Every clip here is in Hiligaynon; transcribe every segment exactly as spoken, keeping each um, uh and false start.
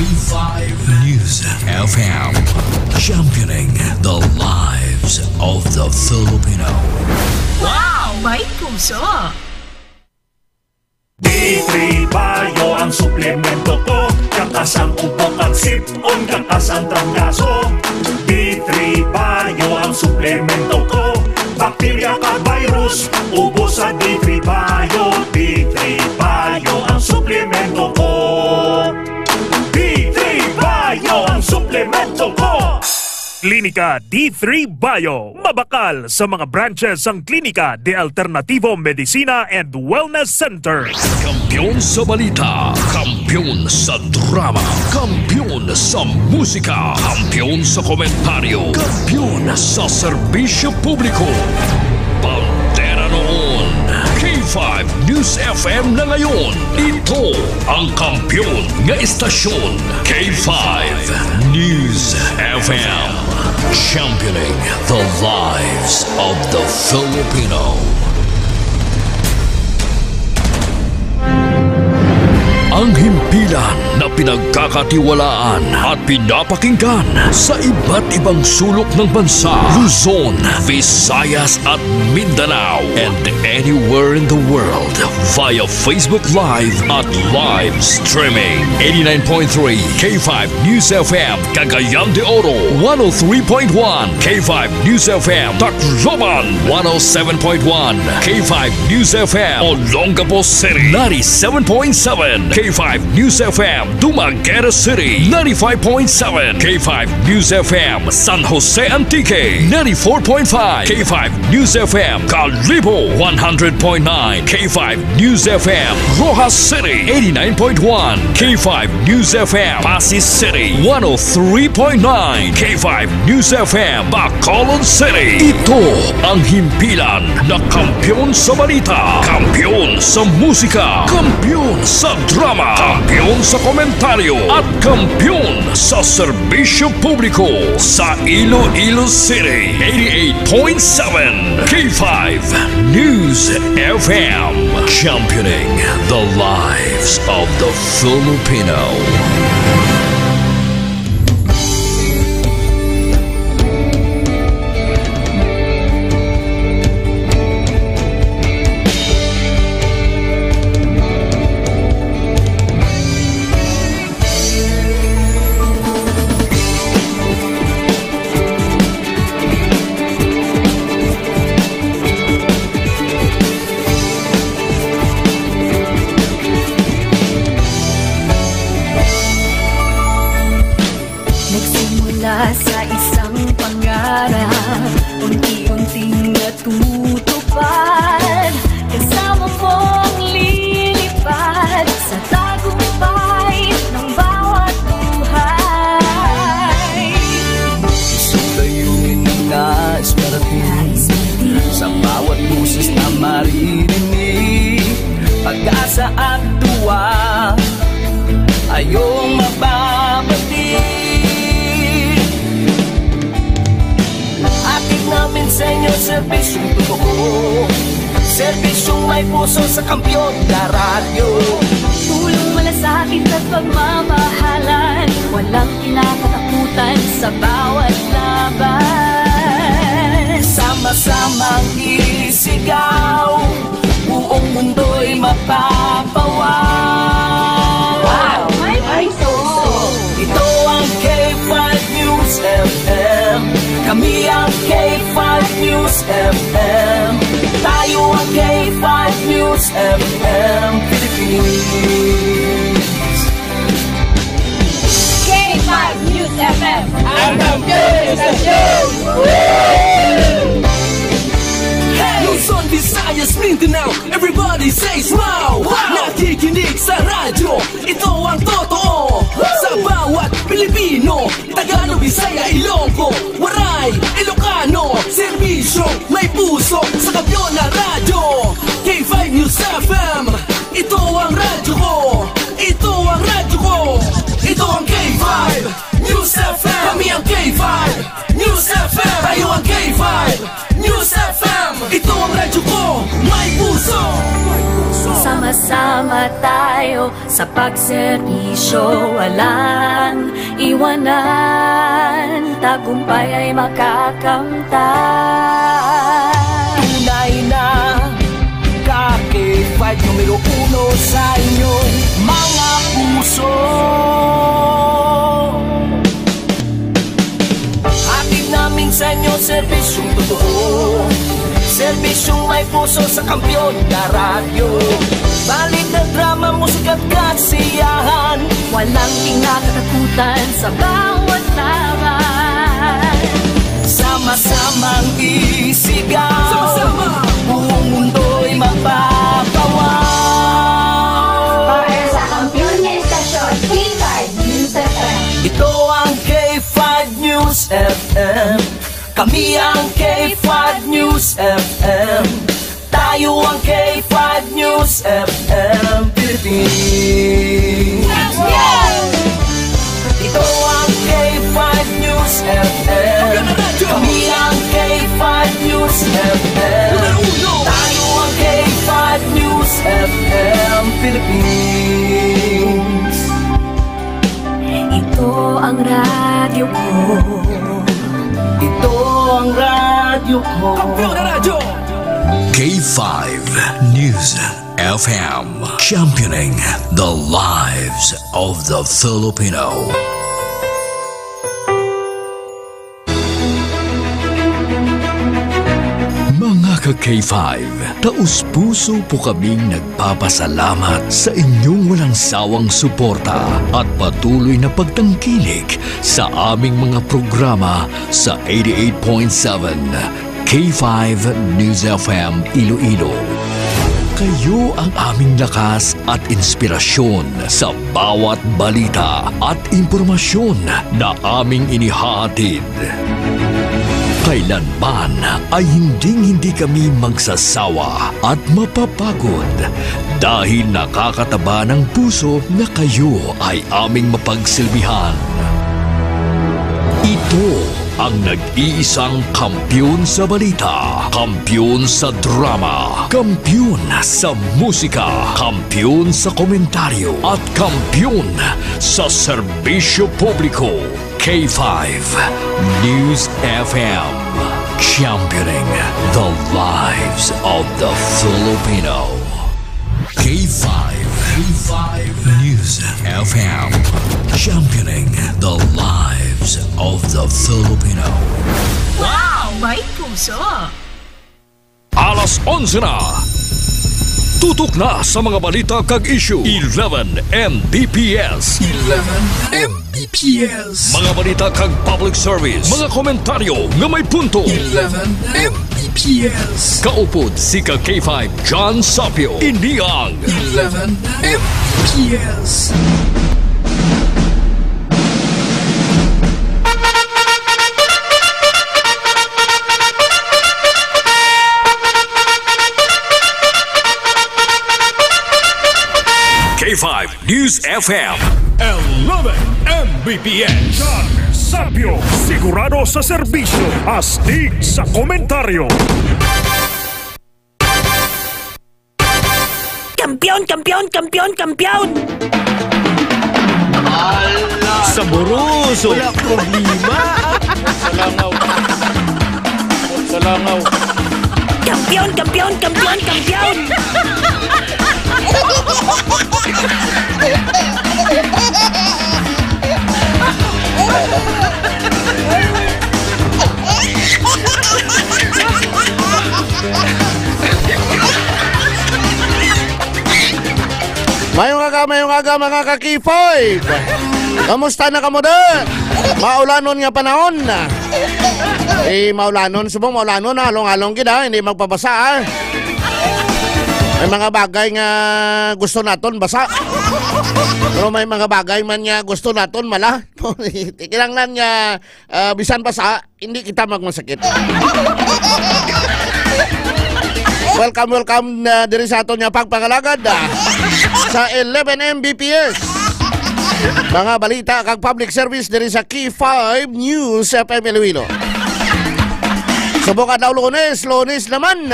Five News F M, championing the lives of the Filipino. Wow! May puso! D three Bio ang suplemento ko. Kakas ang ubo kag sip-on, kakas ang trangkaso. D three Bio ang suplemento ko. Bakterya kag virus, ubos sa D three Bio. D three Bio ang suplemento ko. D three Bio ang suplemento ko. Klinika D three Bio. Mabakal sa mga branches ang Klinika de Alternativo Medicina and Wellness Center. Kampiyon sa balita, kampiyon sa drama, kampiyon sa musika, kampiyon sa komentaryo, kampiyon sa serbisyo publiko. Bandera noon, K five News F M na ngayon. Ito ang kampiyon nga istasyon, K five News F M. Championing the lives of the Filipino. Ang himpilan na pinagkakatiwalaan at pinapakinggan sa iba't ibang sulok ng bansa, Luzon, Visayas at Mindanao, and anywhere in the world via Facebook Live at live streaming. Eighty-nine point three K five News F M, Cagayan de Oro, one oh three point one K five News F M, Tacloban, one oh seven point one K five News F M, Olongapo City, ninety-seven point seven K five News F M, Dumaguete City, ninety-five point seven K five News F M, San Jose Antique, ninety-four point five K five News F M, Kalibo, one hundred point nine K five News F M, Roxas City, eighty-nine point one K five News F M, Passi City, one oh three point nine K five News F M, Bacolod City. Ito ang himpilan na kampiyon sa balita, kampiyon sa musika, kampiyon sa drama, kampiyon sa komentaryo, at kampiyon sa serbisyo publiko sa Iloilo City. Eighty-eight point seven K five News F M, championing the lives of the Filipino. Nagsimula sa isang pangarap, unti-unting natutupad. Kasama mong lilipad sa tagumpay ng bawat buhay. Isang layunin na nais marating, sa bawat boses na maririnig, pag-asa at tuwa, ayong mababati. Hatid namin sa inyo serbisyong totoo, serbisyong may puso sa Kampiyon na Radyo. Tulong, malasakit at pagmamahalan, walang kinakatakutan sa bawat laban. Sama-samang isigaw, buong mundo'y mapapawaw. Wow! May puso! Ito ang K five News F M. Kami ang K five News F M. Tayo ang K five News F M Philippines. K five News F M. Ang kampiyon sa istasyon! Hey! Luzon, Visayas, Mindanao, everybody says wow! Wow! Nakikinig sa radyo, ito ang totoo. Sa bawat Pilipino, Tagalog, Bisaya, Ilonggo, Waray, Ilocano, serbisyo, may puso, sa Kampiyon na Radyo. K five News F M, ito ang radyo ko. Ito ang radyo ko. Ito ang K five News F M. Kami ang K five News F M. Tayo ang K five News F M. Ito ang radyo ko. May puso. May puso. Sa Masama tayo sa pagserbisyo, walang iwanan, tagumpay ay makakamtan. Tunay na ka K five numero uno sa inyong mga puso. Hatid namin sa inyo serbisyong totoo, serbisyong may puso sa Kampiyon na Radyo. Balita, drama, musika at kasiyahan. Walang kinakatakutan sa bawat laban. Sama-samang isigaw. Sama-sama. Buong mundo'y mapapawaw. Para sa kampiyon nga istasyon, K five News F M. Ito ang K five News F M. Kami ang K five News F M. Tayo ang K five News F M Philippines. Ito ang K five News F M. Kami ang K five News F M. Tayo ang K five News F M Philippines. Ito ang radyo ko. Ito ang radyo ko. Kampiyon na radyo! K five News F M, championing the lives of the Filipino. Mga ka K five, taus-puso po kaming nagpapasalamat sa inyong walang sawang suporta at patuloy na pagtangkilik sa aming mga programa sa eighty-eight point seven K five News F M Iloilo. Kayo ang aming lakas at inspirasyon sa bawat balita at impormasyon na aming inihahatid. Kailanman ay hinding-hindi kami magsasawa at mapapagod dahil nakakataba ng puso na kayo ay aming mapagsilbihan. Ito ang nag-iisang kampiyon sa balita, kampiyon sa drama, kampiyon sa musika, kampiyon sa komentaryo, at kampiyon sa serbisyo publiko. K five News F M, championing the lives of the Filipino. K five, K five News F M, championing the lives of the Filipino. Wow! May puso! Alas onse na. Tutok na sa mga balita kag issue. Eleven M B P S. Eleven M B P S. Mga balita kag public service. Mga komentaryo nga may punto. Eleven M B P S. Kaupod si ka K five John Sapio. Ini ang Eleven M B P S. K five News F M. Eleven M B P S. John Sapio, sigurado sa serbisyo, astig sa komentaryo. Kampiyon, kampiyon, kampiyon, kampiyon! Saboroso! Wala problema! Sa langaw. Sa langaw. Kampiyon, kampiyon, kampiyon, kampiyon! Mayong aga, mayong aga, mga ka-K five. Kamusta na kamo, da? Maulanon nga panahon. Eh, maulanon, subong maulanon, along-along gid, ha? Hindi magpabasa, ha? May mga bagay nga gusto naton basa. Pero may mga bagay man nga gusto naton mala. Kinahanglan nga, ah, bisan basa, hindi kita magmasakit. Welcome, welcome na diri sa aton nga pagpangalagad, ah, sa eleven M B P S. Mga balita kag public service diri sa K five News F M Iloilo. Subong adlaw Lunes, Lunes naman.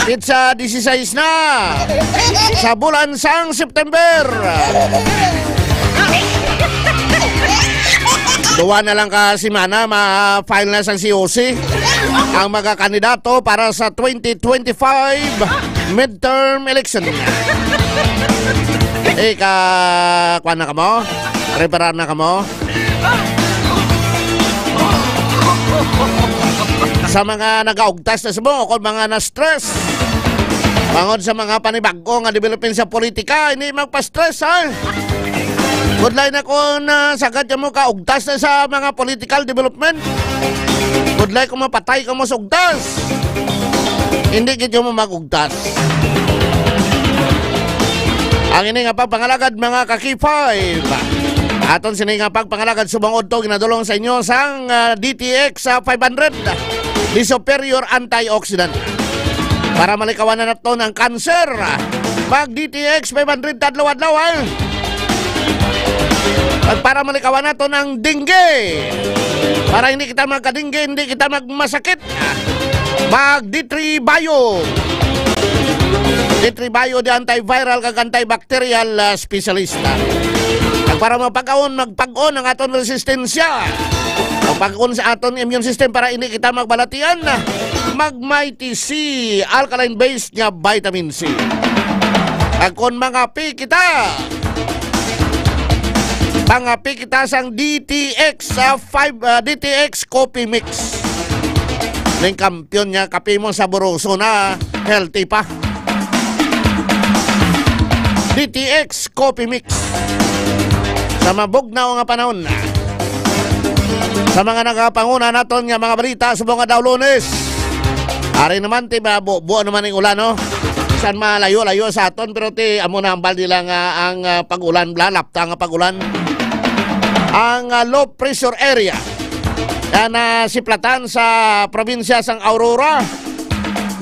Petsa dieciséis na sa bulan sang September. Duwa na lang ka semana, ma-file na sang C O C ang mga kandidato para sa twenty twenty-five midterm election. Ika, kuwan na kamo? Preparar na kamo? Sa mga nagaugtas na subong, o kon mga na-stress bangod sa mga panibag-o nga development sa politika, hindi magpa-stress, ha? Budlay na kung, ah, sagad kamo kaugtas na sa mga political development. Budlay kung mapatay kamo sa ugtas. Hindi gid mo mag-ugtas. Ang ini nga pagpangalagad, mga ka-K five, aton sini nga pagpangalagad subong udto ginadulong sa inyo sang, ah, D T X, ah, five hundred, the superior antioxidant. Para malikawan na naton ang cancer, mag D T X five hundred ta adlaw-adlaw, ha? At para malikawan naton ang dengue, para hindi kita magka-dengue, hindi kita magmasakit, mag D three Bio. D three Bio, the antiviral kag antibacterial, ah, specialist. Kag para mapag-on, magpag-on ang aton resistensya. Magpag-on sa aton immune system para hindi kita magbalatian, mag Mighty C, alkaline base nga vitamin C. Kag kon mangapi kita, pangapi kita sang D T X, ah, five, ah, D T X Coffee Mix. Ning kampiyon nga kape mo, saboroso na, healthy pa. D T X Coffee Mix. Sa mabugnaw nga panahon, sa mga nagapanguna naton nga mga balita subong adlaw Lunes, ari naman ti mabubo naman ang ulan, no? San malayo-layo sa aton, pero ti amo na ang baldi lang, ah, ang, ah, pag-ulan, bla, lapta nga pag-ulan. Ang, ah, low pressure area na nasiplatan sa probinsya sang Aurora,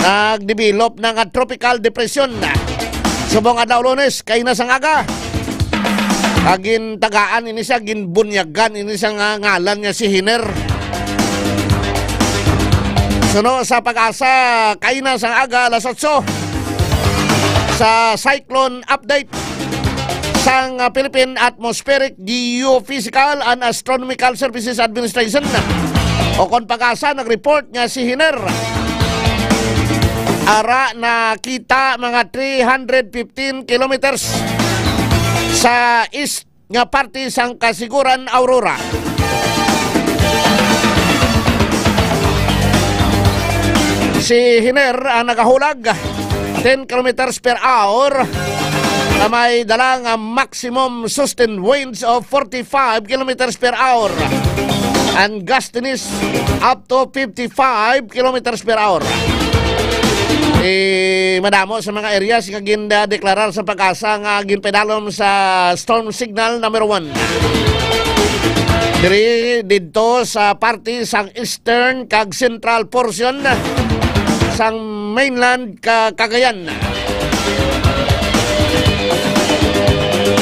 nagdevelop na nga tropical depression. Subong adlaw Lunes, kaina sang aga, ah, gintagaan ini siya, ginbunyagan ini siya nga ngalan nga si Hiner. Suno sa PAGASA, kaina sang aga, alas otso, sa cyclone update sang, ah, Philippine Atmospheric Geophysical and Astronomical Services Administration, o kon PAGASA, nag-report nga si Hiner ara nakita mga three hundred fifteen kilometers sa east nga parte sang Casiguran, Aurora. Si Hiner ang nagahulag ten kilometers per hour na may dala nga maximum sustained winds of forty-five kilometers per hour and gustiness up to fifty-five kilometers per hour. Eh, madamo sa mga areas nga gindeklarar sa PAGASA nga ginpadalom sa storm signal number one. Diri didto sa parte sang eastern kag central portion sang mainland ka Cagayan.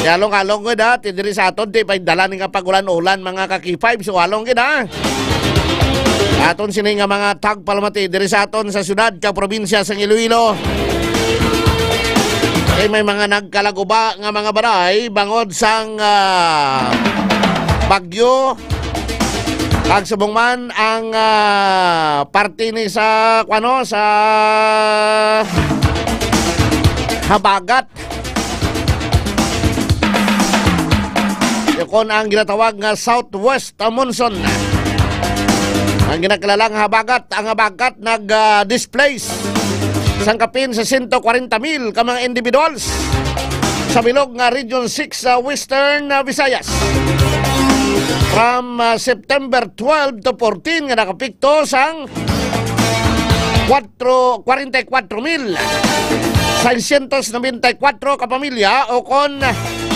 Along-along gid, ha, ti diri sa aton, ti may dala ni nga pag-ulan-ulan, mga ka-K five, so along gid, ha. Aton sini nga mga tagpalamati diri sa aton sa syudad kag probinsya sang Iloilo. Kay may mga nagkalaguba nga mga balay bangod sang, ah, bagyo. Kag subong man ang, ah, parte ni sa, kuno, sa habagat. Kon ang ginatawag nga southwest monsoon, ang ginakilala nga habagat, ang habagat nag, ah, displace sang kapin sa sento kwarenta mil ka mga individuals sa bilog nga Region six sa Western, ah, Visayas. From, ah, September twelve to fourteen nga nakapikto sang kwatro, kwarenta y kwatro mil seiscientos noventa y cuatro ka pamilya, o kon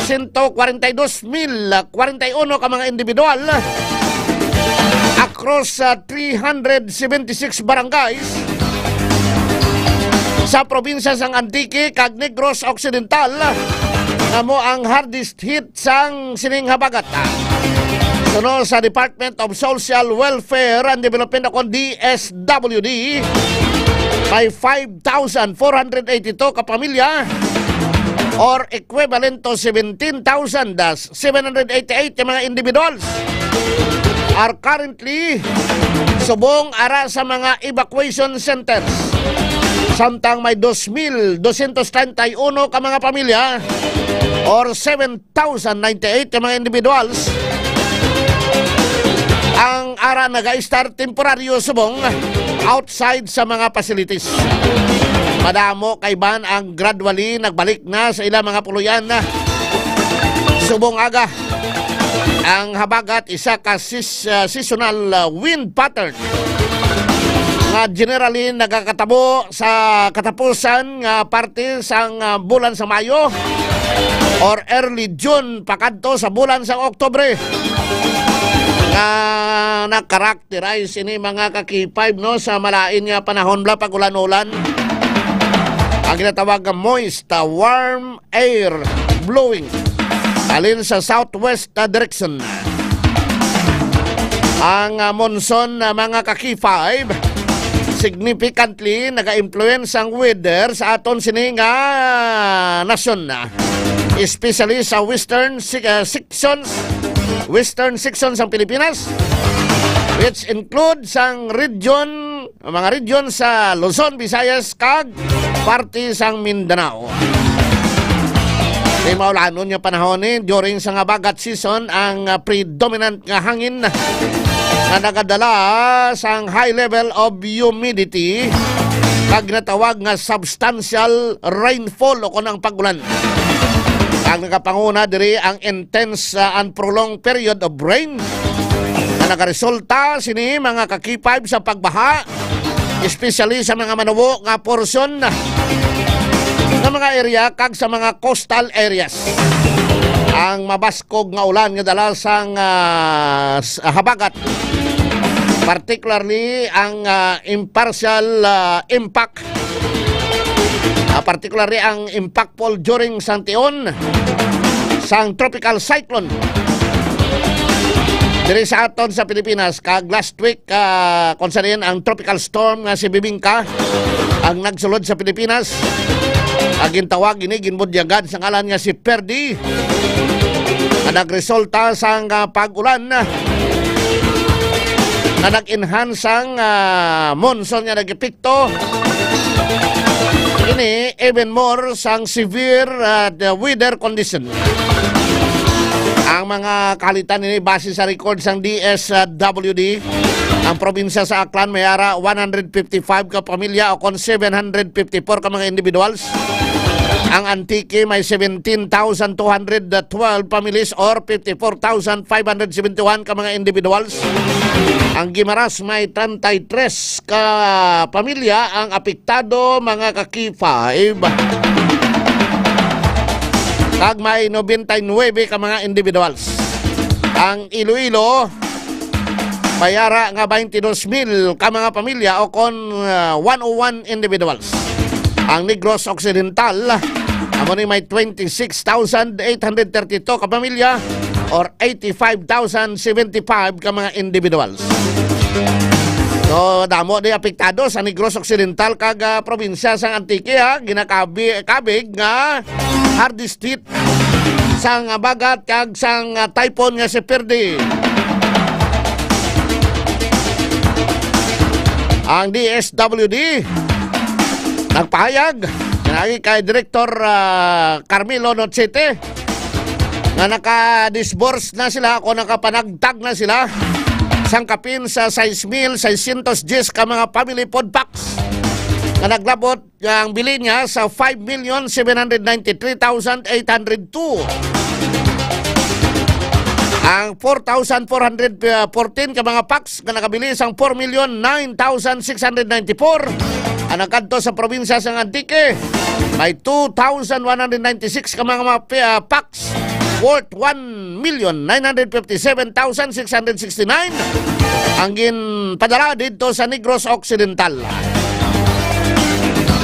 sento kwarenta y dos mil kwarenta y uno ka mga individual across sa three hundred seventy-six barangays sa probinsya sang Antique kag Negros Occidental, nga amo ang hardest hit sang sining habagat. Suno sa Department of Social Welfare and Development, o kon D S W D, may five thousand four hundred eighty-two ka pamilya, or equivalent to seventeen thousand seven hundred eighty-eight ka mga individuals, are currently subong ara sa mga evacuation centers. Samtang may dos mil dosyentos treinta y uno ka mga pamilya, or seven thousand ninety-eight ka mga individuals, ang ara nag-a-stay temporaryo subong outside sa mga facilities. Madamo kay ban ang gradually nagbalik na sa ilang mga puloy-an na subong aga. Ang habagat, isa ka sis-, ah, seasonal, ah, wind pattern nga generally nagakatabo sa katapusan nga parte sang, ah, bulan sa Mayo or early June pakadto sa bulan sa Oktubre, nga nakarakterize ini, mga ka-K five, no, sa malain nga panahon bala pag ulan-ulan. Ang ginatawag nga moist, ah, warm air blowing halin sa southwest na direksyon. Ang, ah, monsoon, ah, mga ka-K five, significantly naga-influence ang weather sa aton sini nga nasyon, especially sa western se-, ah, sections, western sections sang Pilipinas, which includes ang region, mga region sa Luzon, Visayas, kag parte sang Mindanao. Sa maulanon nga panahon ni, during sa nga habagat season, ang, ah, predominant nga hangin nga nagadala sang high level of humidity kag ginatawag nga substantial rainfall o kon ang pag-ulan. Ang nagapanguna diri ang intense, ah, and prolonged period of rain nga nagaresulta sini, mga ka-K five, sa pagbaha, especially sa mga manubo nga porsyon nga mga area kag sa mga coastal areas. Ang mabaskog nga ulan nga dala sang, ah, s-, habagat, particularly ang, ah, impartial, ah, impact, ah, particularly ang impactful during sang tion sang tropical cyclone diri sa aton sa Pilipinas, kag last week, ah, kung sa diin ang tropical storm nga si Bibingka ang nagsulod sa Pilipinas. Ang gintawag ini, ginbudyagan sa ngalan nga si Perdi, nga nagresulta sang, ah, pag-ulan nga nag-enhance sang, ah, monsoon nga nag-epekto. Ini even more sang severe, ah, the weather condition. Ang mga kahalitan ini base sa record sang D S W D, ang probinsya sa Aklan may ara one hundred fifty-five ka pamilya o kon seven hundred fifty-four ka mga individuals. Ang Antique may seventeen thousand two hundred twelve families or fifty-four thousand five hundred seventy-one ka mga individuals. Ang Guimaras may treinta y tres ka pamilya ang apektado, mga ka-K five. Kag may nobenta y nuebe ka mga individuals. Ang Iloilo, may ara nga twenty-two mil ka mga pamilya o kon, ah, one oh one individuals. Ang Negros Occidental, amo ni may twenty-six thousand eight hundred thirty-two ka pamilya or eighty-five thousand seventy-five ka mga individuals. So, damo di apektado sa Negros Occidental kag, ah, probinsya sang Antique, ha. Ginakabi-, kabig nga hardest hit sang habagat kag sang, ah, typhoon nga si Perdi. Ang D S W D nagpahayag, pinaagi kay Direktor, ah, Carmelo Nochete, nga naka-disburse na sila o nakapanagtag na sila sang kapin sa sais mil seiscientos diyes ka mga family food packs nga naglabot ang bili niya sa five million seven hundred ninety-three thousand eight hundred two. Ang four thousand four hundred fourteen ka mga packs nga nakabili sang four million nine thousand six hundred ninety-four. Ang nagkadto sa probinsya sang Antique, may two thousand one hundred ninety-six ka mga, mga pi-, ah, packs worth one million nine hundred fifty-seven thousand six hundred sixty-nine ang ginpadala didto sa Negros Occidental.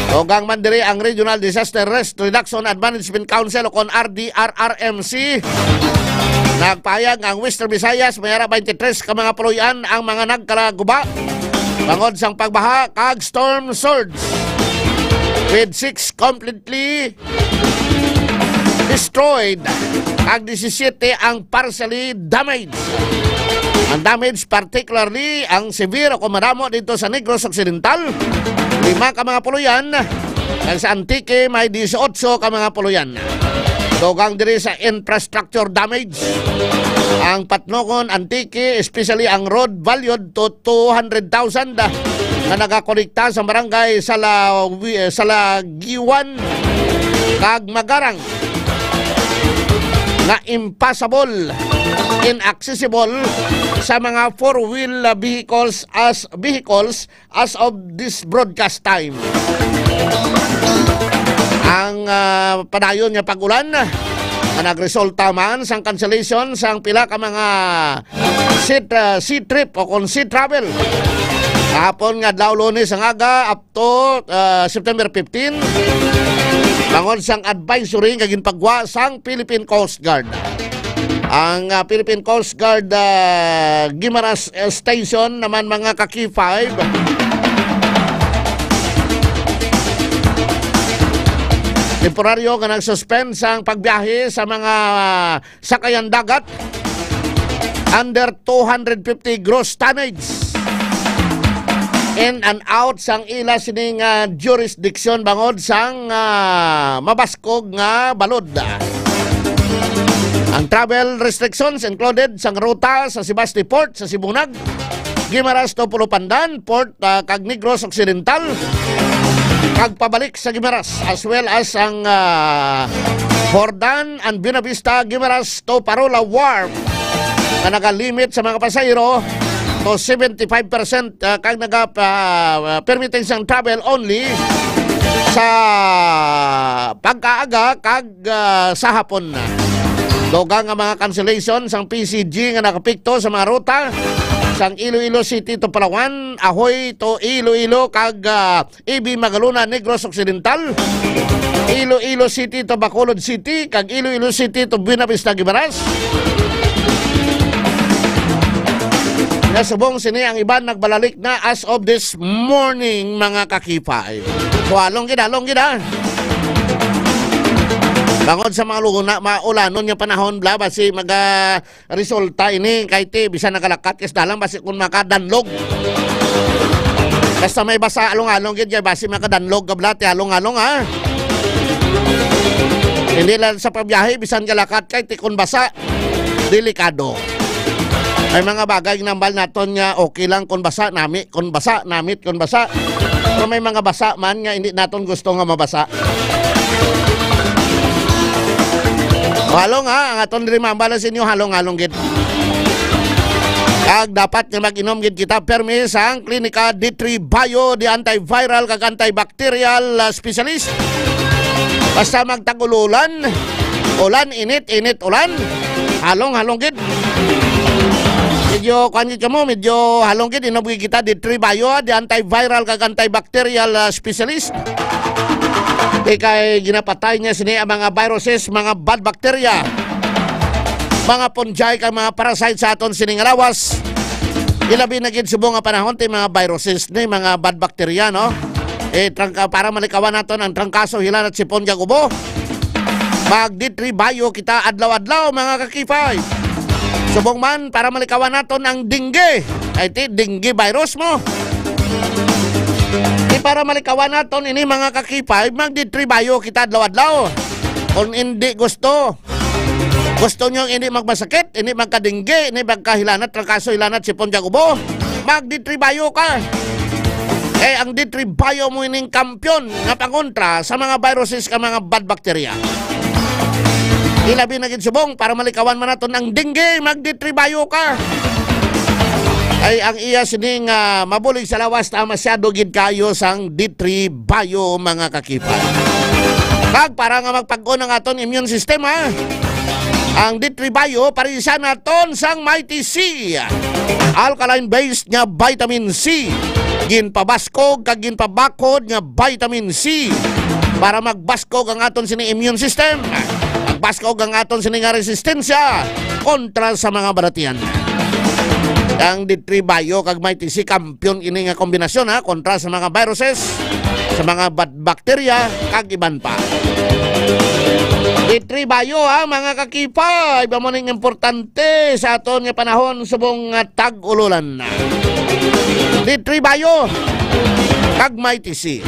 Tugang man diri ang Regional Disaster Risk Reduction and Management Council o kon R D R R M C. Nagpahayag nga ang Western Visayas may ara twenty-three ka mga puloy-an ang mga nagkalaguba bangod sang pagbaha kag storm surge. with six completely destroyed, kag disisiete ang partially damaged. Ang damage, particularly ang severe o kung madamo dito sa Negros Occidental, lima ka mga puloyan, kag sa Antique may dieciocho ka mga puloyan. Dugang diri sa infrastructure damage, ang Patnongon, Antique, especially ang road valued to two hundred thousand, ah, na nagakonekta sa barangay Sala-, Salagiwan kag Magarang, nga impassable, inaccessible sa mga four-wheel vehicles as vehicles as of this broadcast time. Ang, ah, padayon nga pag-ulan nga nagresulta man sang cancellation sang pila ka mga sea, ah, sea trip o kon sea travel. Hapon nga adlaw, Lunes ang aga, up to, ah, September fifteen, bangod sang advisory nga ginpagwa sang Philippine Coast Guard. Ang, ah, Philippine Coast Guard, ah, Guimaras, ah, Station naman, mga ka-K five, temporaryo nga nag-suspend sang pagbiyahe sa mga, ah, sakayan dagat under two hundred fifty gross tonnage in and out sang ila sining, ah, jurisdiction bangod sang, ah, mabaskog nga balod. Ang travel restrictions included sang ruta sa Sebaste Port sa Sibunag, Guimaras to Pulo Pandan, Port, ah, kag Negros Occidental, kag pabalik sa Guimaras, as well as ang, ah, Jordan and Buenavista, Guimaras to Parola Wharf, nga nagalimit sa mga pasahero to seventy-five percent, ah, kag naga, ah, permitting sang travel only sa pagkaaga kag, ah, sa hapon na. Dugang nga mga cancellation sang P C G nga nakapikto sa mga ruta sang Iloilo City to Palawan, Ahoy to Iloilo, kag, ah, A B Magalona, Negros Occidental, Iloilo City to Bacolod City, kag Iloilo City to Buenavista, Guimaras. Nga subong sini, ang iban nagbalalik na as of this morning, mga ka-K five. So, halong gid, halong gid, ha. Bangod sa mga luna, maulanon nga panahon, bla, basi maga-, resulta ini, kay ti, bisan nagalakat ka sa dalan, basi kun makadanlog. Basta may basa, along-along gid, kay basi makadanlog ka, bla, ti, along-along, ha? Hindi lang sa pagbiyahe, bisan galakat kay ti kun basa, delikado. May mga bagay nga nambal naton nga okay lang kun basa, nami kun basa, namit kun basa. Pero may mga basa man nga hindi naton gusto nga mabasa. O, halong, ha, ang aton diri mambala sa inyo, halong-halong gid. Kag dapat nga mag-inom gid kita permi sang Klinika D three Bio, the antiviral kag antibacterial, ah, specialist. Basta magtag-ululan, ulan, init, init, ulan, halong-halong gid. Medyo, kuan gid kamo, medyo halong gid, inom gid kita D three Bio, ah, the antiviral kag antibacterial, ah, specialist. Di kay ginapatay niya sini ang mga viruses, mga bad bacteria, mga fungi, kag mga parasite sa aton sini nga lawas. Ilabi na gid subong nga panahon ti mga viruses ni mga bad bacteria, no? Eh, trangka-, para malikawan naton ang trangkaso, hilanat, sipon, kag ubo. Mag D three Bio kita adlaw-adlaw, mga ka-K five. Subong man, para malikawan naton ang dengue. Ay, ti, dengue virus mo. Di para malikawan naton ini, mga ka-K five, mag D three Bio kita adlaw-adlaw. Kung hindi gusto, gusto nyo hindi magmasakit, hindi magkadinggi, hindi magkahilanat, trangkaso, hilanat, sipon, kag ubo, mag D three Bio ka. Eh, ang D three Bio mo ining kampyon nga pangontra sa mga viruses kag mga bad bacteria. Ilabi na gid subong, para malikawan man naton ang dengue, mag D three Bio ka. Ay, ang iya sining, ah, mabulig sa lawas ta masyado gid kayo sang D three Bio, mga ka-K five. Kag para nga magpag-on ang aton immune system, ha? Ang D three Bio, parisan naton sang Mighty C, alkaline based nga vitamin C. Ginpabaskog kag ginpabakod nga vitamin C para magbaskog ang aton sini immune system. Magbaskog ang aton sini nga resistensya kontra sa mga balatian. Ang D three Bio kag Mighty C, kampiyon ini nga kombinasyon, ha, kontra sa mga viruses, sa mga bat-, bakterya, kag iban pa. D three Bio, ha, mga kakipa, iba mo ning importante sa aton nga panahon subong nga tag-ululan na. D three Bio kag Mighty C.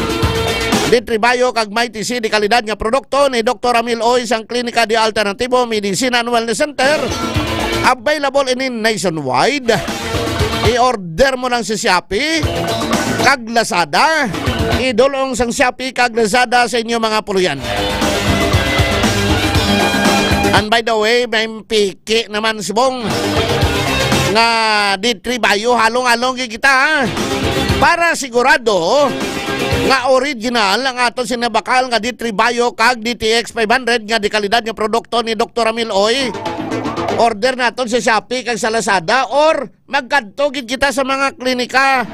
D three Bio kag Mighty C, dekalidad nga produkto ni Doktor Ramil Oy sang Klinika de Alternatibo Medicina and Wellness Center. Available ini nationwide. I-order mo lang sa Shopee kag Lazada. Idulong sang Shopee kag Lazada sa inyo mga puluyan. And by the way, may piki naman subong nga D three Bio, halong-halong gyud kita, ha? Para sigurado nga original ang aton sinabakal nga D three Bio kag D T X five hundred nga dekalidad nga produkto ni Doktor Ramil Oy, order naton sa Shopee kag sa Lazada or magkadto gid kita sa mga klinika,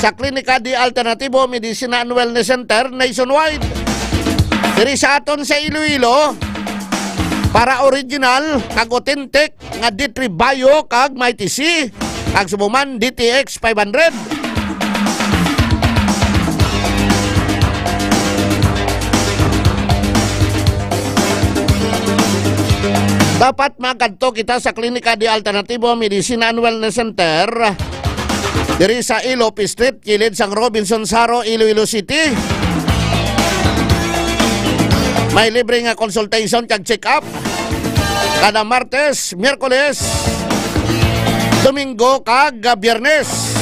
sa Klinika de Alternatibo Medicina and Wellness Center nationwide. Diri sa aton sa Iloilo, para original kag authentic nga D three Bio kag Mighty C, kag subong man D T X five hundred. Dapat makadto kita sa Klinika de Alternatibo Medicina and Wellness Center, diri sa Ilope Street, kilid sang Robinson Saro, Iloilo City. May libre nga consultation kag check-up kada Martes, Miyerkules, Domingo, kag Biyernes.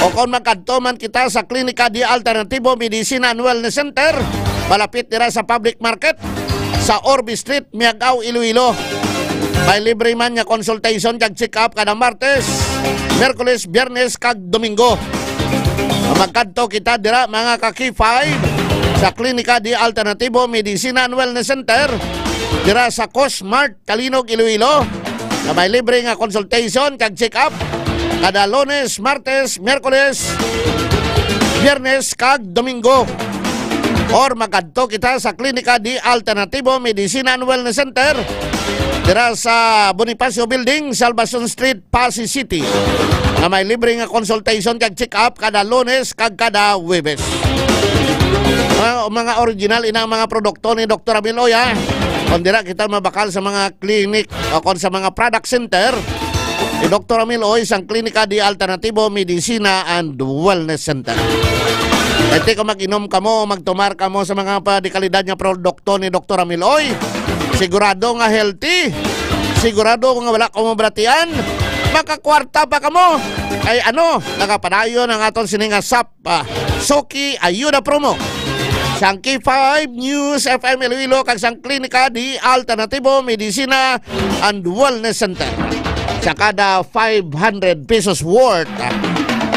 O kung makadto man kita sa Klinika de Alternatibo Medicina and Wellness Center, malapit dira sa public market, sa Orbe Street, Miag-ao, Iloilo. May libre man nga consultation kag check-up kada Martes, Miyerkules, Biyernes, kag Domingo. Magkadto kita dira, mga ka-K five, sa Klinika de Alternatibo Medicina and Wellness Center, dira sa Cosmart, Calinog, Iloilo, nga may libre nga consultation kag check-up kada Lunes, Martes, Miyerkules, Biyernes, kag Domingo. Or magadto kita sa Klinika de Alternatibo Medicina and Wellness Center dira sa Bonifacio Building, Salvacion Street, Passi City, nga may libre nga consultation kag check-up kada Lunes kag kada Huwebes. Mga, mga original inang mga produkto ni Doktor Ramil Oy, ha? Kung dira kita mabakal sa mga clinic o kung sa mga product center, ni Doktor Ramil Oy sang Klinika de Alternatibo Medicina and Wellness Center. Ete, kung mag-inom kamo, magtumar kamo sa mga pa-, dekalidad nga produkto ni Doktor Ramil Oy, sigurado nga healthy, sigurado nga wala kamo balatian, makakwarta pa kamo. Kay ano, nagapadayon ang aton sini nga sap, ah, Suki Ayuda Promo sang K five News F M Iloilo kag sang Klinika de Alternatibo Medicina and Wellness Center. Sa kada five hundred pesos worth, ah,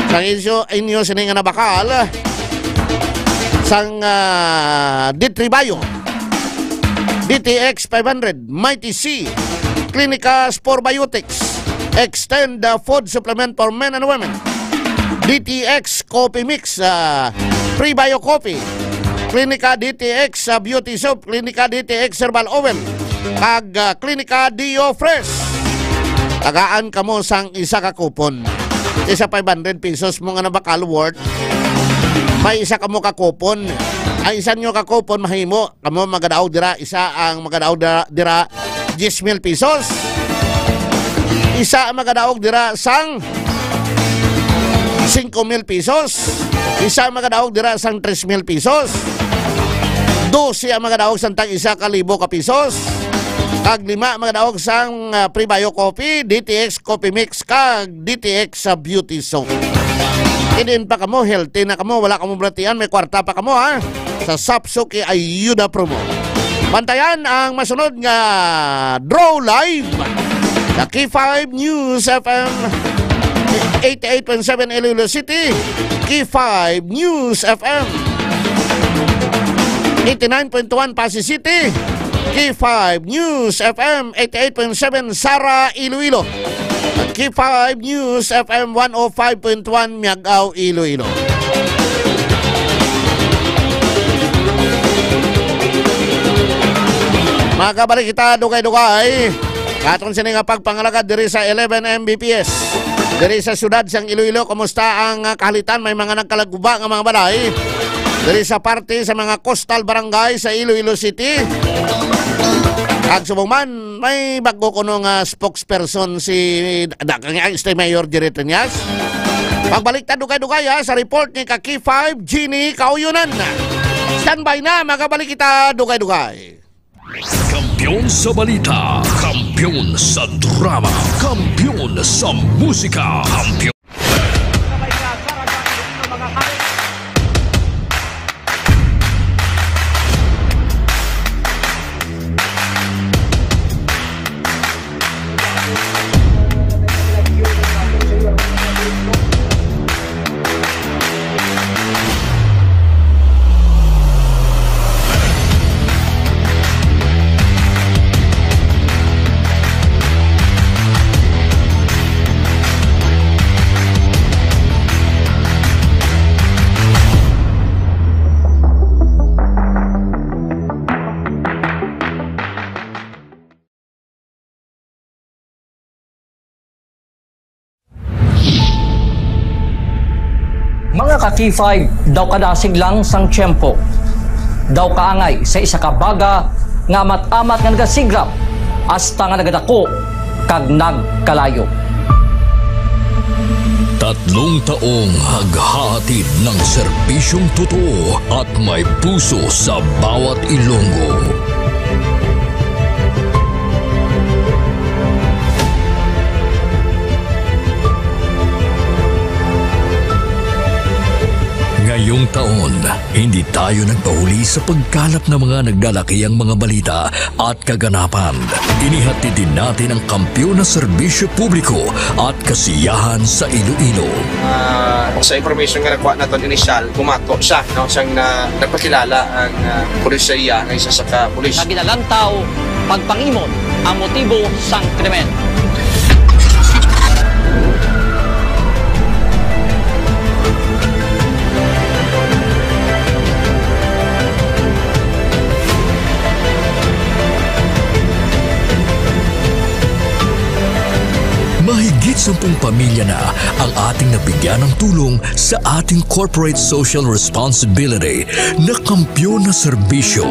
sang inyo, inyo sini nga nabakal, sang, ah, D three Bio, D T X five hundred, Mighty C, Clinica Spore Biotics, Extend, uh, Food Supplement for Men and Women, D T X Coffee Mix, uh, Prebio Coffee, Clinica D T X, uh, Beauty Soap, Clinica D T X Herbal Oil, kag, uh, Clinica Dio Fresh. Tagaan kamo sang isa ka kupon. Isa five hundred pesos mo nga nabakal worth. May isa kamo ka kupon. Ang isa nyo ka kupon mahimo kamo magadaog dira, isa ang magadaog dira, dira, diyes mil pesos. Isa ang magadaog dira sang singko mil pesos. Isa ang magadaog dira sang tres mil pesos. Dose ang magadaog sang tag isa ka libo ka pesos. Kag lima ang magadaog sang, ah, Prebio Coffee, D T X Coffee Mix, kag D T X sa Beauty Soap. Inin pa kamo, healthy na kamo, wala kamo bratian, may kwarta pa kamo, ha? Sa Sapsuki Ayuda Promo. Bantayan ang masunod nga draw live sa K five News F M eighty-eight point seven Iloilo City, K five News F M eighty-nine point one Passi City, K five News F M eighty-eight point seven Sara, Iloilo, at K five News F M one oh five point one Miag-ao, Iloilo. Mga kabalik kita, dugay-dugay. Aton sini nga pagpangalagad diri sa eleven M B P S. Diri sa siyudad sang Iloilo, kumusta ang, ah, kahalitan? May mga nagkalaguba nga mga balay diri sa parte sa mga coastal barangay sa Iloilo City. Kag subong man, may bag-o kuno nga spokesperson si da-, ang, ang Stay Mayor Jerry Triñas. Pagbalik ta dugay-dugay, ah, sa report ni ka K five, Jeannie Kauyonan. Standby na, magabalik kita dugay-dugay. Kampiyon sa balita, kampiyon sa drama, kampiyon sa musika, kampiyon. Mga ka-K five, daw kadasig lang sang tiyempo. Daw kaangay sa isa ka baga nga amat-amat nga nagasigrap hasta nga nagadako kag nagkalayo. Tatlong taong naghahatid ng serbisyong totoo at may puso sa bawat Ilonggo. Ngayong taon, hindi tayo nagpahuli sa pagkalap ng mga naglalakihang mga balita at kaganapan. Inihatid din natin ang kampiyon na serbisyo publiko at kasiyahan sa Iloilo. Ah, sa information nga nakuha naton initial, bumato siya, no, siyang na, nagpakilala ang, ah, pulis sa iya nga isa sa ka pulis. Nga ginalantaw pagpangimon ang motibo sang krimen. Mahigit sampung pamilya na ang ating nabigyan ng tulong sa ating corporate social responsibility na kampiyon na serbisyo.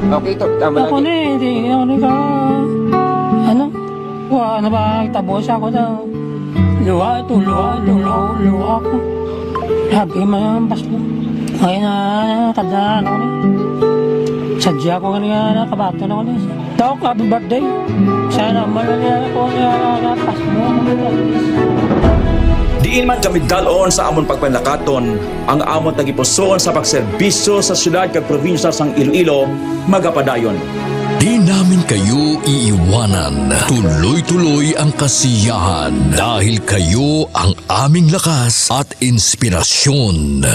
Okay, to, tama Ako lagi. Ni, hindi, hindi ako nagka-, ano? Wa, ano ba, tabo siya ako daw. Luha ito, luha ito, luha, luha ako. Sabi man ang Pasko. Ngayon na, kada ano ni. Sadya ko kanina, kabaton ako ni. Daw, happy birthday. Sana malala ko na, na Pasko. Diin man kami dalon sa amon pagpanlakaton, ang amon tagipusoon sa pagserbisyo sa siyudad kag probinsya sang Iloilo magapadayon. Di namin kayo iiwanan. Tuloy-tuloy ang kasiyahan dahil kayo ang aming lakas at inspirasyon.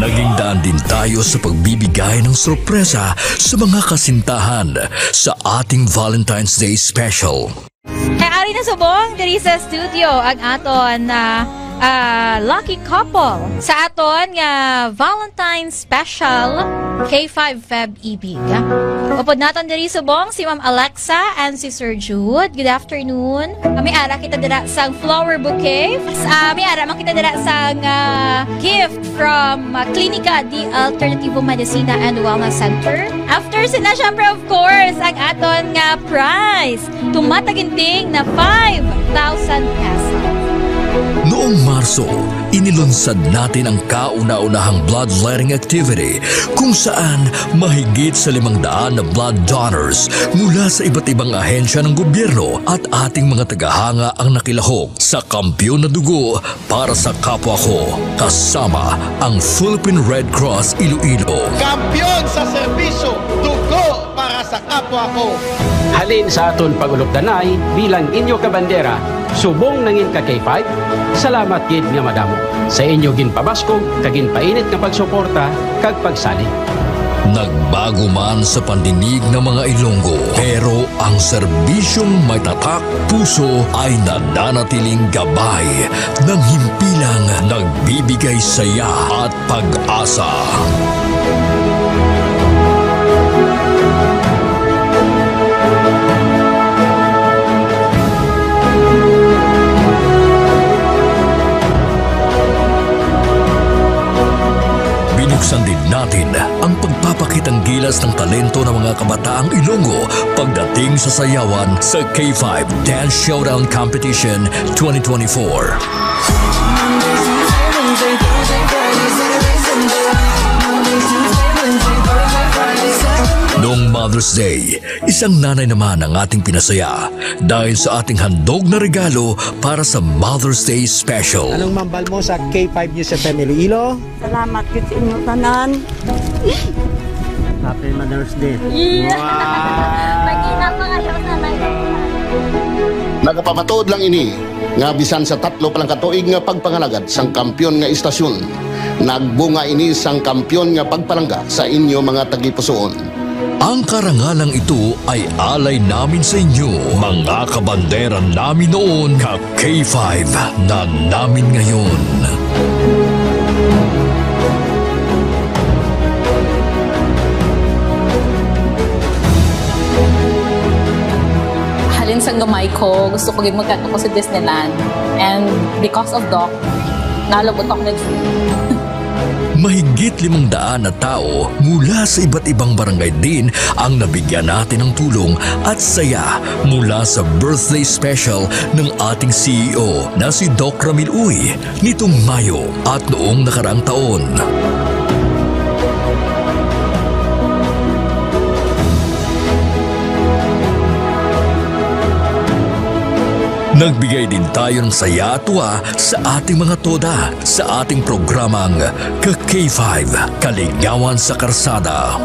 Naging daan din tayo sa pagbibigay ng sorpresa sa mga kasintahan sa ating Valentine's Day Special. Kay ari na subong diri sa studio ang aton, ah, ah, lucky couple sa aton nga Valentine's Special K five Feb Ibig. Upod naton diri subong si Ma'am Alexa and si Sir Jude. Good afternoon. Ah, may ara kita dira sang flower bouquet. Ah, may ara man kita dira sang, ah, gift from, ah, Klinika de Alternativo Medicina and Wellness Center. After sina, syempre, of course, ang aton nga prize. Tumataginting na five thousand pesos. Noong Marso, inilunsad natin ang kauna-unahang bloodletting activity, kung saan mahigit sa limang daan na blood donors mula sa iba't ibang ahensya ng gobyerno at ating mga tagahanga ang nakilahok sa Kampiyon na Dugo para sa Kapwa Ko, kasama ang Philippine Red Cross Iloilo. Kampiyon sa serbisyo, dugo para sa kapwa ko. Halin sa aton pag-ulokdanay bilang inyo kabandera, subong nangin ka K five, salamat gid nga madamo sa inyo ginpabaskog kag ginpainit nga pagsuporta kag pagsalig. Nagbago man sa pandinig ng mga Ilonggo, pero ang serbisyong may tatak puso ay nananatiling gabay ng himpilang nagbibigay saya at pag-asa. Binuksan din natin ang pagpapakitang gilas ng talento ng mga kabataang Ilonggo pagdating sa sayawan sa K five Dance Showdown Competition twenty twenty-four. Noong Mother's Day, isang nanay naman ang ating pinasaya dahil sa ating handog na regalo para sa Mother's Day Special. Anong mambal mo sa K five News F M Iloilo? Salamat gid sa inyo tanan. Happy Mother's Day. Yeah. Wow! Mag-ina pa nga siya sa nanay. Nagapamatuod lang ini nga bisan sa tatlo pa lang ka tuig nga pagpangalagad sang kampiyon nga istasyon, nagbunga ini sang kampiyon nga pagpalangga sa inyo mga tagipusoon. Ang karangalang ito ay alay namin sa inyo, mga kabandera namin noon, ka K five na namin ngayon. Halin sang gamay ko, gusto ko gid magkadto ko sa Disneyland. And because of Doc, nalabot ako nag-free. Mahigit limang daan na tao mula sa iba't ibang barangay din ang nabigyan natin ng tulong at saya mula sa birthday special ng ating C E O na si Doc Ramil Uy nitong Mayo at noong nakaraang taon. Nagbigay din tayo ng saya at tuwa sa ating mga toda sa ating programang Ka K five, Kaligawan sa Karsada.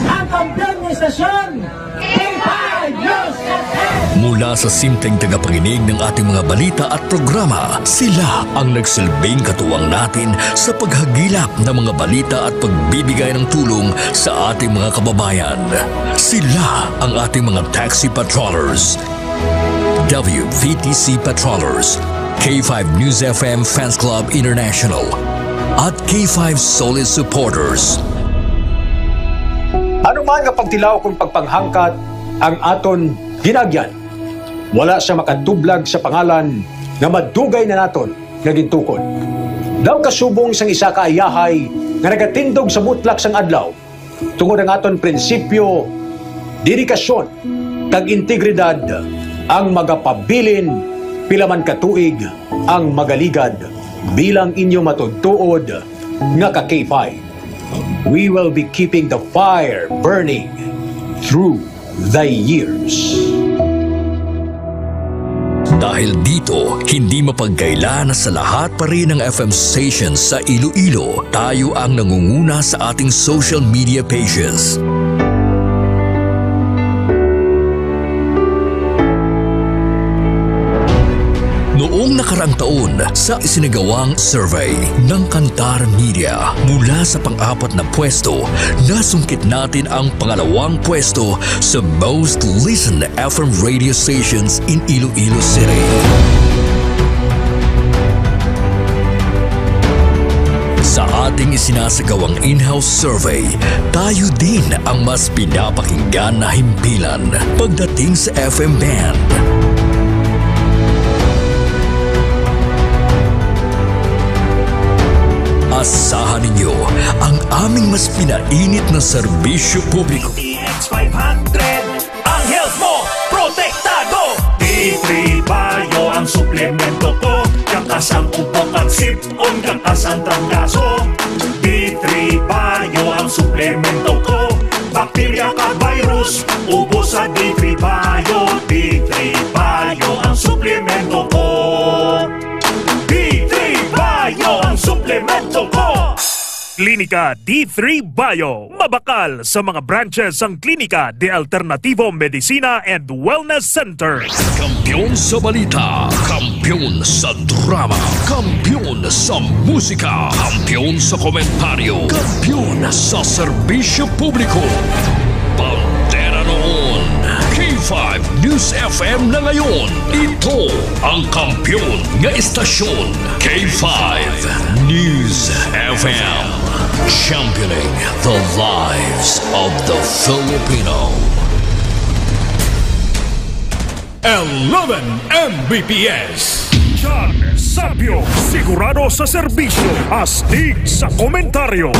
Ang kampiyon ng istasyon, K five News F M. Mula sa simpleng tagapakinig ng ating mga balita at programa, sila ang nagsilbing katuwang natin sa paghagilap ng mga balita at pagbibigay ng tulong sa ating mga kababayan. Sila ang ating mga taxi patrollers, W V T C patrollers, K five News F M Fans Club International, at K five Solid Supporters. Ano man nga pagtilaw kon pagpanghangkat ang aton ginagyan, wala sia makatublag sa pangalan nga madugay na naton nga gintukod. Daw kasubong sang isa ka ayahay nga nagatindog sa mutlak sang adlaw, tungod ang aton prinsipyo, dedikasyon, kag integridad ang magapabilin pila man ka tuig ang magaligad bilang inyo matuod-tuod nga ka K five. We will be keeping the fire burning through the years. Dahil dito, hindi mapagkaila na sa lahat pa rin ng F M stations sa Iloilo, tayo ang nangunguna sa ating social media pages. Noong nakaraang taon, sa isinagawang survey ng Kantar Media, mula sa pang-apat na pwesto, nasungkit natin ang pangalawang pwesto sa most listened F M radio stations in Iloilo City. Sa ating isinasagawang in-house survey, tayo din ang mas pinapakinggan na himpilan pagdating sa F M band. Asahan ninyo ang aming mas pinainit na serbisyo publiko. Five hundred, ang health mo, protektado. D three Bio ang suplemento ko. Kakasan upok ang sip-on, kakasan trangkaso. D three Bio ang suplemento ko. Bakterya ka virus, ubos sa D three Bio. D three Bio ang suplemento ko. D three Bio ang suplemento ko. Klinika D three Bio. Mabakal sa mga branches ang Klinika de Alternativo Medicina and Wellness Center. Kampiyon sa balita, kampiyon sa drama, kampiyon sa musika, kampiyon sa komentaryo, kampiyon sa serbisyo publiko. Bandera noon, K five News F M na ngayon. Ito ang kampiyon nga istasyon, K five News F M. Championing the lives of the Filipino. Eleven M B P S. John Sapio, sigurado sa serbisyo, astig sa komentaryo.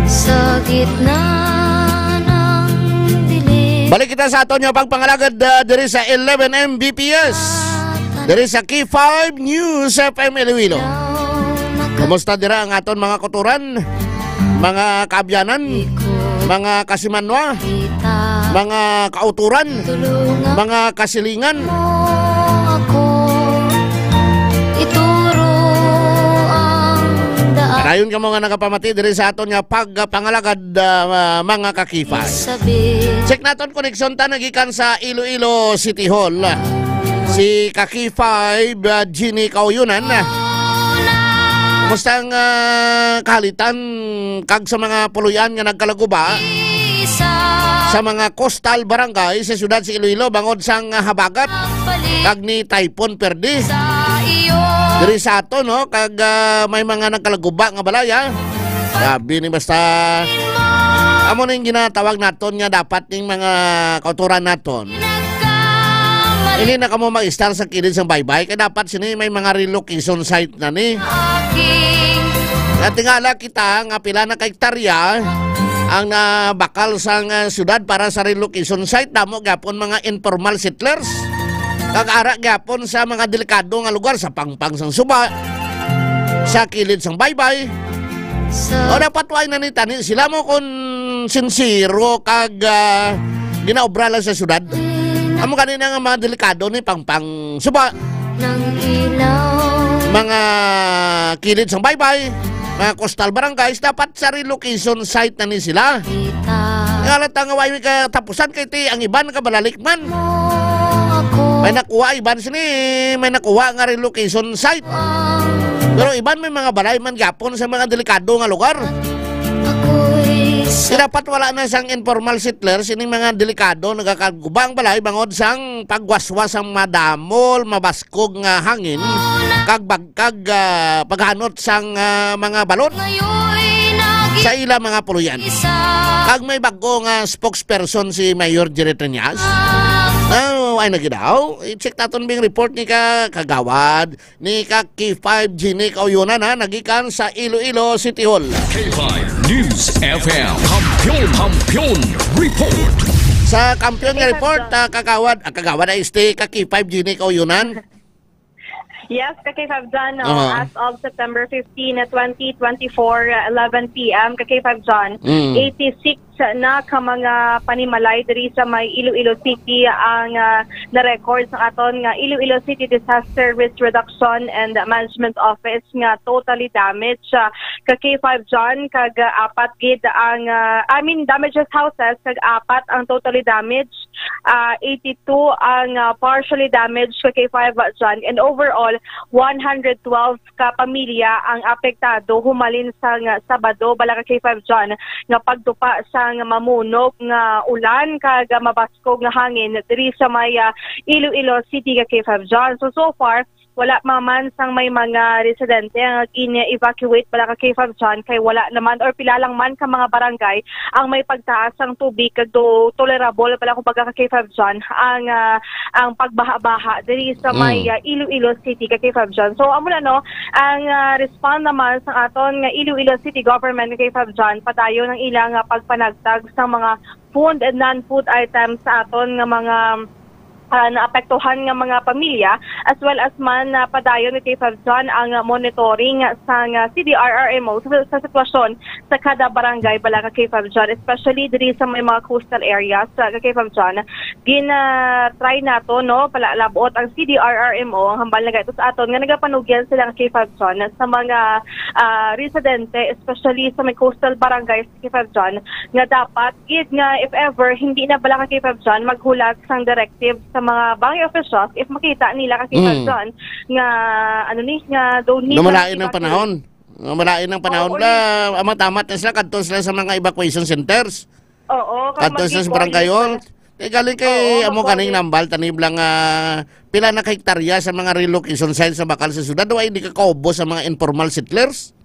Sa gitna ng dilim. Balik kita sa aton nga pagpangalagad, ah, diri sa eleven M B P S, diri sa K five News F M Iloilo. Kumusta dira ang aton mga kauturan, mga kaabyanan, mga kasimanwa, mga kauturan, mga kasilingan? Ituro ang daan. Dayon kamo nga nagapamati diri sa aton nga pagpangalagad, ah, mga ka-K five. Check naton koneksyon ta nagikan sa Iloilo City Hall. Si ka-K five, ah, Jeannie Kauyonan. Kumusta ang, ah, kahalitan kag sa mga puloy-an nga nagkalaguba sa mga coastal barangay sa siyudad sa Iloilo bangod sang habagat kag ni Typhoon Perdi? Diri sa ato, no, kag, ah, may mga nagkalaguba nga balay, ha? Grabe ni, basta amo ning ginatawag naton nga dapat ning mga kauturan naton. Hindi na kamo mag-istar sa kilid sang baybay, kay dapat sini may mga relocation site na ni. Natingala kita nga pila na ka hektarya ang nabakal sang, ah, syudad para sa relocation site. Damo gyapon mga informal settlers. Kag ara gyapon sa mga delikado nga lugar sa pangpang sang suba, sa kilid sang baybay. O dapat way na ni tani sila mo kon sinsero kag, ah, ginaobra lang sa syudad. Amo gani na nga mga delikado ni pangpang suba, mga kilid sang baybay, mga coastal barangays, dapat sa relocation site na ni sila. Nga lang ta nga way may katapusan kay ti ang iban kabalalik man. May nakuha iban sini, may nakuha nga relocation site. Pero iban may mga balay man gyapon sa mga delikado nga lugar. Di dapat wala na sang informal settlers, ini mga delikado, nagakagubang balay bangod sang pagwaswas sang madamol, mabaskog nga hangin, kag bag-, kag, ah, paghanot sang, ah, mga balot sa ila mga puloy-an. Kag may bag-o nga spokesperson si Mayor Jerry Treñas. Ah, ay na gid daw. I-check naton bing report ni ka, Kagawad, ni ka K five Jeannie Kauyonan, ha, nagikan sa Iloilo City Hall. K five News F M. Kampiyon, Kampiyon Report. Sa Kampiyon nga report, ah, Kagawad, ah, Kagawad, ay este, ka K five Jeannie Kauyonan. Yes, ka K five John, no? Oo. As of September fifteen, twenty twenty-four, uh, eleven P M, ka K five John, Mm. eighty-six na ka mga panimalay diri sa may Iloilo City ang, uh, na-record sa aton nga Iloilo City Disaster Risk Reduction and Management Office nga totally damaged, uh, ka K five John, kag, uh, apat gid ang, uh, I mean, damages houses, kag apat ang totally damaged, uh, eighty-two ang, uh, partially damaged ka K five John, and overall, one hundred twelve ka pamilya ang apektado humalin sang Sabado, bala ka K five John, nga pagtupa sang mamunog nga ulan kag mabaskog nga hangin diri sa may, ah, Iloilo City ka K five John. So, so far, Wala pa man sang may mga residente ang gin-evacuate bala ka K five John, kay wala naman or pila lang man ka mga barangay ang may pagtaas sang tubig kag do tolerable bala kumbaga ka K five John ang, ah, ang pagbaha-baha diri sa may, Mm. ah, Iloilo City ka K five John. So amo na, no, ang, ah, respond naman sa aton nga Iloilo City Government ka K five John, padayon ang ilang, ah, pagpanagtag sa mga food and non-food items sa aton nga mga, ah, naapektuhan nga mga pamilya, as well as man na padayon ni K five John ang monitoring sang, ah, C D R R M O sa, sa sitwasyon sa kada barangay bala ka K five John, especially diri sa may mga coastal areas sa ka K five John. Gina-try nato, no, palabot ang C D R R M O, ang hambal na gaito sa aton nga nagapanugyan sila ka K five John sa mga, ah, residente, especially sa may coastal barangays ka K five John, nga dapat gid nga if ever hindi na bala ka K five John maghulat sang directive sa mga barangay officials if makita nila ka K five Mm. John nga ano ni nga don't need Lumalain na ang evacuate. Panahon. Lumalain ang panahon Oo, la, amat-amat na sila, kadto sila sa mga evacuation centers. Oo, kag Kadto sila sa magkikwan barangay hall. sila. Kay galing kay Oo, amo magkikwan. Kaning nambal tanib lang, ah, pila na ka hektarya sa mga relocation sites sa bakal sa syudad, wa hindi ka kaubos sa mga informal settlers.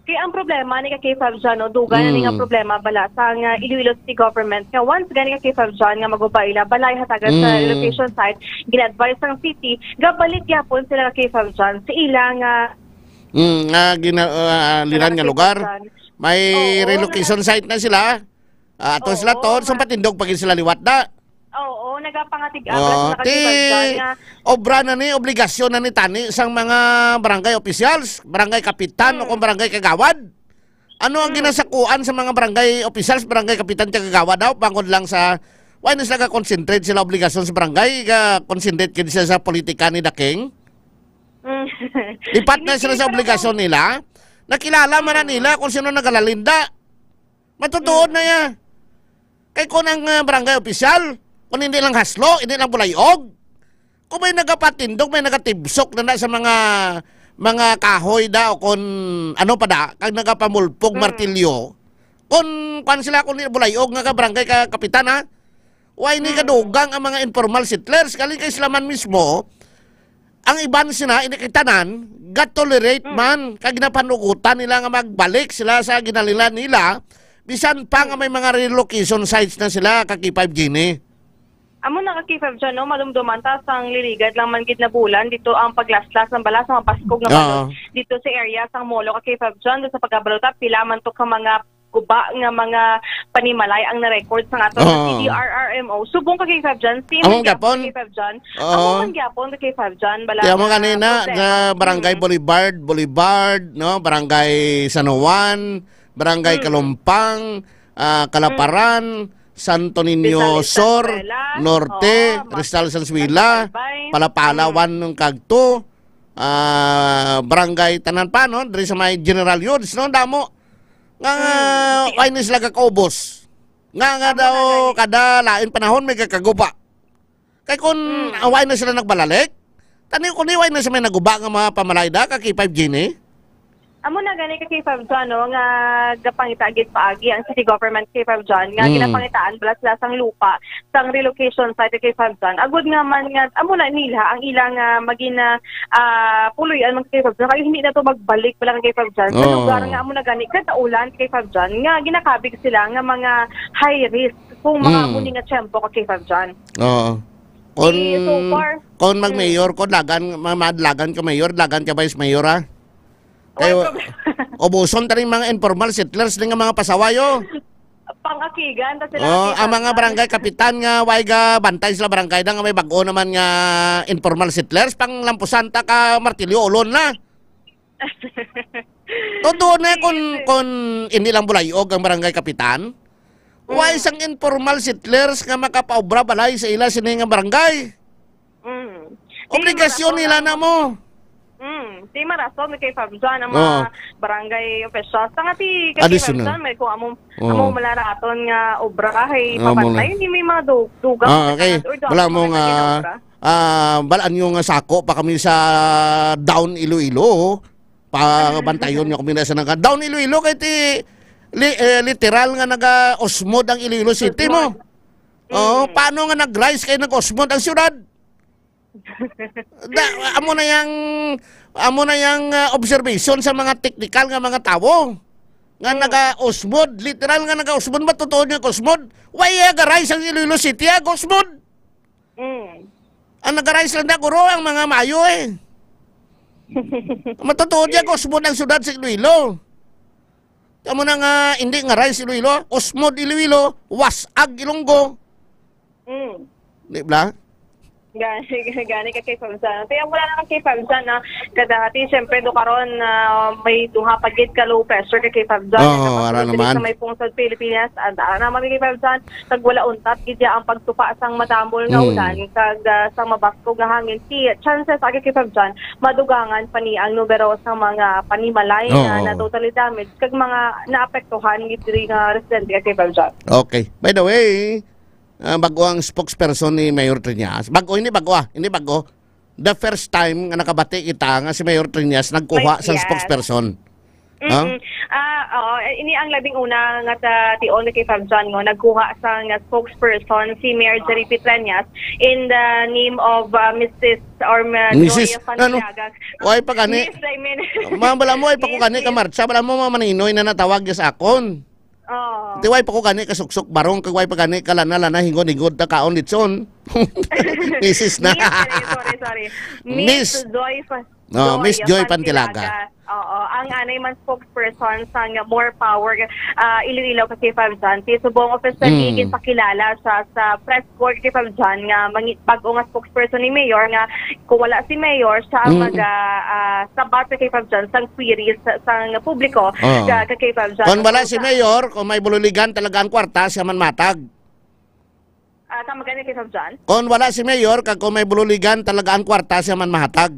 Kaya ang problema ni ka K five John, no, duga na ni nga Mm. problema bala sa nga Iloilo City Government nga once gani ka K five John nga maguba ila balay hatagan sa Mm. relocation site, gina-advise sang city, gabalik gyapon sila ka K five John sa ila nga Mm, nga gina-, ah, liran nga lugar. May Oo, relocation site na sila. Ah, ato sila Oo, to, sa nga patindog pa gid sila liwat da. Oo, nagapangatig-abra Oo, sila ti kasi Valjan nga obra na ni, obligasyon na ni tani sang mga barangay officials, barangay kapitan, o Mm. kung barangay kagawad. Ano ang Mm. ginasakuan sa mga barangay officials, barangay kapitan, kag kagawad daw? Bangod lang sa, why na sila ga-concentrate sila obligasyon sa barangay, ga-concentrate gid sila sa politika ni The King? Mm. Lipat na Hindi, sila sa pero obligasyon nila. Nakilala man na Mm. nila kung sino nagalalinda. Matutuod Mm. na ya. Kay kung ang, ah, barangay opisyal, kung hindi lang haslo, hindi lang bulayog, kung may nagapatindog, may nagatibsok na, na sa mga, mga kahoy da o kung ano pa da, kag nagapamulpog Mm. martilyo, kung kwan sila, kung di bulayog nga ka barangay ka kapitan, ha? Why ni Mm. kadugang ang mga informal settlers? Galing kay sila man mismo, ang iban sina, ini kay tanan, ga-tolerate Mm. man, kag ginapanugutan nila nga magbalik sila sa ginalilan nila, bisan pa nga Mm. may mga relocation sites na sila, ka K five Gini. Amo na ka K five John, no? Malumduman ta sang liligad lang man gid na bulan dito ang paglaslas ng bala sa mga baskog nga Oo. balod dito sa area sang Molo ka K five John, sa pagkabalota pila man to ka mga guba nga mga panimalay ang na-record sa aton nga Oo. C D R R M O. Subong ka K five John, same Among man gyapon gyapon. K five John. Oo. Amo man gyapon ka K five John, bala Kaya mo nga kanina, problema. Sa Barangay Mm. Boulevard, Boulevard, no? Barangay San Juan, Barangay Mm. Kalumpang, ah, Kalaparan, Mm. Santo Niño Rizal Sur, Valenzuela. Norte, Oo, ma-, Rizal Valenzuela, Baybay. Palapala Mm. one kag two, ah, Barangay tanan pa, no? Diri sa may General Yudis, no? Damo. Nga, nga, Mm. why na sila kakaubos? Nga, nga Amo daw, na gani. Kada lain panahon may kakaguba. Kay kung Mm. away na sila nagbalalik, tani kung iway na sa may naguba nga mga pamalayda, ka K five Gini? Amo na gani ka K five John, no, nga gapangita gid paagi ang city government K five John, nga Mm. ginapangitaan bala sila sang lupa, sang relocation site ka K five John. Agud nga man nga, amo na nila ang ilang, ah, magin-, ah, ah, puloy-an man ka K five John. Kay hindi na to magbalik bala ka K five John. Sa Oo. lugar nga amo na gani, kadaulan ka K five John, nga ginakabig sila nga mga high risk kung mga Mm. amo ni nga tiyempo ka K five John. Oo. Kon, Eh, so far, kon mag-mayor, mm. kon lagan, ma-, madlagan ka mayor, lagan ka vice mayor, ha? Wala Kayo, problema. Ubuson ta rin mga informal settlers, din nga mga pasawayo. Pangakigan, ta sila Oh, kakigan. Ang mga barangay kapitan nga, way ga bantay sila barangay na nga may bag-o naman nga informal settlers, pang lampusan ta ka martilyo, ulon na. Totoo na kun, Yes. kun hindi lang bulayog ang barangay kapitan, wa Mm. isang informal settlers nga makapaobra balay sa ila sini nga barangay. Mm. Obligasyon Di nila marason. na mo. Mm. Di marason kay Fabjan ang mga Oo. barangay officials. Tanga ti kay Additional. Fabjan, may kung amo, Oo. amo malaraton nga obra kay Amo na. papantay, hindi may mga du-, dugang Ah, sa okay. Kanan or Wala dugang mo sa nga, Kanan obra. Ah, balaan nyo nga sako pa kami sa Down Iloilo. Pabantayon nyo kami na sa nagka-, Down Iloilo kay ti, li-, eh, literal nga naga-osmod ang Iloilo City mo. Osmod. Oo, Mm. paano nga nag-rise kay nag-osmod ang syudad? Da, amo na yang, amo na yang, ah, observation sa mga technical nga mga tawo nga Mm. naga-usmod, literal nga naga-usmod, matutuod nga usmod. Why ya garay sang Iloilo City, ah, usmod? Mm. Ang nagaray sila na guro ang mga mayo, eh. Matutuod ya usmod ang syudad sa Iloilo. Amo na nga, hindi nga rice Iloilo, usmod Iloilo, was-ag Ilonggo. Mm. Di ba? Gani, gani ka kay Fabzan. Kaya wala na ka kay Fabzan na kadati, siyempre, do karon na may duha pa gid ka low pressure ka kay Fabzan. Oo, Tapos ara dito naman. Sa may pungsod Pilipinas, at ara naman kay Fabzan, kag wala untat gid ya ang pagtupa sang madamol nga Mm. ulan, kag ah, sang mabaskog nga hangin. Si chances agi kay Fabzan, madugangan pa ni ang numero sa mga panimalay nga Oo. Na totally damaged, kag mga naapektuhan gid diri nga residente kay Fabzan. Okay. By the way, ah, bago ang spokesperson ni Mayor Triñas. Bago, hindi bago, ah. Hindi bago. The first time nga nakabati kita nga si Mayor Triñas nagkuha Yes, sang yes. Spokesperson. Ha? Mm-mm. Ah, oo, eh, ini ang labing una nga ta tion kay Fabzan, no? Nagkuha sang spokesperson si Mayor Jerry Petreñas in the name of, ah, Missus or Ma-, Missus, Joy ano? Pantilaga. Why pa gani? Miss, I mean. Ma, bala mo, ay pa ko Miss, gani ka Miss. Marcha, bala mo, mamaninoy na natawag ya sa akon. Oh. Di, why pa ko gani ka suksok barong, kag why pa gani ka lana-lana, hingod-hingod ta kaon litson. Misis na. Miss, sorry, sorry, sorry. Miss Miss Joy Fa-, No, Joy Miss Joy Pantilaga. Pantilaga. Oo, ang anay man spokesperson sang More Power, ah, Iloilo ka kay Fabzan. Si subong officially Mm. ginpakilala sa, sa press corps kay Fabzan nga mangi-, bag-o nga spokesperson ni Mayor nga kung wala si Mayor, siya ang Mm. mag, ah, ah, sabat kay Fabzan sang queries sa, sang publiko Oo. ka, ka kay Fabzan. Kung wala Sa si Mayor, kung may bululigan talaga ang kwarta, siya man matag. Ah, tama gani kay Fabzan? Kung wala si Mayor, kag kung may bululigan talaga ang kwarta, siya man mahatag.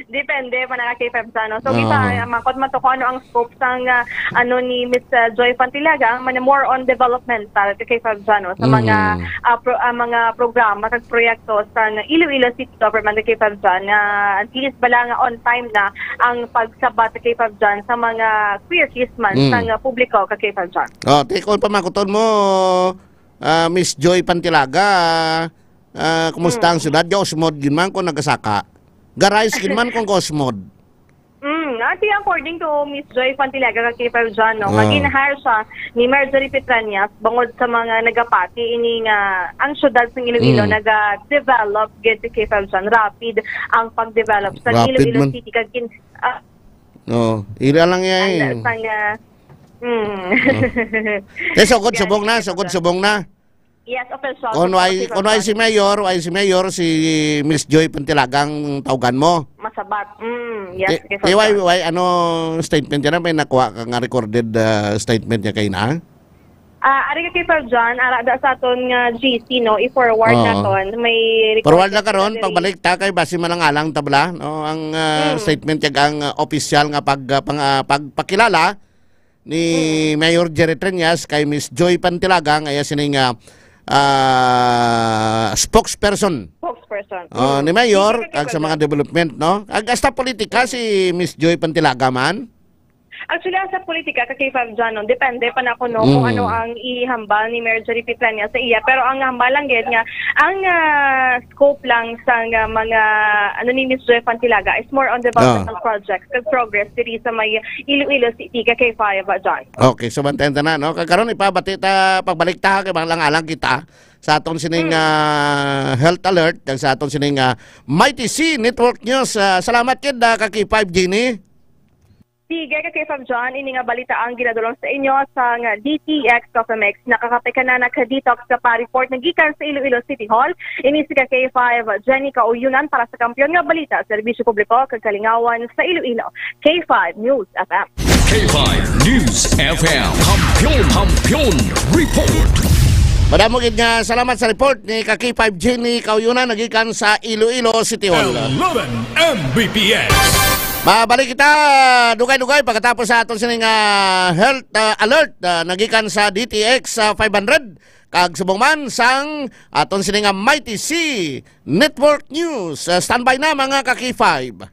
Depende pa na kay Fabzan, no? So, Oo. Kita, ah, makot man to kung ano ang scope sang, ah, ano ni Miss, ah, Joy Pantilaga, ang man more on developmental kay Fabzan, no? Sa mga, Mm. ah, pro-, ah, mga programa kag proyekto sa Iloilo City Government kay Fabzan, na at least bala nga on time na ang pagsabat kay Fabzan sa mga queries man Mm. sa nga publiko ka kay Fabzan. Oh, ti, kung pamakuton mo, ah, Miss Joy Pantilaga, ah, kumusta Mm. ang syudad? Gausmod gid man kung nagasaka. Garais gid man kung gausmod. Mm, ati, according to Miss Joy Pantilaga kag Kay Fabzan, no, nga Ah. gin-hire siya ni Marjorie Petrañas bangod sa mga nagapati ini nga ang syudad sa Iloilo Mm. naga-develop gid kay Fabzan. Rapid ang pag-develop sa Rapid Iloilo man. City kag kin-, ah, No, ira lang yan. Ang sang, ah, mm. Oh. Eh, sugod Yan, subong na, yes, sugod sir. Subong na. Yes, official. Kung Sugod why, subong kung why na. Si Mayor, why si Mayor, si Miss Joy Pantilagang tawgan mo? Masabat. Mm, yes, Di, yes, di why, sir. Why, ano, statement niya na? May nakuha ka nga recorded, ah, statement niya kayo na? Ah, ari ka kay Sir John, ara da sa aton nga G C, no, i-forward Oo. Naton. May record Forward na karon, na diri. Pagbalik ta kay basi malang-alang ta bala, no, ang, ah, Hmm. Statement kag ang, ah, opisyal nga pag, ah, pang, ah, pagpakilala ni Hmm. Mayor Jerry Treñas kay Miss Joy Pantilaga nga iya sining, ah, ah, spokesperson. Spokesperson. Oh, Hmm. ni Mayor, Sige, kag sa Sir mga John. Development, no? Ag hasta politika Hmm. si Miss Joy Pantilaga man. Actually, sa politika, ka K five John, no, depende pa na kuno kung Mm. ano ang ihambal ni Mayor Jerry Petrañas sa iya. Pero ang hambal lang gid nga, ang, ah, scope lang sa nga mga, ano, ni Miss Joy Pantilaga is more on developmental Ah. projects kag progress diri sa may Iloilo City, ka K five, John. Okay, so bantayan ta na, no? Kag karon ipabati ta, pagbalik ta, kay malang-alang kita sa aton sining, Mm. ah, health alert, kag sa aton sining, ah, Mighty C Network News. Ah, salamat kid, ah, ka K five Jeannie. Sige, ka K five John, ini nga balita ang ginadulong sa inyo sang D T X Coffee Mix. Nakakape ka na, naka-detox ka pa. Report na gikan sa Iloilo City Hall. Ini si ka K five Jenny Kauyunan para sa Kampiyon nga Balita, Serbisyo Publiko kag Kalingawan sa Iloilo. K five News F M. K five News F M. Kampiyon, Kampiyon Report. Madamo gid nga salamat sa report ni ka K five Jenny Kauyunan, nagikan sa Iloilo City Hall. Eleven M B P S. Mabalik kita, dugay-dugay, pagkatapos sa aton sining, ah, health, ah, alert, ah, nagikan sa D T X, ah, five hundred, kag subong man sang aton sining, ah, Mighty C Network News. Ah, standby na, mga ka K five.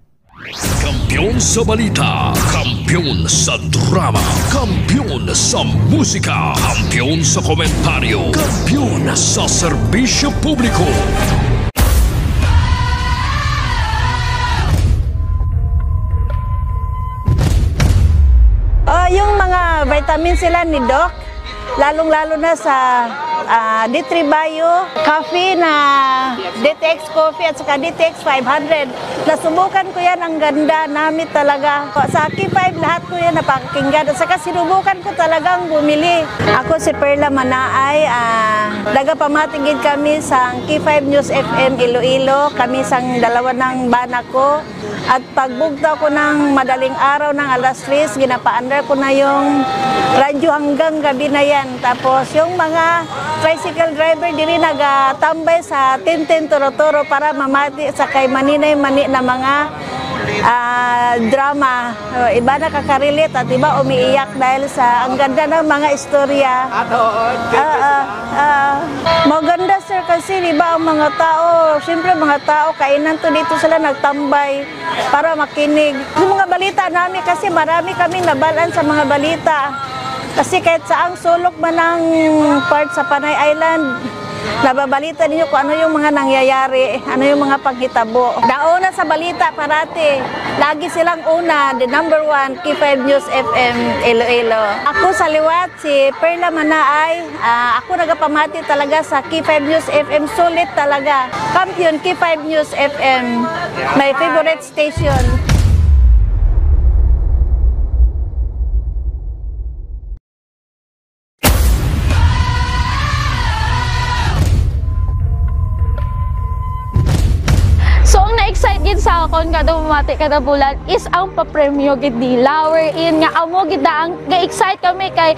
Kampiyon sa balita, kampiyon sa drama, kampiyon sa musika, kampiyon sa komentaryo, kampiyon sa serbisyo publiko. Vitamin sila ni Doc, lalong-lalo na sa, ah, D three Bio Coffee na D T X Coffee at saka D T X five hundred. Nasubukan ko yan, ang ganda, namit talaga. Sa K five, lahat ko yan napakinggan. At saka sinubukan ko talagang bumili. Ako si Perla Manaay, ah, nagapamati gid kami sa K five News F M Iloilo. Kami sang dalawa ng bana ko. At pagbugtaw ko ng madaling araw ng alas tres, ginapaandar ko na yung radyo hanggang gabi na yan. Tapos yung mga tricycle driver diri nagatambay sa Tintin Turo-Turo para mamati sa kay maninay-mani na mga, ah, drama. Uh, iba nakaka-relate at iba umiiyak dahil sa ang ganda ng mga istorya. Ato, ah, ah, ah. Maganda, sir, kasi di ba ang mga tao, siyempre mga tao, kainan to dito sila nagtambay para makinig. Yung mga balita namin kasi marami kaming nabalaan sa mga balita. Kasi kahit saang sulok man ang part sa Panay Island, nababalita ninyo kung ano yung mga nangyayari, ano yung mga panghitabo. Daon na sa balita parati. Lagi silang una, the number one, K five News F M Iloilo. Ako sa liwat, si Perla Manaay. Ah, ako nagapamati talaga sa K five News F M. Sulit talaga. Kampiyon, K five News F M. My favorite station. So, ang na-excite gid sa akon kada bumati kada bulan is ang papremyo gid nila. Wherein nga amo gid na ang ga-excite kami kay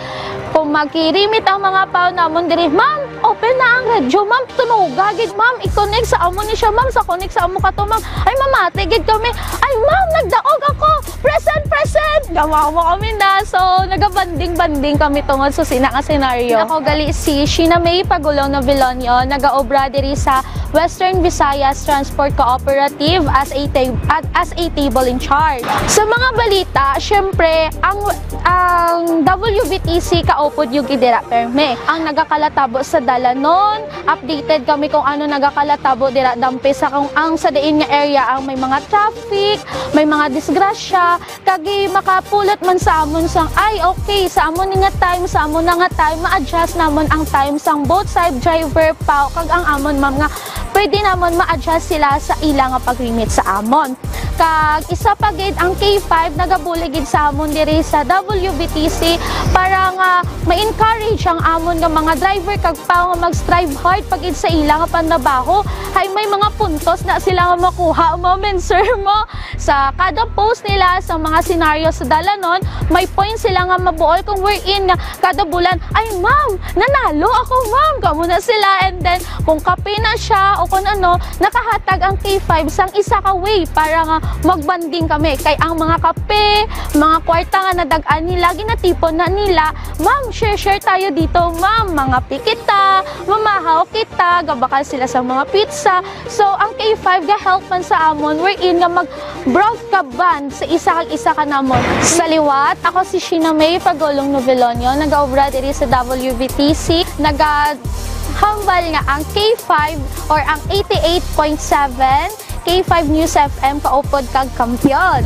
kung magkirimit ang mga pao namon diri, "Ma'am, open na ang radyo, ma'am. Tunoga gid, ma'am. I-connect sa amo ni siya, ma'am. Sa connect sa amo ka to, ma'am. Ay, mamati gid kami. Ay, ma'am, nagdaog ako. Present, present!" Gamawa kami na. So, nagabanding-banding kami tungod sa sina nga senaryo. Ako gali si Sheena May Pagulong Novilonio, nagaobra diri sa Western Visayas Transport Cooperative as a ta-, at as a table in charge. Sa mga balita, syempre, ang, ang W V T C kaupod yung gid dira perme. Ang nagakalatabo sa dalanon, updated kami kung ano nagakalatabo dira dampe sa kung ang sa diin nga area ang may mga traffic, may mga disgrasya, kag makapulot man sa amon sang, ay, okay, sa amon ni nga time, sa amon na nga time, ma-adjust namon ang time sang both side driver, pao, kag ang amon, ma'am, nga pwede namon ma-adjust sila sa ila nga pagrimit sa amon. Kag isa pa gid, ang K five nagabulig gid sa amon diri sa W V T C para nga ma-encourage ang amon nga mga driver kag pao nga mag-strive hard pa gid sa ila nga panrabaho. Hay may mga puntos na sila nga makuha, ma'am and sir, mo. Sa kada post nila sa mga senaryo sa dalanon, may point sila nga mabuol kung wherein nga kada bulan, "Ay, ma'am, nanalo ako, ma'am." Kamo na sila. And then, kung kape na siya o kung ano, nakahatag ang K five sang isa ka way para nga magbanding kami. Kay ang mga kape, mga kwarta nga nadag-an nila, ginatipon na nila, "Ma'am, share-share tayo dito, ma'am. Mangape kita, mamahaw kita." Gabakal sila sa mga pizza. So, ang K five ga-help man sa amon, wherein nga mag-broad ka band sa isa kag isa ka namon. Sa liwat, ako si Sheena May Pagulong Novelonio, nagaobra diri sa W V T C. Nagahambal nga ang K five or ang eighty-eight point seven K five News F M kaupod kag kampiyon.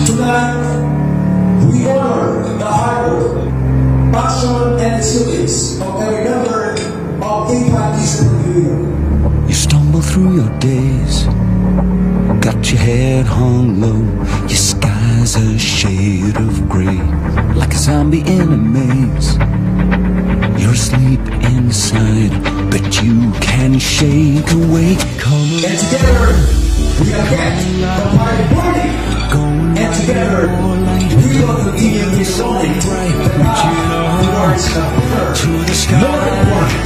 Tonight, we honor the hard work, passion, and resilience of every member of K five News F M Iloilo. You stumble through your days, got your head hung low, your sky's a shade of gray, like a zombie in a maze. You're asleep inside, but you can shake awake. And together, we are back. The party burning. And together, we will continue this morning the path towards a better, more important,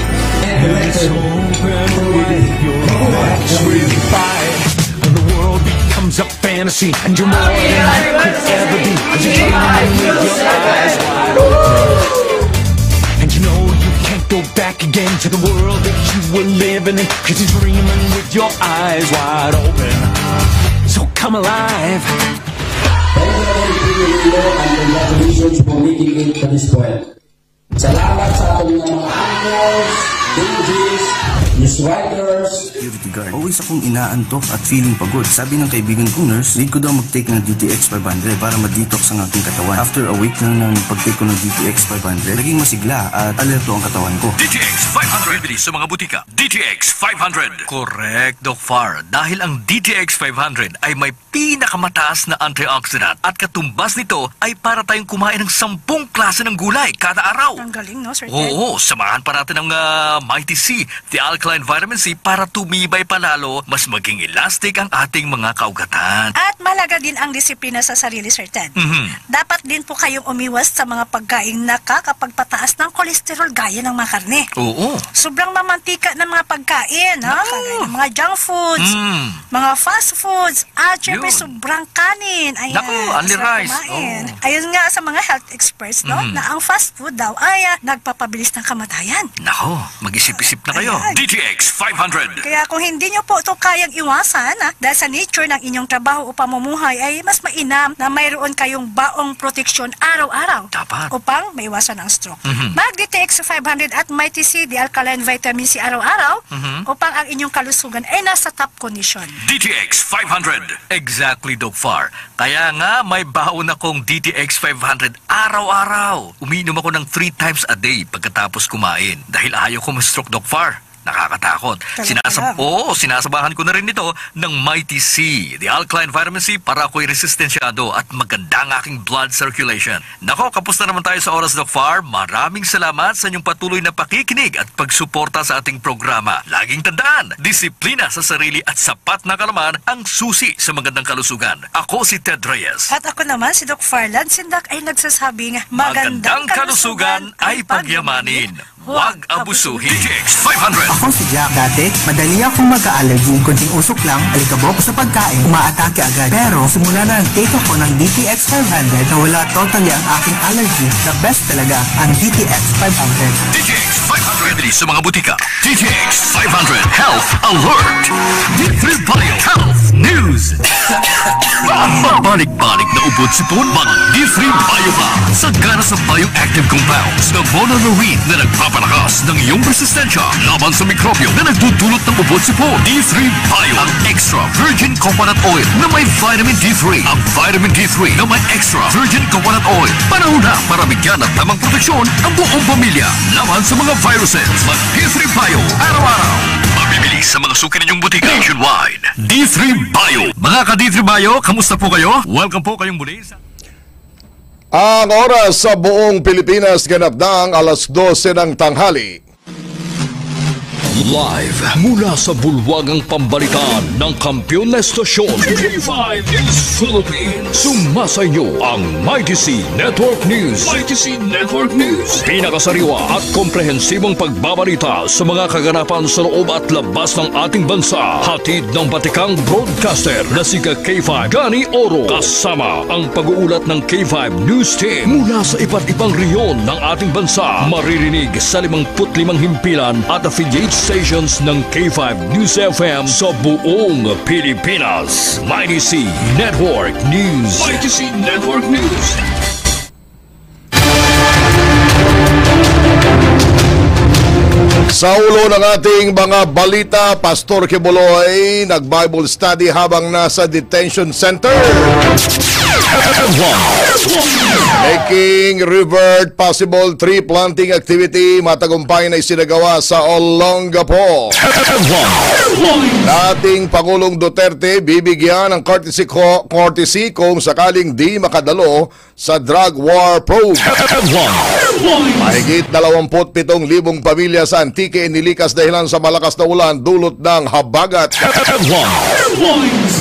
and better community. Mabuhay ang Pilipinas. When the world becomes a fantasy and you're more than you could ever be, 'cause you're dreaming with your eyes wide open. And you know you can't go back again to the world that you were living in, 'cause you're dreaming with your eyes wide open. So come alive. Hello, Iloilo, and congratulations for making it to this point. Salamat sa aton nga mga uncles, D Js, Miss Whitehurst. Security guard. Always akong inaantok at feeling pagod. Sabi ng kaibigan kong nurse, need ko daw mag-take ng D T X five hundred para ma-detox ang aking katawan. After a week lang ng pag-take ko ng D T X five hundred, naging masigla at alerto ang katawan ko. D T X five hundred. Bibili sa mga butika. D T X five hundred. Correct, Doc Far. Dahil ang D T X five hundred ay may pinakamataas na antioxidant at katumbas nito ay para tayong kumain ng sampung klase ng gulay kada araw. Ang galing, no, Sir Ted? Oo, samahan pa natin ng ah, Mighty C, the alkaline vitamin C, para tumibay pa lalo, mas maging elastic ang ating mga kaugatan. At mahalaga din ang disiplina sa sarili, Sir Ted. Mhm. Dapat din po kayong umiwas sa mga pagkaing nakakapagpataas ng kolesterol gaya ng mga karne. Oo. Sobrang mamantika ng mga pagkain, ha? Naku. Kagaya ng mga junk foods, Mm. mga fast foods, at syempre Yun. sobrang kanin. Ayan, Naku, only masarap rice. kumain. Oo. Ayon nga sa mga health experts, no, Mhm. na ang fast food daw ay ah, nagpapabilis ng kamatayan. Nako, mag-isip-isip na kayo. Ayan. D T X five hundred. Kaya kung hindi nyo po ito kayang iwasan, ah, dahil sa nature ng inyong trabaho o pamumuhay, ay mas mainam na mayroon kayong baong proteksyon araw-araw Dapat. upang maiwasan ang stroke. Mhm. Mag D T X five hundred at Mighty C, the alkaline vitamin C araw-araw Mhm. upang ang inyong kalusugan ay nasa top condition. D T X five hundred. Exactly, Doc Far. Kaya nga, may baon akong D T X five hundred araw-araw. Umiinom ako ng three times a day pagkatapos kumain dahil ayaw ko ma-stroke, Doc Far. Nakakatakot. Talaga Sinasab-, lang. Oo, sinasabahan ko na rin ito ng Mighty C, the alkaline vitamin C, para ako'y resistensyado at maganda ang aking blood circulation. Nako, kapos na naman tayo sa oras, Doc Far. Maraming salamat sa inyong patuloy na pakikinig at pagsuporta sa ating programa. Laging tandaan, disiplina sa sarili at sapat na kaalaman ang susi sa magandang kalusugan. Ako si Ted Reyes. At ako naman si Doc Farland Sindak ay nagsasabing, Magandang kalusugan ay pagyamanin. Huwag abusuhin. D T X five hundred. Ako si Jack. Dati, madali akong magka-allergy. Kunting usok lang, alikabok sa pagkain, umaatake agad. Pero, simula na nag-take ako ng D T X five hundred, nawala totally ang aking allergy. The best talaga ang D T X five hundred. D T X five hundred. Bibili sa mga butika. D T X five hundred Health Alert. D three Bio Health News. Pabalik-balik na ubo at sipon, mag D three Bio ka. Sagana sa bioactive compounds na monolurine na nagpapalakas ng iyong resistensya laban sa mikrobyo na nagdudulot ng ubo at sipon. D three Bio, ang extra virgin coconut oil na may vitamin D three. Ang vitamin D three na may extra virgin coconut oil. Panahon na para bigyan ng tamang proteksyon ang buong pamilya laban sa mga viruses. Mag D three Bio araw-araw. Mabibili sa mga suki ninyong butika nationwide. D three Bio. Mga ka-D three Bio, kamusta po kayo? Welcome po kayong muli sa Ang oras sa buong Pilipinas, ganap na ang alas dose ng tanghali. Live mula sa bulwagang pambalitaan ng kampiyon na estasyon, K five News Philippines. Sumasa inyo ang Mighty C Network News. Mighty C Network News. Pinakasariwa at komprehensibong pagbabalita sa mga kaganapan sa loob at labas ng ating bansa. Hatid ng batikang broadcaster na si K five Gani Oro. Kasama ang pag-uulat ng K five News Team mula sa iba't ibang rehiyon ng ating bansa. Maririnig sa limangput limang himpilan at affiliate stations ng K five News F M sa buong Pilipinas. Mighty C Network News. Mighty C Network News. Sa ulo ng ating mga balita, Pastor Kibuloy nag-Bible study habang nasa detention center. Making revert possible tree planting activity, matagumpay na isinagawa sa Olongapo. Dating Pangulong Duterte bibigyan ng courtesy, co- courtesy kung sakaling di makadalo sa drug war probe. Headlines. Mahigit dalawampu't pitong libong pamilya sa Antique nilikas dahilan sa malakas na ulan dulot ng habagat. Headlines.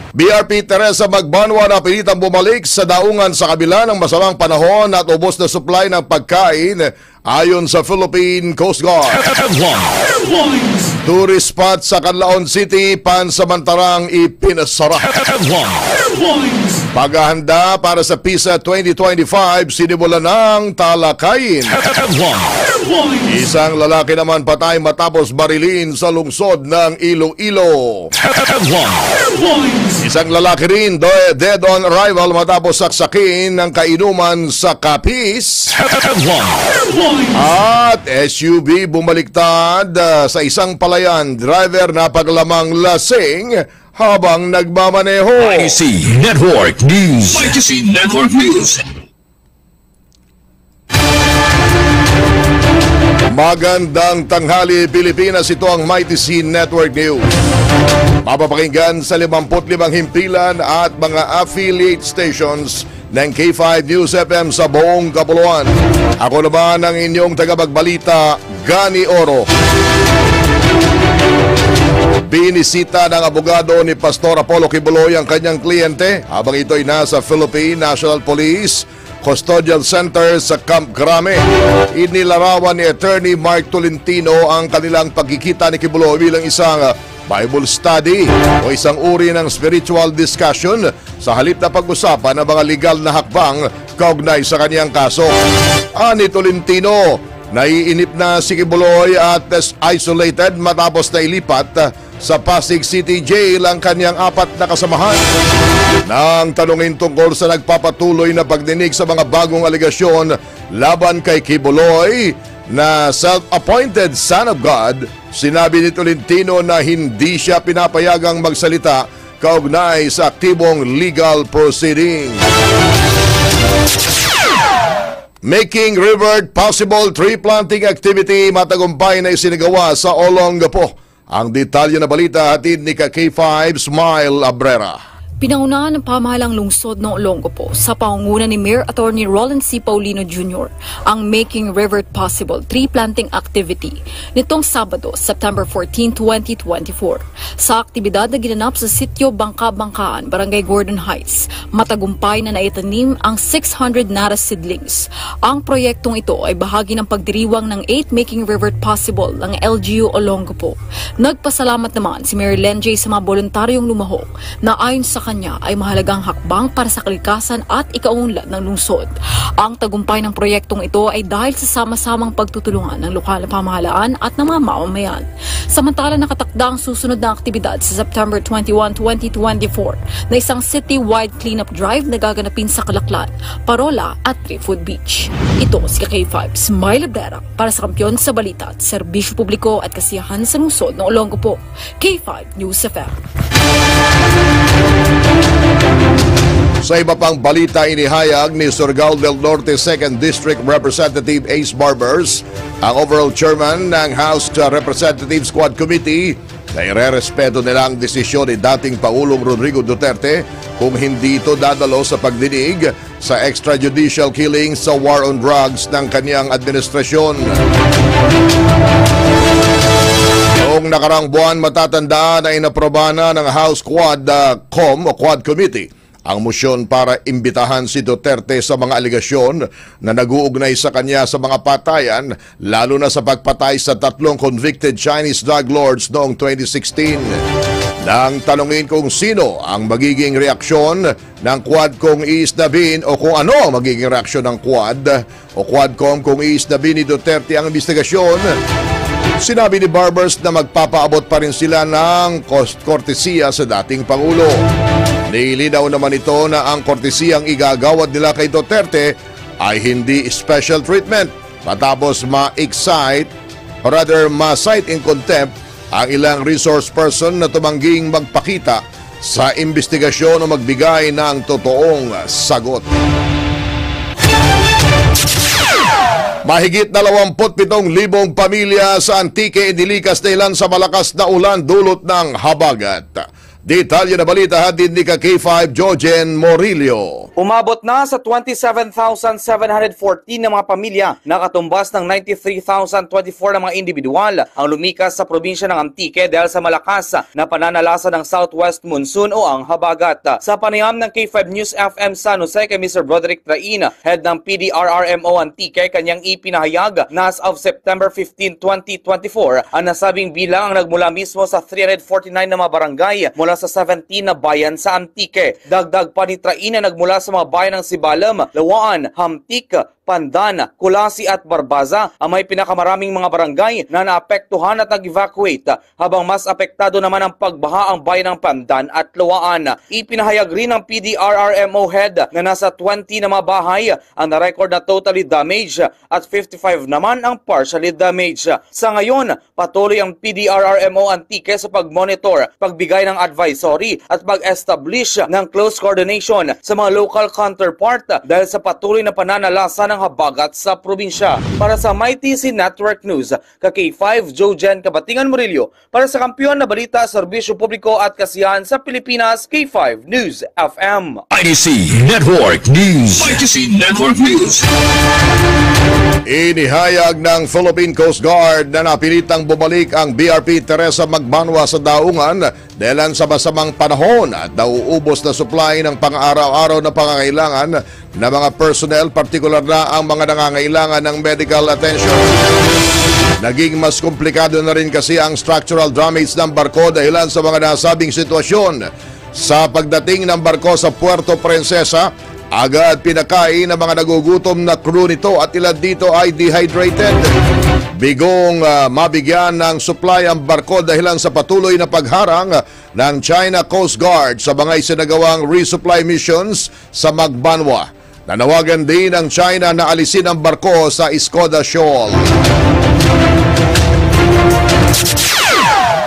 B R P Teresa Magbanwa napilitang bumalik sa daungan sa kabila ng masamang panahon at ubos na supply ng pagkain ayon sa Philippine Coast Guard. Headlines. Tourist spot sa Canlaon City pansamantarang ipinasara. Headlines. Paghahanda para sa PISA twenty twenty-five, sinimulan ng talakayin. Headlines. Isang lalaki naman patay matapos barilin sa lungsod ng Iloilo. Headlines. Isang lalaki rin de-, dead on arrival matapos saksakin ng kainuman sa Capiz. Headlines. At S U V bumaliktad, ah, sa isang palayan. Driver napaglamang lasing habang nagmamaneho. I C Network News. I C Network News. Magandang tanghali, Pilipinas. Ito ang Mighty C Network News. Mapapakinggan sa limampu't limang himpilan at mga affiliate stations ng K five News F M sa buong kapuluan. Ako naman ang inyong tagapagbalita, Gani Oro. Binisita ng abogado ni Pastor Apollo Quiboloy ang kanyang kliyente habang ito'y nasa Philippine National Police Custodial Center sa Camp Crame. Inilarawan ni Attorney Mark Tolentino ang kanilang pagkikita ni Quiboloy bilang isang Bible study o isang uri ng spiritual discussion sa halip na pag-usapan ang mga legal na hakbang kaugnay sa kanyang kaso. Ani Tolentino, naiinip na si Quiboloy at isolated matapos na ilipat sa Pasig City Jail ang kanyang apat na kasamahan. Nang tanungin tungkol sa nagpapatuloy na pagdinig sa mga bagong alegasyon laban kay Quiboloy na self-appointed Son of God, sinabi ni Tolentino na hindi siya pinapayagang magsalita kaugnay sa aktibong legal proceeding. Making River Possible Tree Planting Activity matagumpay na isinagawa sa Olongapo. Ang detalye na balita hatid ni ka K five Smile Abrera. Pinangunahan ng pamahalang lungsod ng Olongapo sa pangunguna ni Mayor Attorney Roland C. Paulino Junior ang Making River Possible tree planting activity nitong Sabado, September fourteen, twenty twenty-four. Sa aktibidad na ginanap sa sitio Bangka-Bangkaan, Barangay Gordon Heights, matagumpay na naitanim ang six hundred naras seedlings. Ang proyektong ito ay bahagi ng pagdiriwang ng eight Making River Possible ng L G U Olongapo. Nagpasalamat naman si Mayor Len J sa mga boluntaryong lumahok na ayon sa kanya ay mahalagang hakbang para sa kalikasan at ikaunlad ng lungsod. Ang tagumpay ng proyektong ito ay dahil sa sama-samang pagtutulungan ng lokal na pamahalaan at ng mga mamamayan. Samantala, nakatakda ang susunod na aktibidad sa September twenty-one, twenty twenty-four, na isang citywide cleanup drive na gaganapin sa Kalaklan, Parola at Trifood Beach. Ito si K five Smile Abrera para sa Kampiyon sa Balita at Serbisyo Publiko at Kasiyahan sa Lungsod ng Olongapo. K five News F M. Sa iba pang balita, inihayag ni Surigao del Norte Second District Representative Ace Barbers, ang overall chairman ng House Representatives Quad Committee, na irerespeto nila ang desisyon ni dating Pangulong Rodrigo Duterte kung hindi ito dadalo sa pagdinig sa extrajudicial killing sa war on drugs ng kanyang administrasyon. Noong nakarang buwan, matatandaan na inaprobahan na ng House Quad, ah, Com o Quad Committee ang motion para imbitahan si Duterte sa mga alegasyon na nag-uugnay sa kanya sa mga patayan, lalo na sa pagpatay sa tatlong convicted Chinese drug lords noong twenty sixteen. Nang tanungin kung sino ang magiging reaksyon ng Quad kung iisnabin o kung ano ang magiging reaksyon ng Quad o Quadcom kung iisnabin ni Duterte ang investigasyon, sinabi ni Barbers na magpapaabot pa rin sila ng kos-, kortesiya sa dating Pangulo. Nilinaw naman ito na ang kortesiyang igagawad nila kay Duterte ay hindi special treatment matapos ma-excite, or rather, ma-cite in contempt ang ilang resource person na tumangging magpakita sa imbestigasyon o magbigay ng totoong sagot. Mahigit dalawampu't pitong libong pamilya sa Antique inilikas na ilan sa malakas na ulan dulot ng habagat. Detalye na balita hatid ni ka K five Jojen Morillo. Umabot na sa twenty-seven thousand seven hundred fourteen na mga pamilya nakatumbas ng ninety-three thousand twenty-four na mga individual ang lumikas sa probinsya ng Antique dahil sa malakas na pananalasa ng southwest monsoon o ang habagat. Sa panayam ng K five News F M San Jose kay Mister Broderick Train, head ng P D R R M O Antique, kanyang ipinahayag na as of September fifteen, twenty twenty-four, ang nasabing bilang ang nagmula mismo sa three hundred forty-nine na mga barangay mula para sa seventeen na bayan sa Antique. Dagdag pa ni Traina, nagmula sa mga bayan ng Sibalom, Lawaan, Hamtic, Pandan, Culasi at Barbaza ang may pinakamaraming mga barangay na naapektuhan at nag-evacuate, habang mas apektado naman ang pagbaha ang bayan ng Pandan at Lawaan. Ipinahayag rin ng P D R R M O head na nasa twenty na mga bahay ang na-record na totally damaged at fifty-five naman ang partially damaged. Sa ngayon, patuloy ang P D R R M O Antique sa pag-monitor, pagbigay ng advisory at pag-establish ng close coordination sa mga local counterpart dahil sa patuloy na pananalasa ng habagat sa probinsya. Para sa Mighty C Network News, ka K five, Joe Jen Kabatingan Murillo, para sa Kampiyon na Balita, Serbisyo Publiko at Kasiyahan sa Pilipinas, K five News F M. I D C Network News. I D C Network News. Inihayag ng Philippine Coast Guard na napilitang bumalik ang B R P Teresa Magbanwa sa Daungan dahilan sa masamang panahon at nauubos na supply ng pang-araw-araw na pangangailangan na mga personnel, partikular na ang mga nangangailangan ng medical attention. Naging mas komplikado na rin kasi ang structural damage ng barko dahilan sa mga nasabing sitwasyon. Sa pagdating ng barko sa Puerto Princesa, agad pinakain ang mga nagugutom na crew nito at ilan dito ay dehydrated. Bigong, ah, mabigyan ng supply ang barko dahilan sa patuloy na pagharang ng China Coast Guard sa mga isinagawang resupply missions sa Magbanwa. Nanawagan din ang China na alisin ang barko sa Escoda Shoal.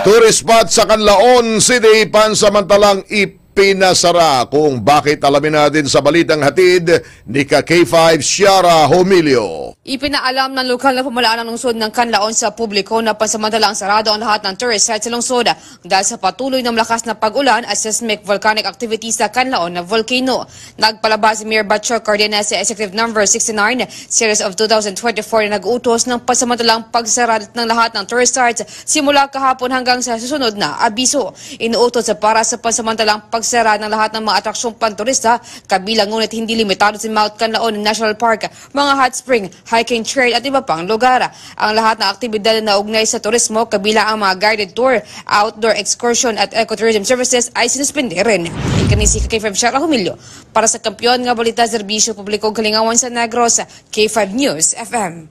Tourist spot sa Canlaon City pansamantalang ipinasara. Kung bakit, alamin natin sa balitang hatid ni ka K five Ciara Homilio. Ipinaalam ng lokal na pamahalaan ng lungsod ng Canlaon sa publiko na pansamantalang sarado ang lahat ng tourist site sa lungsod dahil sa patuloy na malakas na pag-ulan at seismic volcanic activity sa Canlaon na volcano. Nagpalabas si Mayor Batcho Cardenas sa Executive Number sixty-nine, Series of two thousand twenty-four na nag-utos ng pansamantalang pagsara ng lahat ng tourist sites simula kahapon hanggang sa susunod na abiso. Inuutos sa para sa pansamantalang pagsara ng lahat ng mga atraksyong panturista, kabilang ngunit hindi limitado sa Mount Canlaon National Park, mga hot spring, hiking trail at iba pang lugar. Ang lahat ng aktibidad na naugnay sa turismo, kabilang ang mga guided tour, outdoor excursion at ecotourism services ay sinuspindi rin. Kami si K five Shara Humilio para sa Kampiyon nga Balita, Serbisyo Publiko, Kalingawan sa Negros, K five News F M.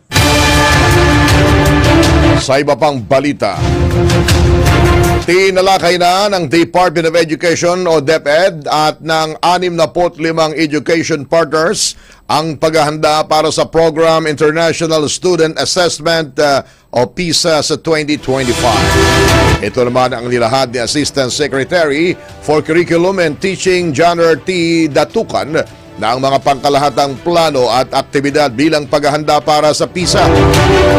Sa iba pang balita, tinalakay na ng Department of Education o DepEd at ng anim na put limang education partners ang paghahanda para sa Program International Student Assessment, uh, o PISA sa twenty twenty-five. Ito naman ang nilahad ni Assistant Secretary for Curriculum and Teaching John R T Datukan na ang mga pangkalahatang plano at aktibidad bilang paghahanda para sa PISA.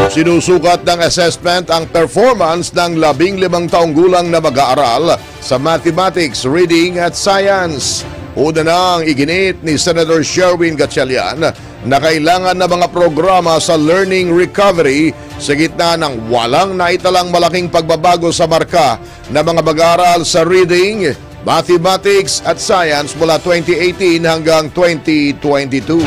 Sinusukat ng assessment ang performance ng labing limang taong gulang na mag-aaral sa mathematics, reading at science. Una na ang iginit ni Senator Sherwin Gatchalian na kailangan na mga programa sa learning recovery sa gitna ng walang naitalang malaking pagbabago sa marka na mga mag-aaral sa reading, mathematics at science mula twenty eighteen hanggang twenty twenty-two.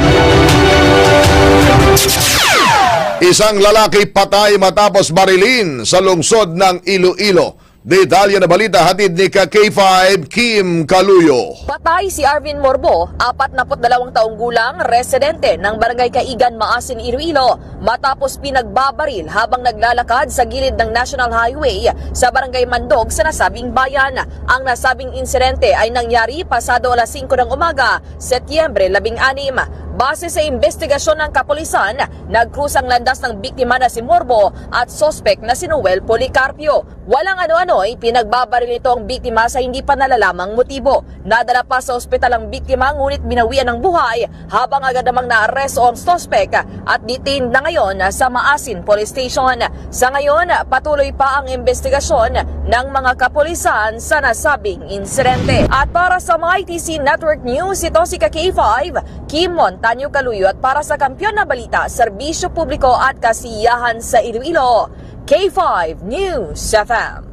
Isang lalaki patay matapos barilin sa lungsod ng Iloilo. Detalye na balita hatid ni ka K five Kim Kaluyo. Patay si Arvin Morbo, apat na put dalawang taong gulang, residente ng Barangay Caigan, Maasin, Iloilo, matapos pinagbabaril habang naglalakad sa gilid ng National Highway sa Barangay Mandog sa nasabing bayan. Ang nasabing insidente ay nangyari pasado alas singko ng umaga, Setyembre labing anim. Base sa investigasyon ng kapulisan, nagkrus ang landas ng biktima na si Morbo at suspek na si Noel Policarpio. Walang ano-ano'y pinagbabaril nito ang biktima sa hindi pa nalalamang motibo. Nadala pa sa ospital ang biktima, ngunit binawian ng buhay habang agad namang naaresto ang suspek at detained na ngayon sa Maasin Police Station. Sa ngayon, patuloy pa ang investigasyon ng mga kapulisan sa nasabing insidente. At para sa Mighty C Network News, ito si ka K five, Kim Montaño Kaluyo, at para sa Kampiyon na Balita, Serbisyo Publiko at Kasiyahan sa Iloilo, K five News F M.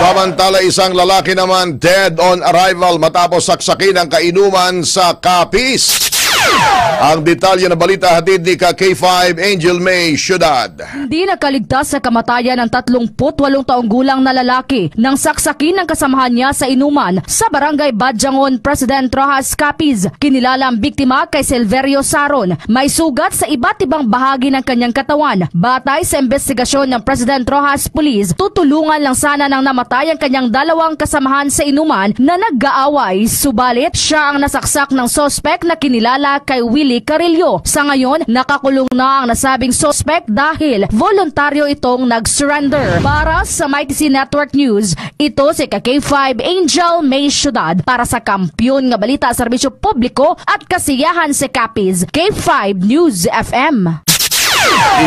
Samantala, isang lalaki naman dead on arrival matapos saksakin ang kainuman sa Capiz. Ang detalye ng balita hatid ni ka K five Angel May Ciudad. Hindi nakaligtas sa kamatayan ang tatlong put walong taong gulang na lalaki nang saksakin ng kasamahan niya sa inuman sa Barangay Badjangon, President Roxas, Capiz. Kinilala ang biktima kay Silverio Saron. May sugat sa iba't ibang bahagi ng kanyang katawan. Batay sa investigasyon ng President Roxas Police, tutulungan lang sana ng namatay ang kanyang dalawang kasamahan sa inuman na nag-aaway. Subalit, siya ang nasaksak ng suspek na kinilala kay Willie Carrillo. Sa ngayon, nakakulong na ang nasabing suspek dahil voluntaryo itong nag-surrender. Para sa Mighty C Network News, ito si ka K five Angel May Ciudad para sa Kampiyon nga Balita, Serbisyo Publiko at Kasiyahan sa Capiz, K five News F M.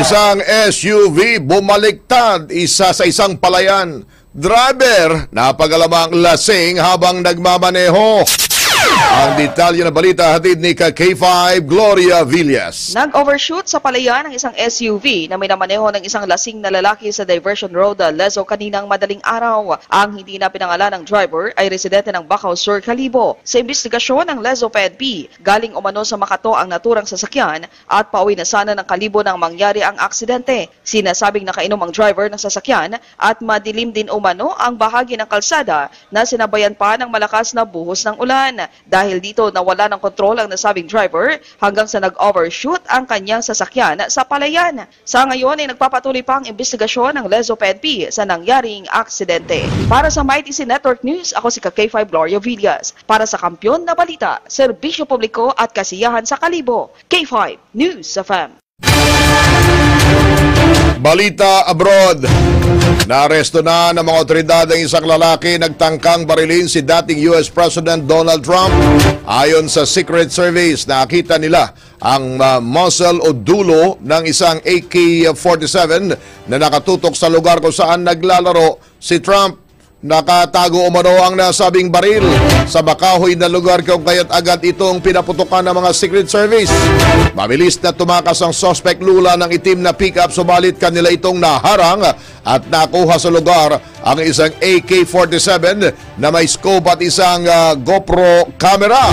Isang S U V bumaliktad isa sa isang palayan. Driver, napagalamang lasing habang nagmamaneho. Ang detalye ng balita hatid ni ka K five Gloria Villas. Nag-overshoot sa palayan ang isang S U V na minamaneho ng isang lasing na lalaki sa Diversion Road, Lezo, kaninang madaling araw. Ang hindi na pinangalan ng driver ay residente ng Bacau Sur, Kalibo. Sa investigasyon ng Lezo P N P, galing umano sa Makato ang naturang sasakyan at pauwi na sana ng Kalibo nang mangyari ang aksidente. Sinasabing nakainom ang driver ng sasakyan at madilim din umano ang bahagi ng kalsada na sinabayan pa ng malakas na buhos ng ulan. Dahil dito, nawala ng kontrol ang nasabing driver hanggang sa nag-overshoot ang kanyang sasakyan sa palayan. Sa ngayon ay nagpapatuloy pa ang investigasyon ng Lezo P N P sa nangyaring aksidente. Para sa Mighty C Network News, ako si ka K five Gloria Villas. Para sa Kampiyon na Balita, Serbisyo Publiko at Kasiyahan sa Kalibo, K five News F M. Balita abroad. Naaresto na ng mga otoridad ang isang lalaki nagtangkang barilin si dating U S President Donald Trump. Ayon sa Secret Service, nakita nila ang, ah, muzzle o dulo ng isang A K forty-seven na nakatutok sa lugar kung saan naglalaro si Trump. Nakatago umano ang nasabing baril sa makahoy na lugar kung kaya't agad itong pinaputukan ng mga Secret Service. Mabilis na tumakas ang suspect lula ng itim na pickup, subalit kanila itong naharang at nakuha sa lugar ang isang A K forty-seven na may scope at isang, ah, GoPro camera.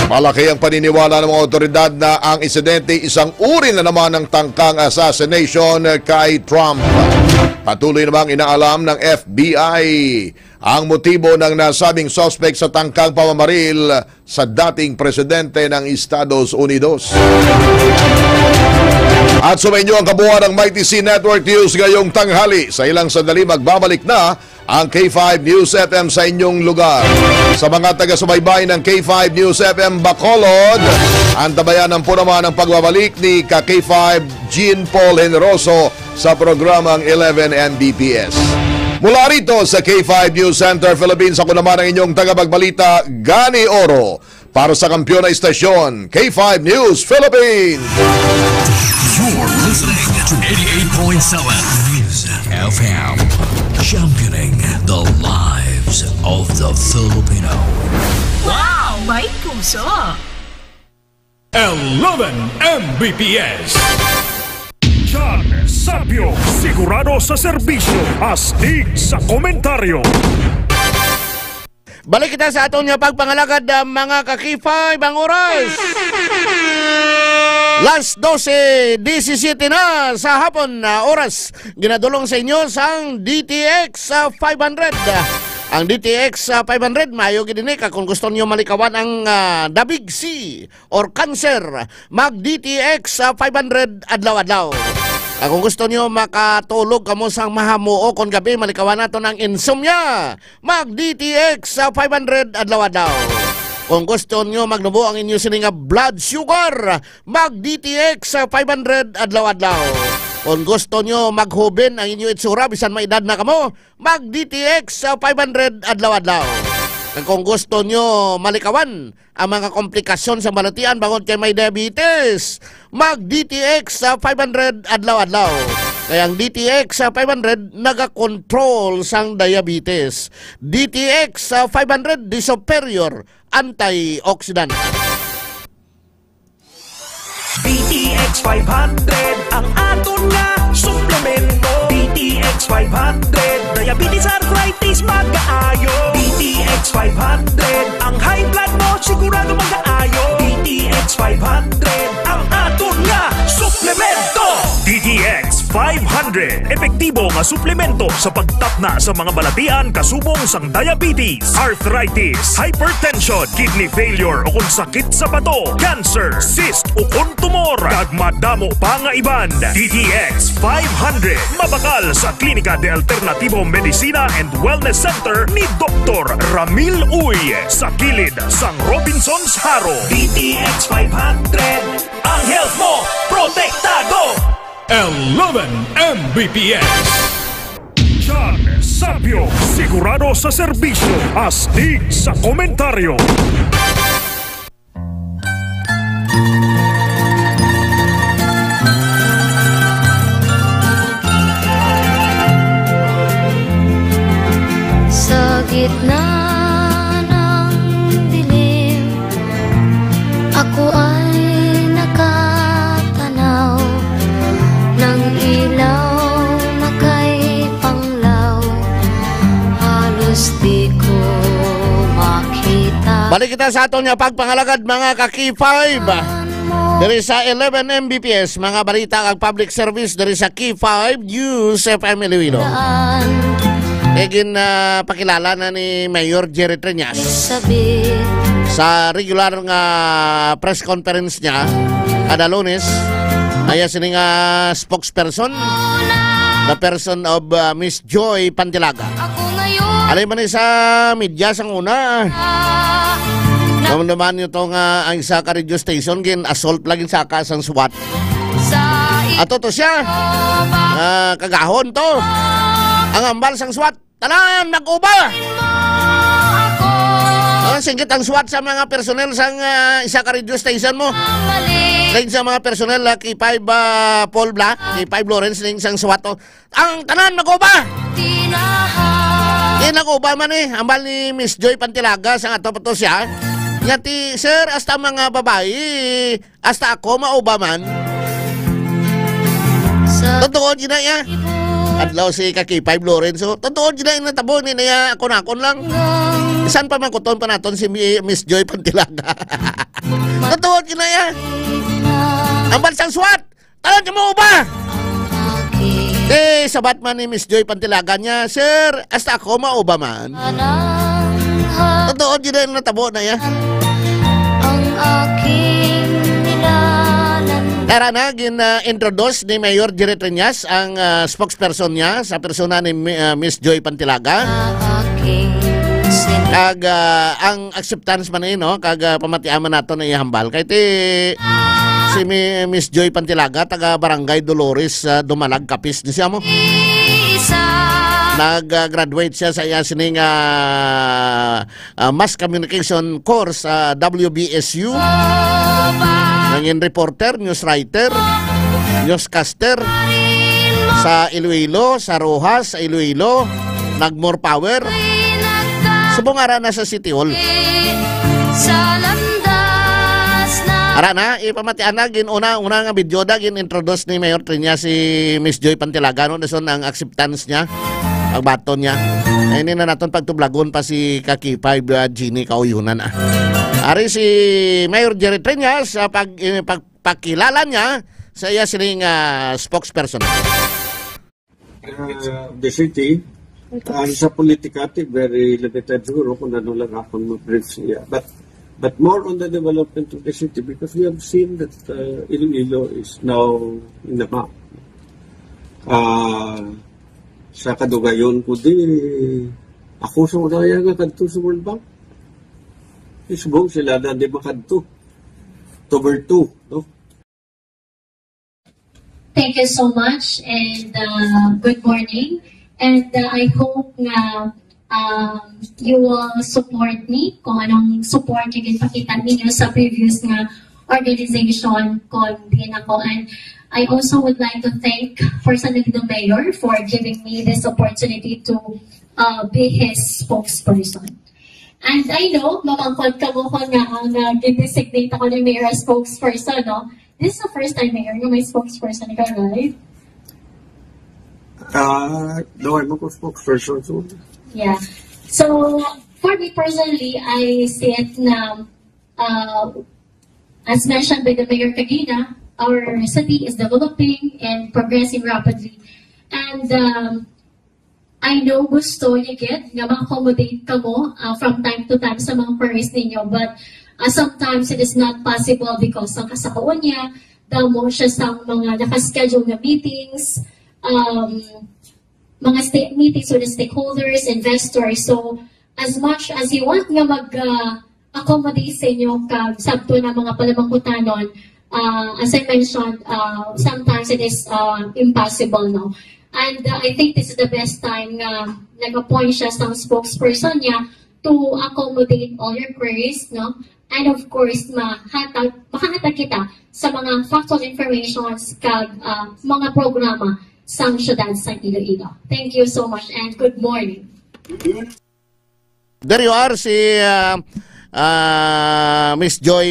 Malaki ang paniniwala ng mga otoridad na ang insidente isang uri na naman ng tangkang assassination kay Trump. Patuloy namang inaalam ng F B I ang motibo ng nasabing suspect sa tangkang pamamaril sa dating presidente ng Estados Unidos. At sumainyo ang kabuuan ng Mighty C Network News ngayong tanghali. Sa ilang sandali, magbabalik na ang K five News F M sa inyong lugar. Sa mga taga-subaybay ng K five News F M Bacolod, antabayanan po naman ang pagbabalik ni ka K five Jean Paul Generoso sa programang eleven M B P S. Mula rito sa K five News Center Philippines, ako naman ang inyong tagapagbalita, Gani Oro. Para sa Kampiyon na Istasyon, K five News Philippines. You're listening to eighty-eight point seven News F M, championing the lives of the Filipino. Wow! May puso! Eleven M B P S. John Sapio, sigurado sa serbisyo, astig sa komentaryo. Balik kita sa aton nga pagpangalagad, ah, mga ka-K five, ang oras. Las dose disisiete na sa hapon na oras. Ginadulong sa inyo sang D T X, ah, five hundred. Ang D T X, ah, five hundred, maayo gid ini ka kung gusto niyo malikawan ang, ah, the big C or cancer, mag D T X sa five hundred adlaw-adlaw. Kag kung gusto niyo makatulog kamo sang mahamuo kon gabi, malikawan naton ang insomnia, mag D T X sa five hundred adlaw-adlaw. Kung gusto niyo magnubo ang inyo sini nga blood sugar, mag D T X sa five hundred adlaw-adlaw. Kung gusto niyo maghuben ang inyo itsura bisan may edad na kamo, mag D T X sa five hundred adlaw-adlaw. Kag kung gusto nyo malikawan ang mga komplikasyon sa balatian bangod kay may diabetes, mag D T X sa five hundred adlaw-adlaw. Kay ang D T X sa five hundred nagakontrol sang diabetes. D T X sa five hundred, the superior antioxidant. D T X five hundred ang aton nga suplemento. D T X five hundred, diabetes, arthritis, magaayo. D T X five hundred, ang high blood mo sigurado magaayo. D T X five hundred, ang aton nga suplemento. D T X five hundred, epektibo nga suplemento sa pagtapna sa mga balatian kasubong sang diabetes, arthritis, hypertension, kidney failure o kung sakit sa bato, cancer, cyst o kung tumor, kag madamo pa nga iban. D T X five hundred, mabakal sa Klinika de Alternativo Medicina and Wellness Center ni Doktor Ramil Uy, sa kilid sang Robinsons Jaro. D T X five hundred, ang health mo, protektado! Eleven M B P S. John Sapio, sigurado sa serbisyo, astig sa komentaryo. Sa gitna ng dilim, ako ay nakatanaw ng ilaw na kay panglaw. Halos di ko makita. Balik kita sa aton nga pagpangalagad, mga ka-K five. Diri sa eleven M B P S, mga balita kag public service diri sa K five News F M Iloilo. Daan. E gin, ah, pakilala na ni Mayor Jerry Treñas sabi sa regular nga press conference niya kada Lunes. Aya sini nga spokesperson, the person of, ah, Miss Joy Pantilaga. Ako ngayon. Alay man ni sa media sang una. Ah, na- Naman niyo to nga ang isa ka radio station gin-assault lagi sa ka sang SWAT. Sa i- Ato to siya. Ah, kagahon to. Ang ambal sang SWAT, tanan nag-uba. Mo ako. Ah, singgit ang SWAT sa mga personnel sang, ah, isa ka radio station mo. Ang mali. Lain sa mga personnel, ah, K five, ah, Paul Bla, K five Lawrence, ning sang SWAT to. Ang tanan nag-uba. Tinahan. Di nag-uba man eh. Ambal ni Miss Joy Pantilaga sa ato pa to siya. Nga ti, "Sir, hasta mga babayi, hasta ako mauba man." Sa Totoo, gina, ya. Adlaw si ka K five Lorenzo. Totoo, gina, yung natabo ni na ya, akon-akon lang. San pa man kuton pa naton si Mi-, Miss Joy Pantilaga? Totoo, gina, ya. Ang bansang SWAT. Tanan ka mauba! Eh, sabat man ni Miss Joy Pantilaga niya, "Sir, hasta ako mauba man." Totoo, di na natabo na ya. Ang aking nilalang. Tara na, gin-, ah, introduce ni Mayor Jerry Treñas ang, ah, spokesperson niya sa persona ni Mi-, ah, Miss Joy Pantilaga. Aking sin- Kag, ah, ang acceptance man ni, no? Kag, ah, pamatiaman nato na ihambal. Kay ti, si Mi-, Miss Joy Pantilaga, taga Barangay Dolores, ah, Dumalag, Capiz, ni siya mo. Isa. Nag-graduate siya sa iya sining, ah, ah, Mass Communication Course sa W B S U. Nangin reporter, news writer, newscaster sa Iloilo, sa Roxas, sa Iloilo. Nag-more power. Subong ara na sa City Hall. Sa landas na. Ara na, ipamatian na, gin-una, una nga video da, gin-introduce ni Mayor Treñas si Miss Joy Pantilaga, no? Dason ang acceptance niya, ang baton niya. Ay, ini na naton pagtublagon pa si ka K five, uh, Jeannie Kauyunan, ah. Ari si Mayor Jerry Treñas, ah, pag, eh, pagpakilala niya sa iya sining, ah, spokesperson. Uh, the city, ang sa politika, ti, very limited siguro kung ano lang akong ma-brief siya. But, but more on the development of the city because we have seen that, uh, Iloilo is now in the map. Ah, sa kadugayon ko di, ako sa una nga kadto sa World Bank. Isbong sila na di makadto. October two, no? Thank you so much and, uh, good morning. And, uh, I hope nga, um, you will support me kung anong support yung ginpakita ninyo sa previous nga organization kung din ako. And I also would like to thank personally the mayor for giving me this opportunity to, uh, be his spokesperson. And I know, mamangkot ka mo ko nga ang, uh, gin-designate ako ni Mayor as spokesperson, no? This is the first time, Mayor, nga may spokesperson ka, right? Ah, no, I'm a spokesperson, so. Yeah. So, for me personally, I see it na, uh, As mentioned by the mayor kagina, our city is developing and progressing rapidly. And um, I know gusto niya gid nga ma-accommodate kamo uh, from time to time sa mga queries ninyo, but uh, sometimes it is not possible because ang kasakaon niya, damo siya sa mga nakaschedule na meetings, um, mga sta- meetings with the stakeholders, investors. So, as much as you want nga mag uh, accommodate sa inyo kag sabton ang mga palamangkutanon, uh, as I mentioned, uh, sometimes it is uh, impossible, no? And uh, I think this is the best time nga nag-appoint siya sa spokesperson niya to accommodate all your queries, no? And of course, mahatag, makahatag kita sa mga factual informations kag uh, mga programa sa syudad sa Iloilo. Thank you so much and good morning. There you are, si uh, uh, Miss Joy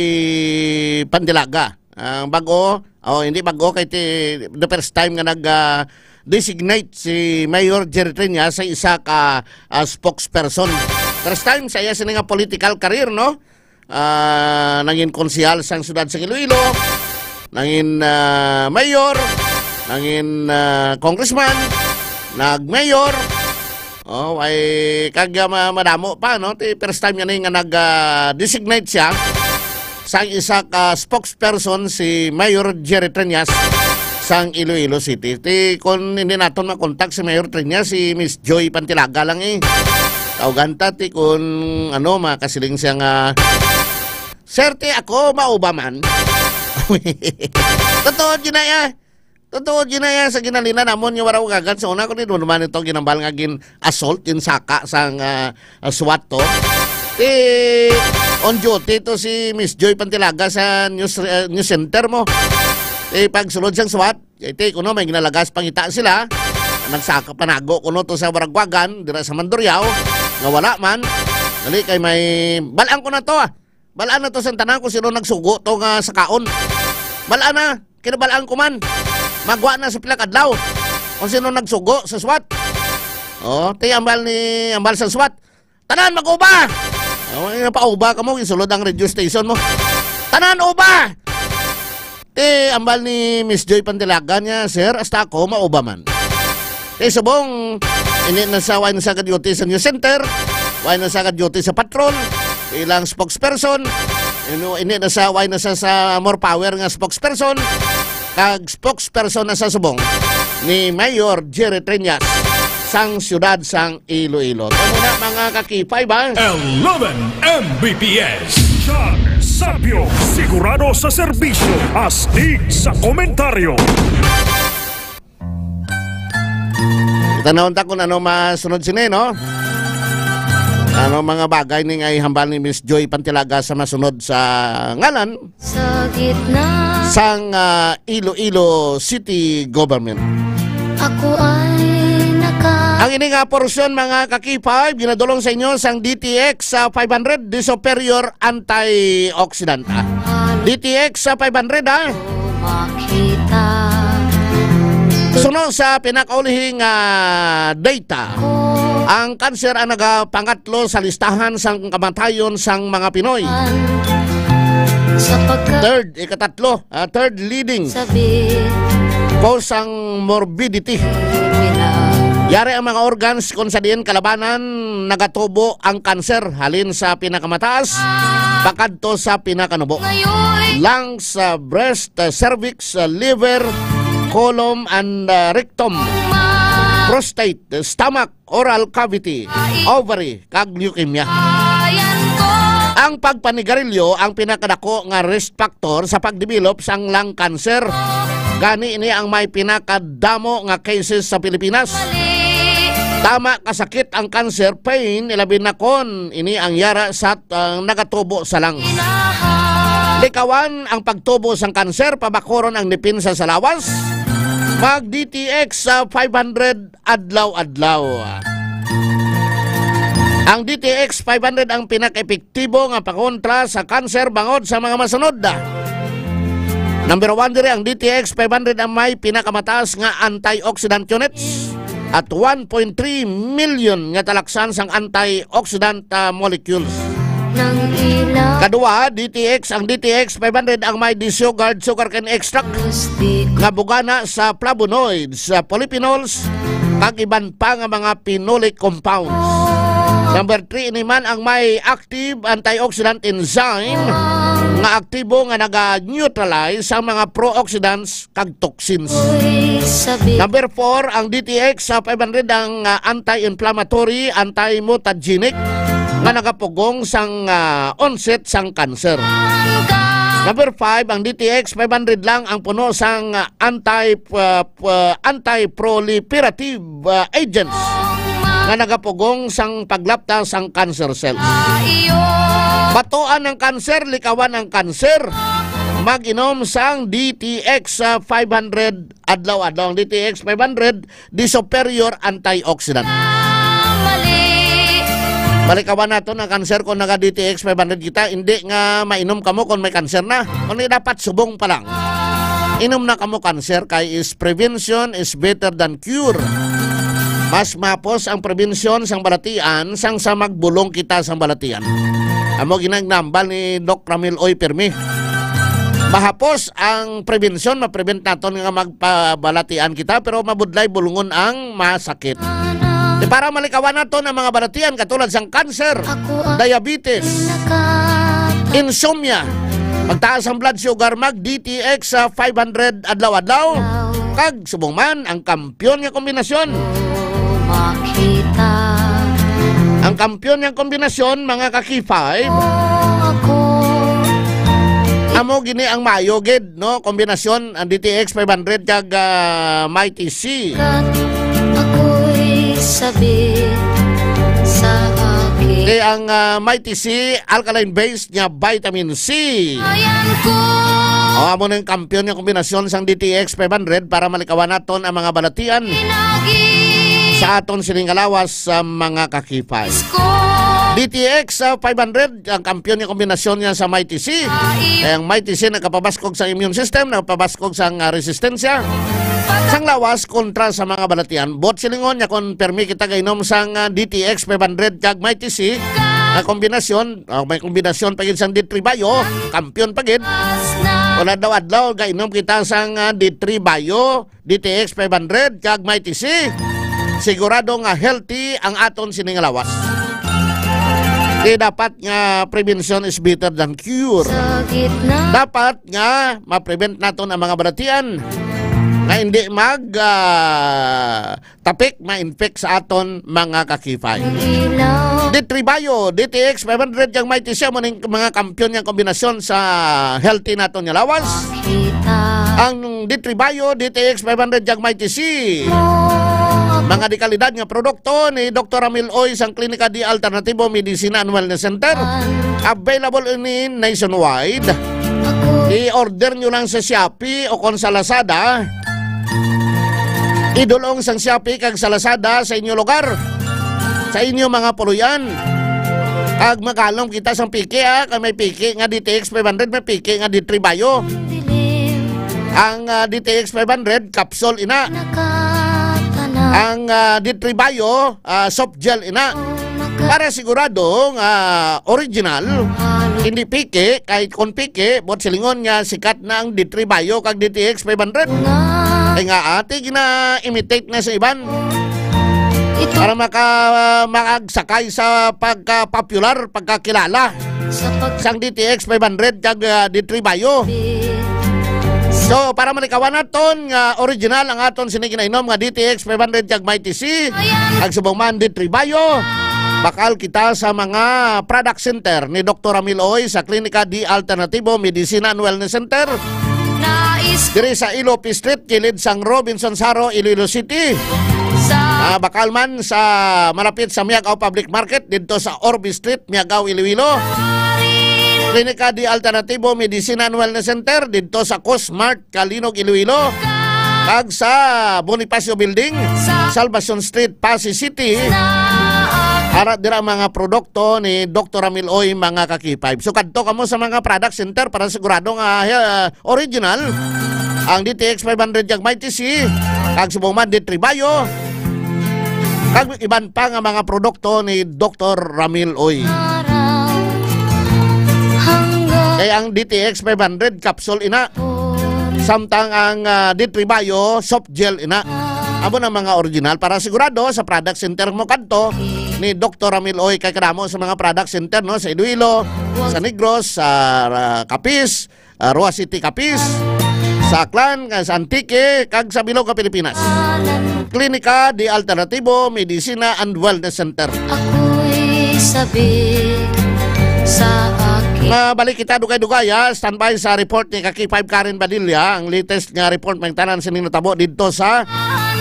Pandilaga. Ang bago, oh, hindi bago, kay ti, the first time nga nag uh, designate si Mayor Jerry Triñas sa isa ka uh, spokesperson. First time sa iya sini nga political career, no? Uh, nangin konsehal sang siyudad sang Iloilo, nangin uh, mayor, nangin uh, congressman, nag-mayor. Oh, ay kag uh, ma- madamo pa, no? Ti first time yan nga nag uh, designate siya sang isa ka spokesperson si Mayor Jerry Triñas sang Iloilo City. Ti kung hindi naton makontak si Mayor Triñas, si Miss Joy Pantilaga lang eh. Tawgan ta ti kung ano makasiling siya nga Serte ako mauba man. Totoo ginaya. Totoo ginaya sa ginalina namon nga wala ugagan sa una ko ni naman ito ginambal nga gin assault, gin saka sang uh, SWAT to. Ti on duty to si Miss Joy Pantilaga sa news, uh, news center mo. Ti pagsulod sang SWAT, iti kuno may ginalagas pangita sila. Nagsaka panago kuno to sa Baragwagan dira sa Mandurriao nga wala man. Dali kay may balaan ko na to ah. Balaan na to sa tanan kung sino nagsugo to nga sakaon. Balaan na, kinabalaan ko man. Magwa na sa pila ka adlaw kung sino nagsugo sa SWAT. Oh, ti ambal ni ambal sa SWAT. Tanan mag-uba. Oh, nga pauba ka mo, isulod ang radio station mo. Tanan uba. Ti ambal ni Miss Joy Pantilaga niya, sir, hasta ako mauba man. Ti subong, ini na sa wine sa duty sa news center, wine na sa duty sa patrol, ilang spokesperson, ino ini na sa wine na sa, sa more power nga spokesperson, kag spokesperson na sa subong ni Mayor Jerry Triñas sang siyudad sang Iloilo. Kamo na mga kakipay ba? Eleven M B P S. Char Sapyo, sigurado sa serbisyo, astig sa komentaryo. Kita na unta kung ano masunod sini, no? Ano mga bagay ni nga ihambal ni Miss Joy Pantilaga sa masunod sa ngalan sa gitna sang uh, Iloilo City Government. Ako ay naka... Ang ini nga porsyon, mga kakipay, ginadulong sa inyo sang D T X sa five hundred, the superior antioxidant. Ah. D T X sa five hundred, ha? Makita. Suno sa pinakaulihing uh, data, ang kanser ang nagapangatlo sa listahan sang kamatayon sang mga Pinoy. Third, ikatatlo, uh, third leading cause sang morbidity. Yari ang mga organs kung sa diin kalabanan nagatubo ang kanser, halin sa pinakamataas pakadto sa pinakanubo. Lungs, uh, breast, uh, cervix, uh, liver, colon and uh, rectum, prostate, stomach, oral cavity, ovary, kag leukemia. Ang pagpanigarilyo ang pinakadako nga risk factor sa pagdevelop sang lung cancer. Gani ini ang may pinakadamo nga cases sa Pilipinas. Tama kasakit ang cancer pain, ilabi na kon ini ang yara sa uh, nagatubo sa lungs. Likawan ang pagtubo sang kanser, pabakuron ang depensa sa lawas. Mag D T X sa five hundred adlaw-adlaw. Ang D T X five hundred ang pinaka-epektibo nga pakontra sa kanser bangod sa mga masunod. Number one diri, ang D T X five hundred ang may pinakamataas nga antioxidant units at one point three million nga talaksan sang antioxidant uh, molecules. Kadua, D T X, ang D T X five hundred ang may Disiogard sugarcane extract nga bugana sa flavonoids, sa polyphenols, kag iban pa nga mga phenolic compounds. Number three, ini man ang may active antioxidant enzyme nga aktibo nga naga-neutralize sa mga pro-oxidants kag toxins. Number four, ang D T X sa five hundred ang, ah, anti-inflammatory, anti-mutagenic nga nagapugong sang, ah, onset sang cancer. Number five, ang D T X five hundred lang ang puno sang, ah, anti, ah, ah, anti-proliferative, ah, agents nga nagapugong sang paglapta sang cancer cells. Batuan ang cancer, likawan ang cancer. Mag-inom sang D T X, ah, five hundred adlaw-adlaw. Ang D T X five hundred, the superior antioxidant. Malikawan naton ang cancer kung naga-D T X five hundred kita. Hindi nga mainom kamo kung may cancer na. Kundi dapat subong pa lang. Inom na kamo cancer kay is prevention is better than cure. Mas mahapos ang prevention sang balatian sang sa magbulong kita sang balatian. Amo gina ang nambal ni Doc Ramil Oy Pirmi. Mahapos ang prevention, ma-prevent naton nga magpabalatian kita, pero mabudlay bulungon ang masakit. Di para malikawan naton ang mga balatian katulad sang cancer, diabetes, insomnia, magtaas ang blood sugar, mag D T X sa five hundred adlaw-adlaw, kag subong man ang kampiyon nga kombinasyon. Ang kampiyon nga kombinasyon, mga ka-K five, amo gini ang maayo gid, no? Kombinasyon ang D T X five hundred kag, ah, Mighty C. Kay ang, ah, Mighty C, alkaline base nga vitamin C. O, amo na ang kampiyon nga kombinasyon sang D T X five hundred para malikawan naton ang mga balatian sa aton sining nga lawas, sa mga ka-K five. D T X, ah, five hundred, ang kampiyon nga kombinasyon niya sa Mighty C. Kay ang Mighty C nagpapabaskog sa immune system, nagpapabaskog sa, ah, resistensya sang lawas kontra sa mga balatian. Buot silingon niya kung permi kita gainom sang, ah, D T X five hundred kag Mighty C, nga kombinasyon, ah, may kombinasyon pa gid sang D three Bio, kampiyon pa gid. Kung adlaw-adlaw gainom kita sang, ah, D three Bio, D T X five hundred kag Mighty C, sigurado nga healthy ang aton sini nga lawas. Kay dapat nga prevention is better than cure. Dapat nga ma-prevent naton ang mga balatian nga hindi mag, ah, tapik, ma-infect sa aton mga ka-K five. D three Bio, D T X five hundred kag Mighty C, amo ning mga kampiyon nga kombinasyon sa healthy naton nga lawas. Ang D three Bio, D T X five hundred kag Mighty C, mga dekalidad nga produkto ni Doktor Ramil Oy sang Klinika di Alternatibo Medicina and Wellness Center. Available ini nationwide. I-order nyo lang sa Shopee o kon sa Lazada. Idulong sang Shopee kag sa Lazada sa inyo lugar, sa inyo mga puloy-an. Kag makalom kita sang piki, ah, kay may piki nga D T X five hundred, may piki nga D three Bio. Ang, ah, D T X five hundred, capsule ina. Ang, ah, D three Bio, ah, soft gel ina. Para sigurado nga original, hindi piki, kahit kung piki, buot silingon nga sikat na ang D three Bio kag D T X five hundred. Kay nga, ati gina-imitate na sa iban. Para maka-, makagsakay sa pagka-popular, pagkakilala sang D T X five hundred kag, ah, D three Bio. So, para malikawan naton nga original ang aton sini ginainom nga D T X five hundred kag Mighty C, kag subong man D three Bio, bakal kita sa mga product center ni Doktor Ramil Oy sa Klinika di Alternatibo Medicina and Wellness Center. Diri sa Ilope Street, kilid sang Robinson Saro, Iloilo City. Ah, bakal man sa malapit sa Miagao Public Market, didto sa Orbe Street, Miagao, Iloilo. Klinika di Alternatibo Medicina and Wellness Center, didto sa Cosmart, Calinog, Iloilo, kag sa Bonifacio Building, Salvacion Street, Passi City. Ara dira ang mga produkto ni Doktor Ramil Oy, mga ka-K five. So, kadto kamo sa mga product center para sigurado nga, ah, original ang D T X five hundred kag Mighty C, kag subong man D three Bio, kag iban pa nga mga produkto ni Doktor Ramil Oy. Kay ang D T X five hundred, capsule ina. Samtang ang, ah, D three Bio, soft gel ina. Amo na mga original. Para sigurado, sa product center mo kadto ni Doktor Ramil Oy, kay kadamo sa mga product center, no, sa Iloilo, sa Negros, sa, ah, Capiz, ah, Roxas City, Capiz, sa Aklan, sa Antique, kag sa bilog nga Pilipinas. Klinika de Alternatibo, Medicina and Wellness Center. Ako'y sabi sa akin. Mabalik kita dugay-dugay, ha. Standby sa report ni ka K five Karen Padilla, ang latest nga report may tanan sining natabo didto sa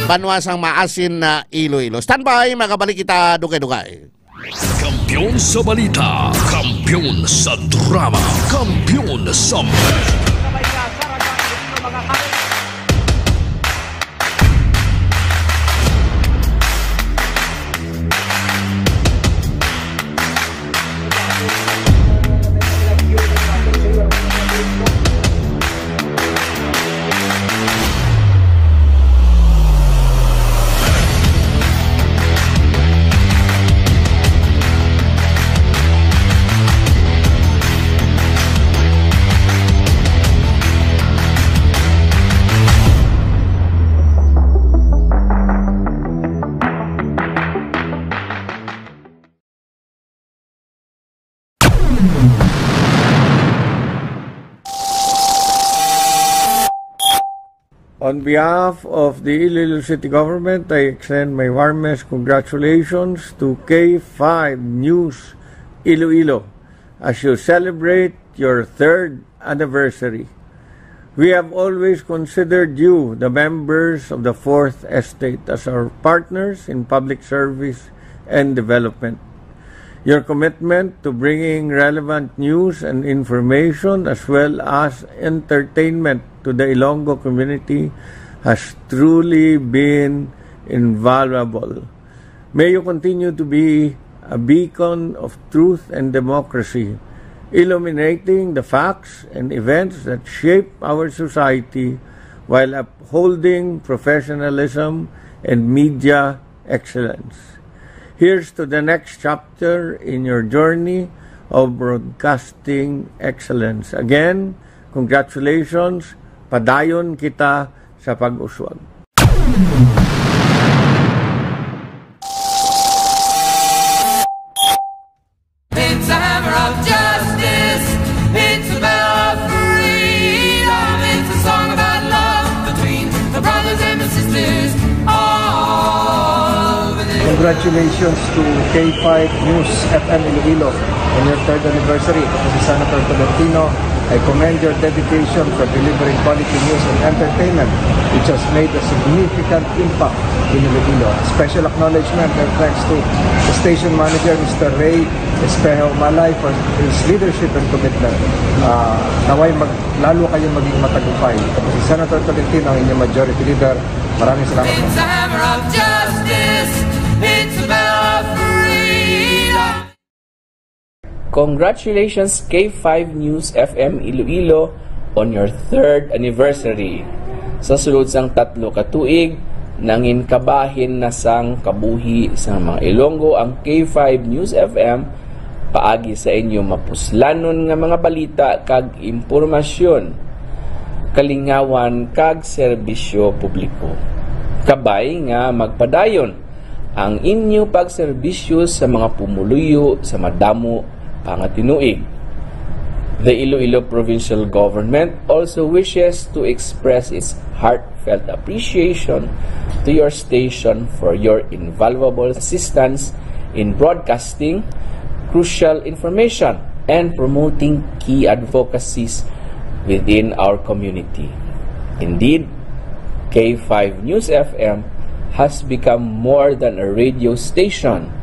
banwa sang maasin na Iloilo. Standby, magabalik kita dugay-dugay. Kampiyon sa balita, kampiyon sa drama, kampiyon sa On behalf of the Iloilo City Government, I extend my warmest congratulations to K five News Iloilo as you celebrate your third anniversary. We have always considered you, the members of the Fourth Estate, as our partners in public service and development. Your commitment to bringing relevant news and information as well as entertainment to the Ilonggo community has truly been invaluable. May you continue to be a beacon of truth and democracy, illuminating the facts and events that shape our society while upholding professionalism and media excellence. Here's to the next chapter in your journey of broadcasting excellence. Again, congratulations. Padayon kita sa pag-uswag. It's a hammer of justice. It's a bell of freedom. It's a song about love between the brothers and the sisters all over the Congratulations to K five News F M Iloilo on your third anniversary. Ako si Senator Tolentino. I commend your dedication for delivering quality news and entertainment, which has made a significant impact in Iloilo. Special acknowledgement and thanks to the station manager, Mister Ray Espejo Malay, for his leadership and commitment. Ah, naway mag-, lalo kayong maging matagumpay. Ako si Senator Tolentino, ang inyong majority leader. Maraming salamat po. It's a hammer of justice. It's a bell of freedom. Congratulations, K five News F M Iloilo, on your third anniversary. Sa sulod sang tatlo ka tuig, nangin kabahin na sang kabuhi sang mga Ilonggo ang K five News F M paagi sa inyo mapuslanon nga mga balita kag impormasyon, kalingawan kag serbisyo publiko. Kabay nga magpadayon ang inyo pagserbisyo sa mga pumuluyo sa madamo pa nga tinuig. The Iloilo Provincial Government also wishes to express its heartfelt appreciation to your station for your invaluable assistance in broadcasting crucial information and promoting key advocacies within our community. Indeed, K five News F M has become more than a radio station.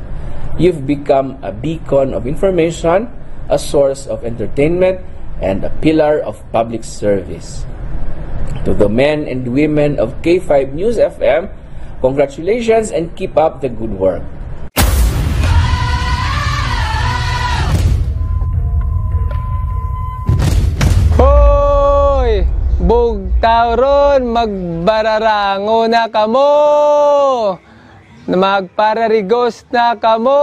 You've become a beacon of information, a source of entertainment, and a pillar of public service. To the men and women of K five News F M, congratulations and keep up the good work. Hoy! Bugtaw ron, magbararango na kamo! Magpararigos na kamo!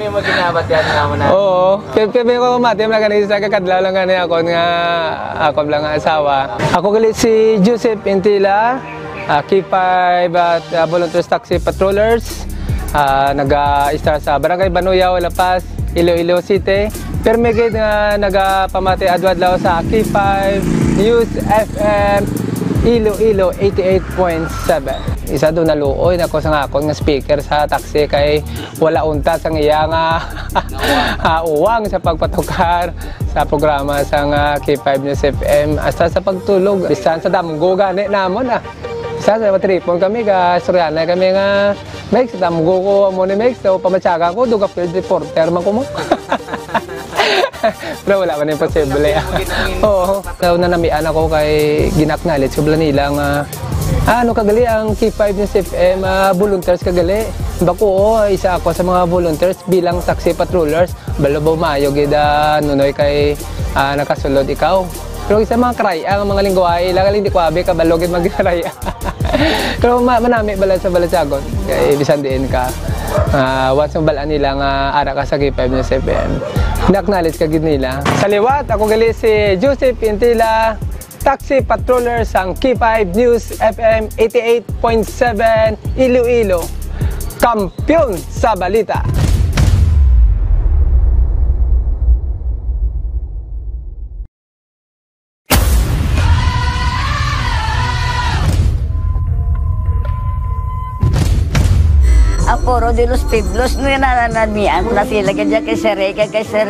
May mga ginabat yan nga mo na. Oo. Kaya, kaya may mga mati, mga ganun, isa ka kadlaw lang gani ako nga, ako lang nga asawa. Ako gali si Joseph Intila, ah, K five at, ah, Volunteers Taxi Patrollers. Ah, naga-istar sa Barangay Banuyaw, La Paz, Iloilo City. Permi gid nga nagapamati adlaw-adlaw sa K five News F M Iloilo eighty-eight point seven. Isa do naluoy na ko sa akon nga speaker sa taxi kay wala unta sang iya nga, ah, uwang sa pagpatukar sa programa sang, ah, K five News F M hasta sa pagtulog. Bisan sa damgo gani namon, ah. Sa, sa matripon kami, ga istoryahanay kami nga, "Mex, damgo ko amo ni Mex, so pamatyagan ko, duga field reporter man ko mo." Pero wala man imposible. Oo. So, nanamian ako kay gina-acknowledge ko bala nila nga, "Ah, ano ka gali ang K five News F M, ah, volunteers ka gali?" Bako, oo, isa ako sa mga volunteers bilang taxi patrollers. Balo ba maayo gid, ah, Nunoy, kay, ah, nakasulod ikaw? Pero isa mga karay-a nga mga lingwahe, ila galing di ko abi kabalo gid magkaray-a. Pero ma-, manami bala sa balatyagon. Kay bisan diin ka, ah, once mabalaan nila nga ara ka sa K five News F M, na-acknowledge ka gid nila. Sa liwat, ako gali si Joseph Intila, taxi patroller sang K five News F M eighty-eight point seven Iloilo, kampiyon sa balita. Ang Foro de los Pueblos, no, nananamian na sila kay, kay Sir Ray, kay, kay Sir,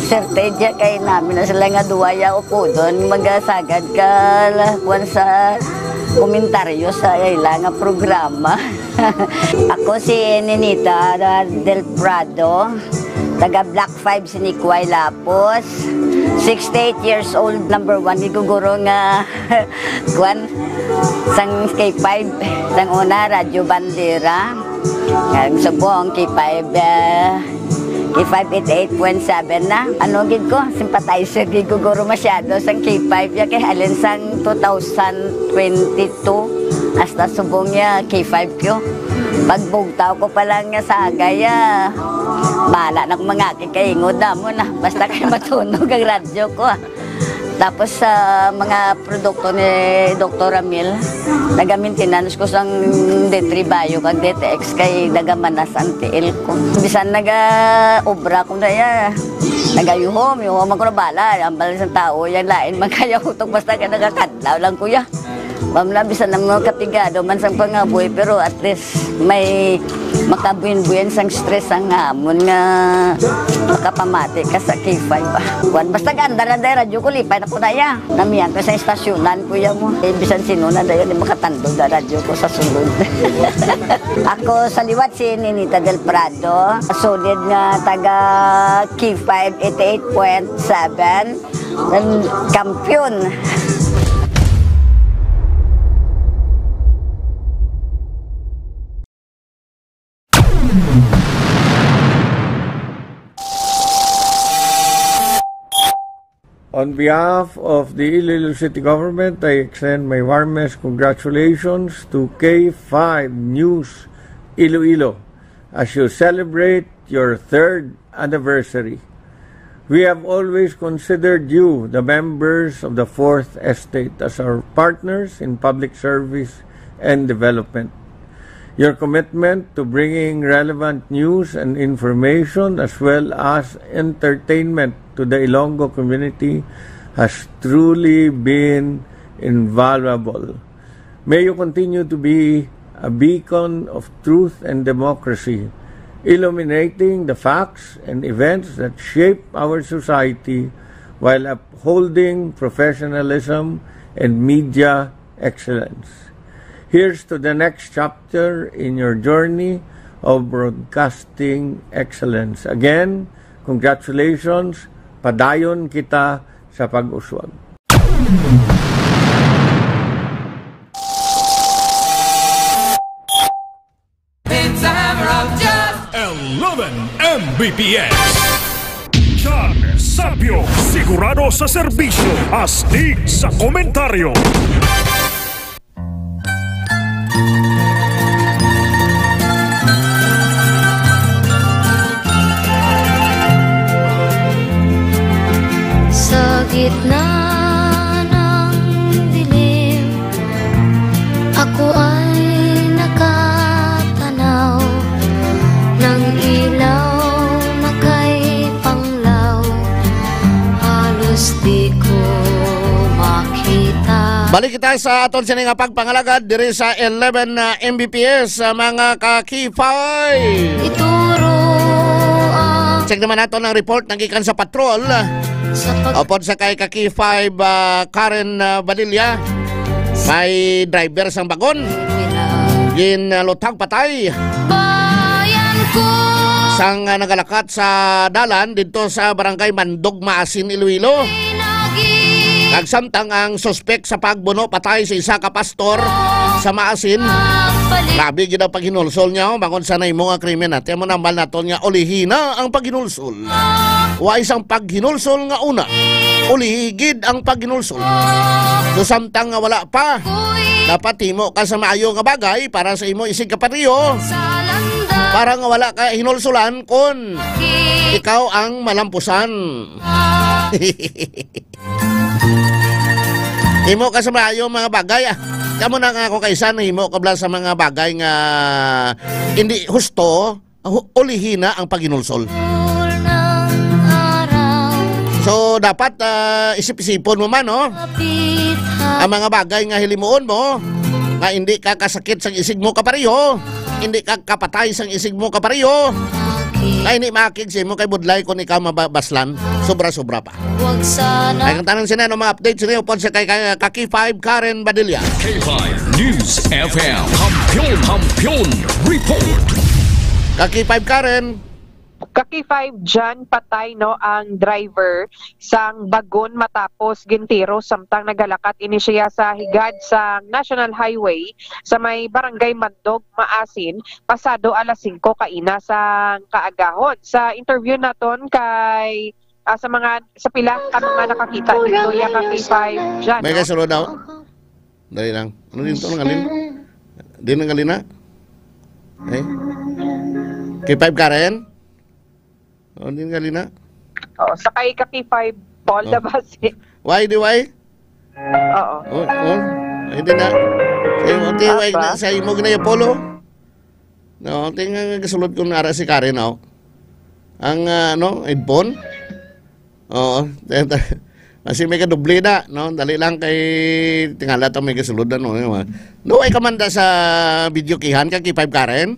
Sir Ted, kay namin na sila nga duwa ya upodon, magasagad ka, la, kuwan sa komentaryo sa ila nga programa. Ako si Ninita Del Prado, taga Block five, Sinikway, Lapos. Sixty-eight years old, number one, giguguro nga, kwan, sang K five, sang una, Radyo Bandera. Ang subong, K five, eh, K five eighty-eight point seven na. Ano gid ko, sympathizer gid ko guro masyado sang K five ya kay halin sang two thousand twenty-two hasta subong ya K five ko. Pagbugtaw ko pa lang nga sagay, ah, bala na ko mangakig kay ingod na mo na. Basta kay matunog ang radyo ko, ah. Tapos sa mga produkto ni Doktor Ramil, naga-maintenance ko sang D three Bio kag D T X kay nagamanas ang tiil ko. Bisan naga-obra ko na ya, nagayuhom, yuhom ako na bala. Ang bala sang tao, yan lain man kaya utok basta ka nagakadlaw lang, kuya. Ma'am, na bisan ang mga kapigado man sang pangabuhi, pero at least may makabuin-buin sang stress ang amon nga makapamati ka sa K five. Kuwan, basta ganda na dahil radyo ko, lipay na ko na ya. Namiyan ko sa estasyonan, kuya mo. Eh, bisan sino na dayon, di makatandog na radyo ko sa sulod. Ako sa liwat si Ninita Del Prado, solid nga taga K five eighty-eight point seven, ang kampiyon. On behalf of the Iloilo City Government, I extend my warmest congratulations to K five News Iloilo as you celebrate your third anniversary. We have always considered you, the members of the Fourth Estate, as our partners in public service and development. Your commitment to bringing relevant news and information as well as entertainment to the Ilonggo community has truly been invaluable. May you continue to be a beacon of truth and democracy, illuminating the facts and events that shape our society while upholding professionalism and media excellence. Here's to the next chapter in your journey of broadcasting excellence. Again, congratulations. Padayon kita sa pag-uswag. Eleven M B P S. Chan Sapyo, sigurado sa serbisyo, astig sa komentaryo. Balik kita sa aton sini nga pagpangalagad diri sa eleven na M B P S, sa mga ka-K five. Ituro ang Check naman nato ang report na gikan sa patrol. Sa pag- Upod sa kay ka-K five, ah, Karen, ah, Badilla, may driver sang bagon. Ginalutang patay. Bayan ko. Sang, ah, nagalakat sa dalan didto sa barangay Mandog, Maasin, Iloilo. Nagsamtang ang suspek sa pagbuno patay sa isa ka pastor sa Maasin. Grabe gid ang paghinulsol niya, oh, bangod sa nahimo nga krimen. Ate mo nambal naton nga ulihi na ang paghinulsol. Wa isang paghinulsol nga una. Ulihi gid ang paghinulsol. So, samtang nga wala pa, dapat himo ka sa maayo nga bagay para sa imo isig kapareho, para nga wala ka hinulsulan kon ikaw ang malampusan. Himo ka sa maayo mga bagay, ah. Kamo na nga ako kaisan, himo ka bala sa mga bagay nga hindi husto, hu-, ulihi na ang paghinulsol. So, dapat, ah, isip-isipon mo man, no? Ang mga bagay nga hilimuon mo, nga hindi ka kasakit sa isig mo kapareho, hindi ka kapatay sang isig mo kapareho. Kay ni makig sa imo kay budlay kung ikaw mababaslan, sobra-sobra pa. Ay, ang tanan sina, no, mga update sini upod sa kay, kay, ka-K five Karen Badilla. K five News F M. Kampiyon, Kampiyon Report. Ka-K five Karen. Ka-K five John, patay, no, ang driver sang bagon matapos gintiro samtang nagalakat ini siya sa higad sa National Highway sa may Barangay Mandog, Maasin, pasado alas singko kaina sang kaagahon. Sa interview naton kay, ah, sa mga, sa pila ka mga nakakita dito, ya ka K five John, may no? Kasulod daw. Dali lang. Ano din to? Ang alin? Din ang alin na? Eh? K five Karen? Oh, din gali na. Oh, sa kay ka P five, Paul Oh. Dabasi. Why, di why? Oo. Oh, oh. Ay, di na. Sa imo, di, why, Apa? Sa imo ginaya polo? No, tingnan nga gasulod kung nara si Karen, oh. Ang, ah, ano, headphone? Oo. Kasi may kadoble na, no? Dali lang kay tingala to may gasulod na, no? No, ay kamanda sa video kihan ka, K five Karen?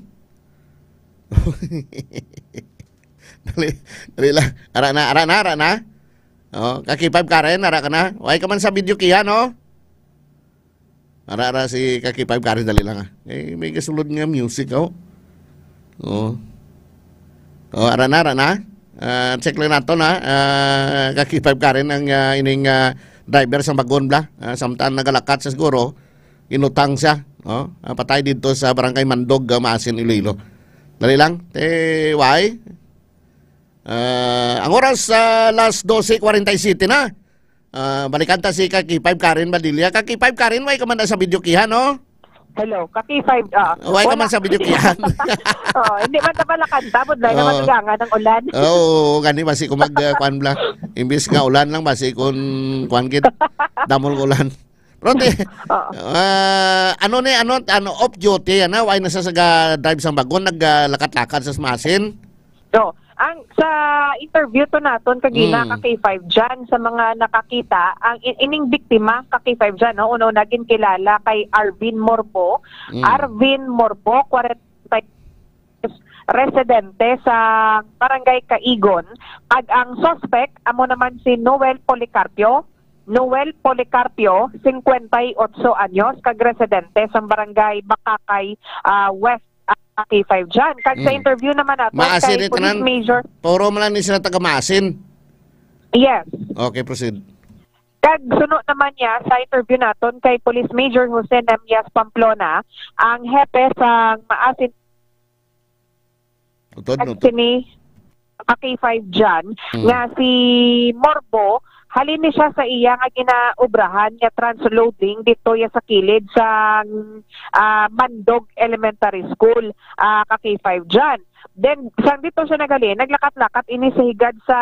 Dali, dali lang. Ara na, ara na, ara na. Oh, ka K five Karen, ara ka na. Way ka man sa video kiha, no? Ara, ara si ka K five Karen, dali lang, ah. Eh, may gasulod nga music, oh. Oh. Oh, ara na, ara na. Ah, check lang nato na. Ah, ka K five Karen ang, ah, ining, ah, driver sa bagon bala. Ah, samtang nagalakat sa siguro, inutang siya, no? Ah, patay dito sa Barangay Mandog, ah, Maasin, Iloilo. Dali lang. Eh, why? Ah, ang oras, ah, alas dose kwarenta y siyete na. Ah, balikan ta si ka K five Karen Badilla. Ka K five Karen, way ka man na sa video kiha, no? Hello, ka K five, ah, way ka wala man sa video kiha. Oh, hindi man ta pala kanta, budlay naman Oo. Nagangan ang ulan. Oo, gani basi kung mag, ah, kwan bala. Imbis nga ulan lang, basi kung kwan gid, damol ulan. Pero te, Oo. Ah, ano ni, ano, ano, off duty, ano, why na sa saga drive sang bagon, nag, ah, lakat-lakat sa Maasin? So, ang, sa interview to naton kagina Mm. ka K five John, sa mga nakakita, ang in-, ining biktima ka K five John, no, una-una ginkilala kay Arvin Morbo. Mm. Arvin Morbo, kwarenta residente sa Barangay Caigon, kag ang suspect amo naman si Noel Policarpio. Noel Policarpio, singkwenta y otso anyos, kag residente sa Barangay Bacacay, ah, West, ah, K five John. Kag sa Mm. Interview naman nato Maasin kay ni Police tanan? Major. Puro man lang ni sila taga Maasin. Yes. Okay, proceed. Kag suno naman niya sa interview naton kay Police Major Jose Nemias Pamplona, ang hepe sa Maasin Utod, kag utod. Sini ka K five John Mm. nga si Morbo, halin ni siya sa iya nga ginaobrahan nga transloading dito ya sa kilid sa, ah, Mandog Elementary School, ah, ka K five John. Then, sang dito siya nagali, naglakat-lakat ini sa higad sa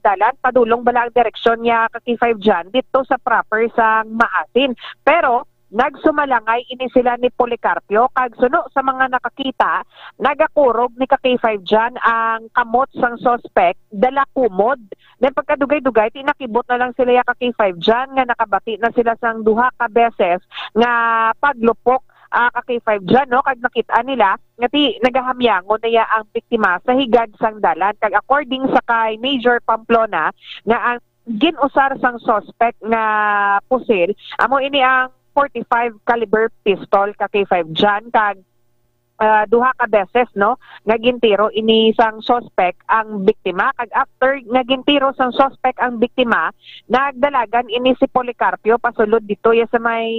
dalan, padulong bala ang direksyon niya ka K five John, dito sa proper sa Maasin. Pero, nagsumalangay ini sila ni Policarpio, kag suno sa mga nakakita, nagakurog ni ka K five John ang kamot sang suspect, dala kumod. Then pagkadugay-dugay, ti nakibot na lang sila ya ka K five John nga nakabati na sila sang duha ka beses nga paglupok, ah, ka K five John, no? Kag nakita nila nga ti nagahamyangon na ya ang biktima sa higad sang dalan. Kag according sa kay Major Pamplona, nga ang gin-usar sang suspect nga pusil amo ini ang forty-five caliber pistol ka K five John, kag, ah, duha ka beses, no, nga gintiro ini sang suspect ang biktima. Kag after nga gintiro sang suspect ang biktima, nagdalagan ini si Policarpio pasulod dito ya sa may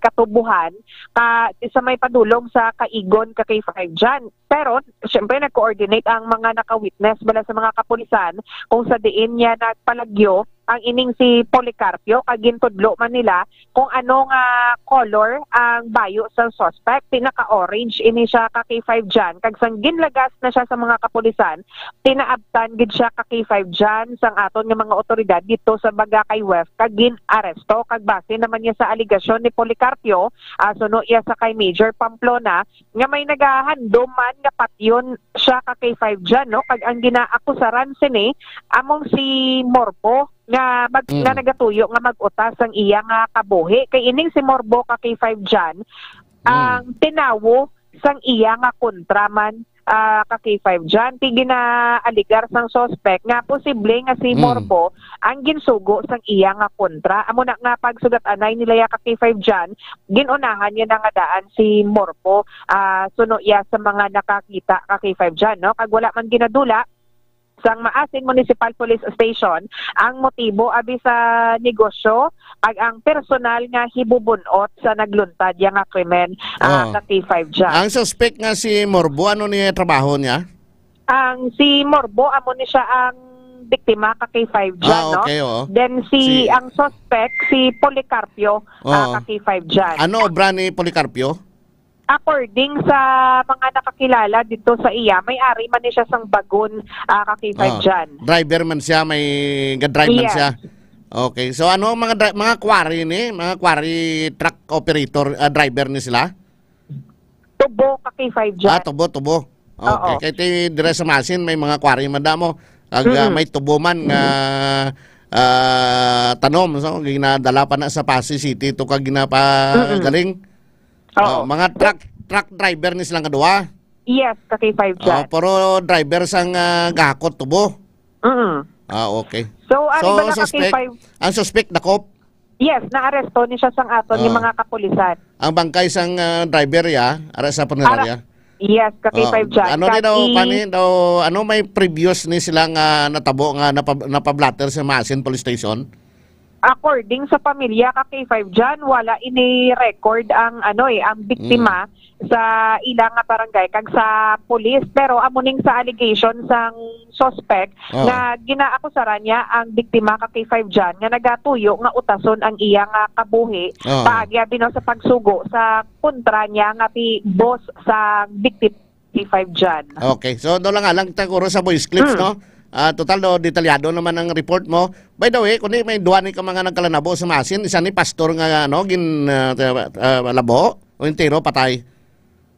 katubuhan, ka, sa may padulong sa Kaigon ka K five John. Pero, syempre, nag-coordinate ang mga naka-witness bala sa mga kapulisan kung sa diin niya nagpalagyo ang ining si Policarpio, kag gintudlo man nila kung ano nga color ang bayo sa suspect. Pinaka-orange ini siya ka K five John, kag sang ginlagas na siya sa mga kapulisan, tinaabtan gid siya ka K five John sang aton nga mga otoridad dito sa Bagakay West, kag gin-aresto. Kag base naman niya sa alegasyon ni Policarpio, ah, suno iya sa kay Major Pamplona, nga may nagahandom man nga patyon siya ka K five John, no? Kag ang ginaakusaran sini among si Morbo nga mag-, Mm. nga nagatuyo nga mag-utas ang iya nga kabuhi. Kay ining si Morbo ka K five John, Mm. ang tinawo sang iya nga kontra man, ah, ka K five John. Ti ginaaligar sang suspect nga posible nga si Mm. Morbo ang ginsugo sang iya nga kontra. Amo na nga pagsugat-anay nila ya ka K five John, gin-unahan niya na nga daan si Morbo, ah, suno iya sa mga nakakita ka K five John, no? Kag wala man ginadula sang Maasin Municipal Police Station ang motibo abi sa negosyo kag ang personal nga hibubun-ot sa nagluntad ya nga krimen, ah, Oo. ka K five John. Ang suspect nga si Morbo, ano ni trabaho niya? Ang si Morbo, amo ni siya ang biktima ka K five John, Ah, no? okay, oo. Then si, Si ang suspect, si Policarpio, ah, Oo. ka K five John. Ano obra ni Policarpio? According sa mga nakakilala dito sa iya, may ari man ni siya sang bagon, ah, ka K five Ah, John. driver man siya, may ga-drive man Yes. siya. Okay. So ano ang mga dri-, mga quarry ni, mga quarry truck operator, ah, driver ni sila? Tubo ka K five John. Ah, tubo, tubo. Okay. Oo. Kay ti dire sa Masin may mga quarry man damo. Ag, ah, Mm-mm. may tubo man nga, ah, tanom, so ginadala pa na sa Passi City to kag ginapa Mm-mm. galing. Oo. Oh, mga truck, truck driver ni sila nga duha. Yes, ka K five Oh, John. Pero driver sang, ah, gahakot tubo. Mm. Ah, okay. So, ari So, bala ka suspect, K five? ang suspect dakop? Yes, naaresto ni siya sang aton nga Oh. mga kapulisan. Ang bangkay sang, ah, driver ya, ara sa Ara, punerarya? yes, ka K five Oh, John. ano Kag din daw, i- pani, daw, ano may previous ni sila nga natabo nga napa-, napablatter sa Masin Police Station? According sa pamilya ka K five John, wala ini record ang, ano, eh, ang biktima Mm. sa ila nga barangay kag sa pulis. Pero amo ning sa allegation sang suspect Oh. nga ginaakusaran niya ang biktima ka K five John nga nagatuyo nga utason ang iya nga kabuhi Oh. paagi abi, no, sa pagsugo sa kontra niya nga ti boss sa biktima. K five John. Okay. So, doon lang, alang ta kuro sa voice clips, Mm. no? Ah, total, do, detalyado naman ang report mo. By the way, kundi may duha ni ka mga nagkalanabo sa Masin, isa ni pastor nga, ano, gin, ah, ah, labo, o entero patay?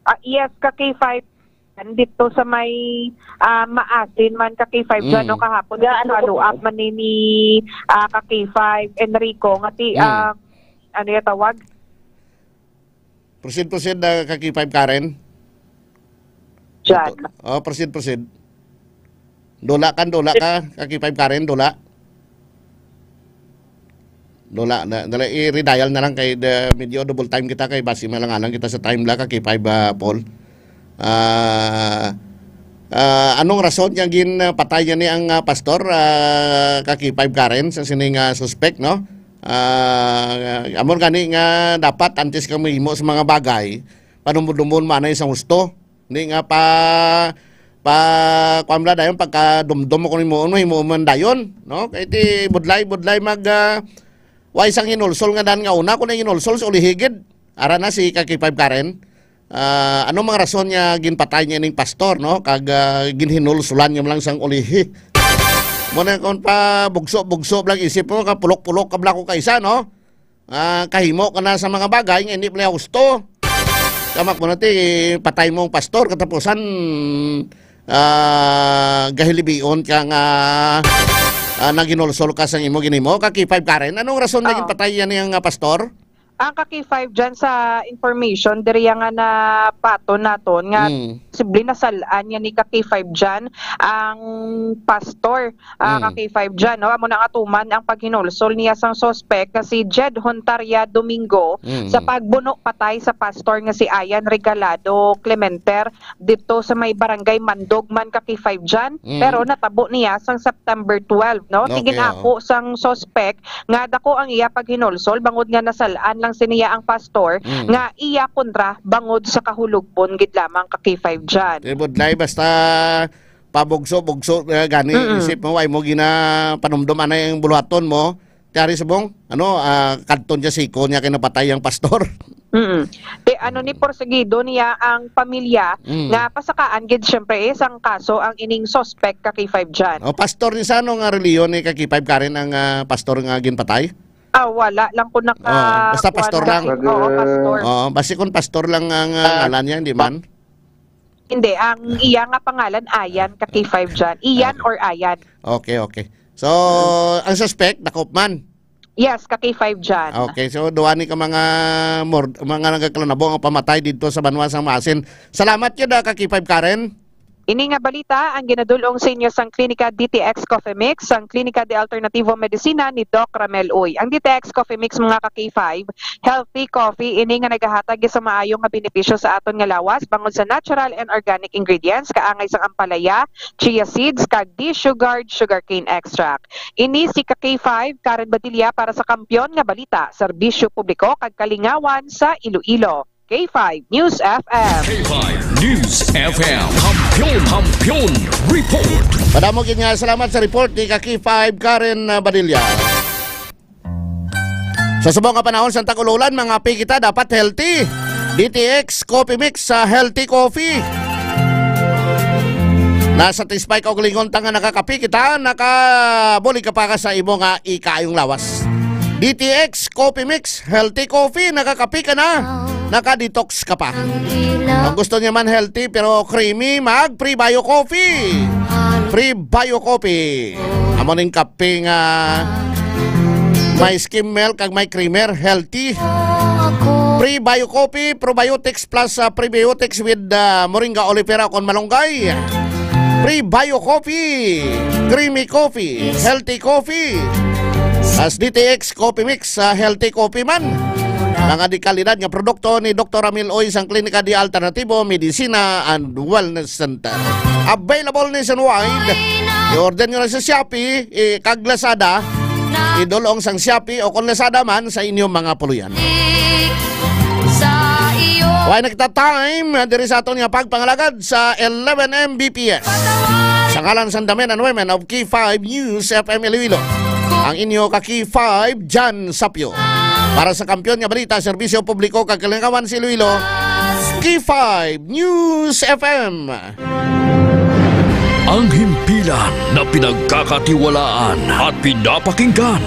Ah, yes, ka K five. Dito sa may, ah, Maasin man, ka K five, Mm. John, no, kahapon, Ga-, ano follow ko? up man ni, ni, ah, ka K five Enrico, nga ti, Mm. ah, ano yung tawag? Proceed, proceed, ah, ka K five Karen. Jan. Oh, proceed, proceed. Dula kan, dula ka, ka K five Karen, dula. Dula na, dala, i-redial na lang kay the, medyo double time kita kay basi malangalang kita sa time la ka K five, ah, Paul. Ah, ah, anong rason nga gin, ah, patay niya ni ang, ah, pastor, ah, ka K five Karen sa sining, ah, suspect, no? Ah, amo gani nga dapat antes ka mahimo sa mga bagay, panumdumon mo anay sa husto. Hindi nga pa, pa, kuwan mo dayon, pagka dumdum mo kung himuon mo, himuon mo dayon, no? Kay ti budlay, budlay mag, ah, way sang hinulsol nga dan nga una, kung hinulsol sa ulihigid. Ara na si ka K five Karen. Ah, anong mga rason nga ginpatay niya ning pastor, no? Kag, ah, ginhinulsulan niya lang sang ulihi. Mo na kung pa bugso-bugso lang isip mo, ka pulok-pulok ka bla ko kaisa, no? Ah, kahimo ka na sa mga bagay nga hindi pala husto. Tama ko na ti, patay mo ang pastor, katapusan, ah, gahilibion ka nga, ah, naginulsol ka sang imo ginimo, ka K five Karen. Anong rason nga Oo. ginpatay yan yang, ah, pastor? Ang ka K five dyan sa information, diri nga napaton naton nga Mm. posible nasalaan niya ni ka K five dyan ang pastor, ah, ka Mm. K five dyan, no? Amo na nga tuman ang paghinulsol niya sang suspect nga si Jed Hontaria Domingo Mm. sa pagbuno patay sa pastor nga si Ayan Regalado Clementer dito sa may barangay Mandog man ka K five dyan. Mm. Pero natabo niya sang September twelve, no? Okay, Tingin oo. ako sang suspect nga dako ang iya paghinulsol bangod nga nasalaan lang siniya ang pastor Mm. nga iya kontra bangod sa kahulugpon gid lamang ka K five dyan. Di budlay, basta pabugso-bugso, eh, gani Mm-mm. isip mo, ay mo gina panumdum anay ang buluhaton mo. Tiyari subong, ano, ah, kadton niya siko niya kay napatay ang pastor. Mm. Te, ano ni, porsigido niya ang pamilya Mm. nga pasakaan gid, syempre, eh, sang kaso ang ining suspect ka K five dyan. O, pastor ni sa ano nga reliyon ni ka K five Karen ang, ah, pastor nga ginpatay? Ah, wala lang ko naka Oo, basta pastor kuwan lang. kasi. Oo, pastor. Oo, basi kung pastor lang ang, ah, Ah, ngalan niya, hindi pa- man? Hindi, ang iya nga pangalan, Ayan ka K five dyan. Ian Okay. or Ayan. Okay, okay. So, Mm. ang suspect, dakop man? Yes, ka K five dyan. Okay, so duwa ni ka mga mor-, mga nagaklanabo ang pamatay dito sa banwa sang Maasin. Salamat yun, ah, ka K five Karen. Ini nga balita ang ginadulong sa inyo sang Klinika D T X Coffee Mix, sang Klinika de Alternativo Medicina ni Doc Ramel Uy. Ang D T X Coffee Mix, mga ka K five, healthy coffee ini nga nagahatag sa maayo nga benepisyo sa aton nga lawas bangod sa natural and organic ingredients, kaangay sang ampalaya, chia seeds, kag desugared sugarcane extract. Ini si ka K five, Karen Badilla para sa Kampiyon nga Balita, Serbisyo Publiko kag Kalingawan sa Iloilo. K five News F M. K five News F M. Kampiyon, Kampiyon Report. Madamo gid nga salamat sa report ni ka K five Karen, ah, Badilla. Sa subong nga panahon sa tag-ululan, mga kape kita dapat healthy. D T X Coffee Mix sa Healthy Coffee. Na-satisfy ka og lingon ta nga nakakape kita, nakabulig ka pa ka sa imo nga ikayong lawas. D T X Coffee Mix, healthy coffee, nakakape ka na, naka-detox ka pa. Ang gusto niya man healthy pero creamy, mag Prebio Coffee. Prebio Coffee. Amo ning kape nga may skim milk kag may creamer, healthy. Prebio Coffee, probiotics plus, ah, prebiotics with, ah, moringa oleifera kon malunggay. Prebio Coffee, creamy coffee, healthy coffee. As D T X Coffee Mix, ah, healthy coffee man. Mga dekalidad nga produkto ni Doktor Ramil Uy sang Klinika de Alternativo, Medicina and Wellness Center. Available nationwide. I-order nyo na sa Shopee, eh, kag Lazada. Idulong sang Shopee o kung Lazada man sa inyong mga puluyan. Sa iyo. Wala na kita time diri sa aton nga pagpangalagad sa eleven M B P S. Sa ngalan sa the men and women of K five News F M Iloilo, ang inyo ka K five, Jan Sapyo. Para sa Kampiyon nga Balita, Serbisyo Publiko kag Kalingawan sa Iloilo, K five News F M. Ang himpilan na pinagkakatiwalaan at pinapakinggan.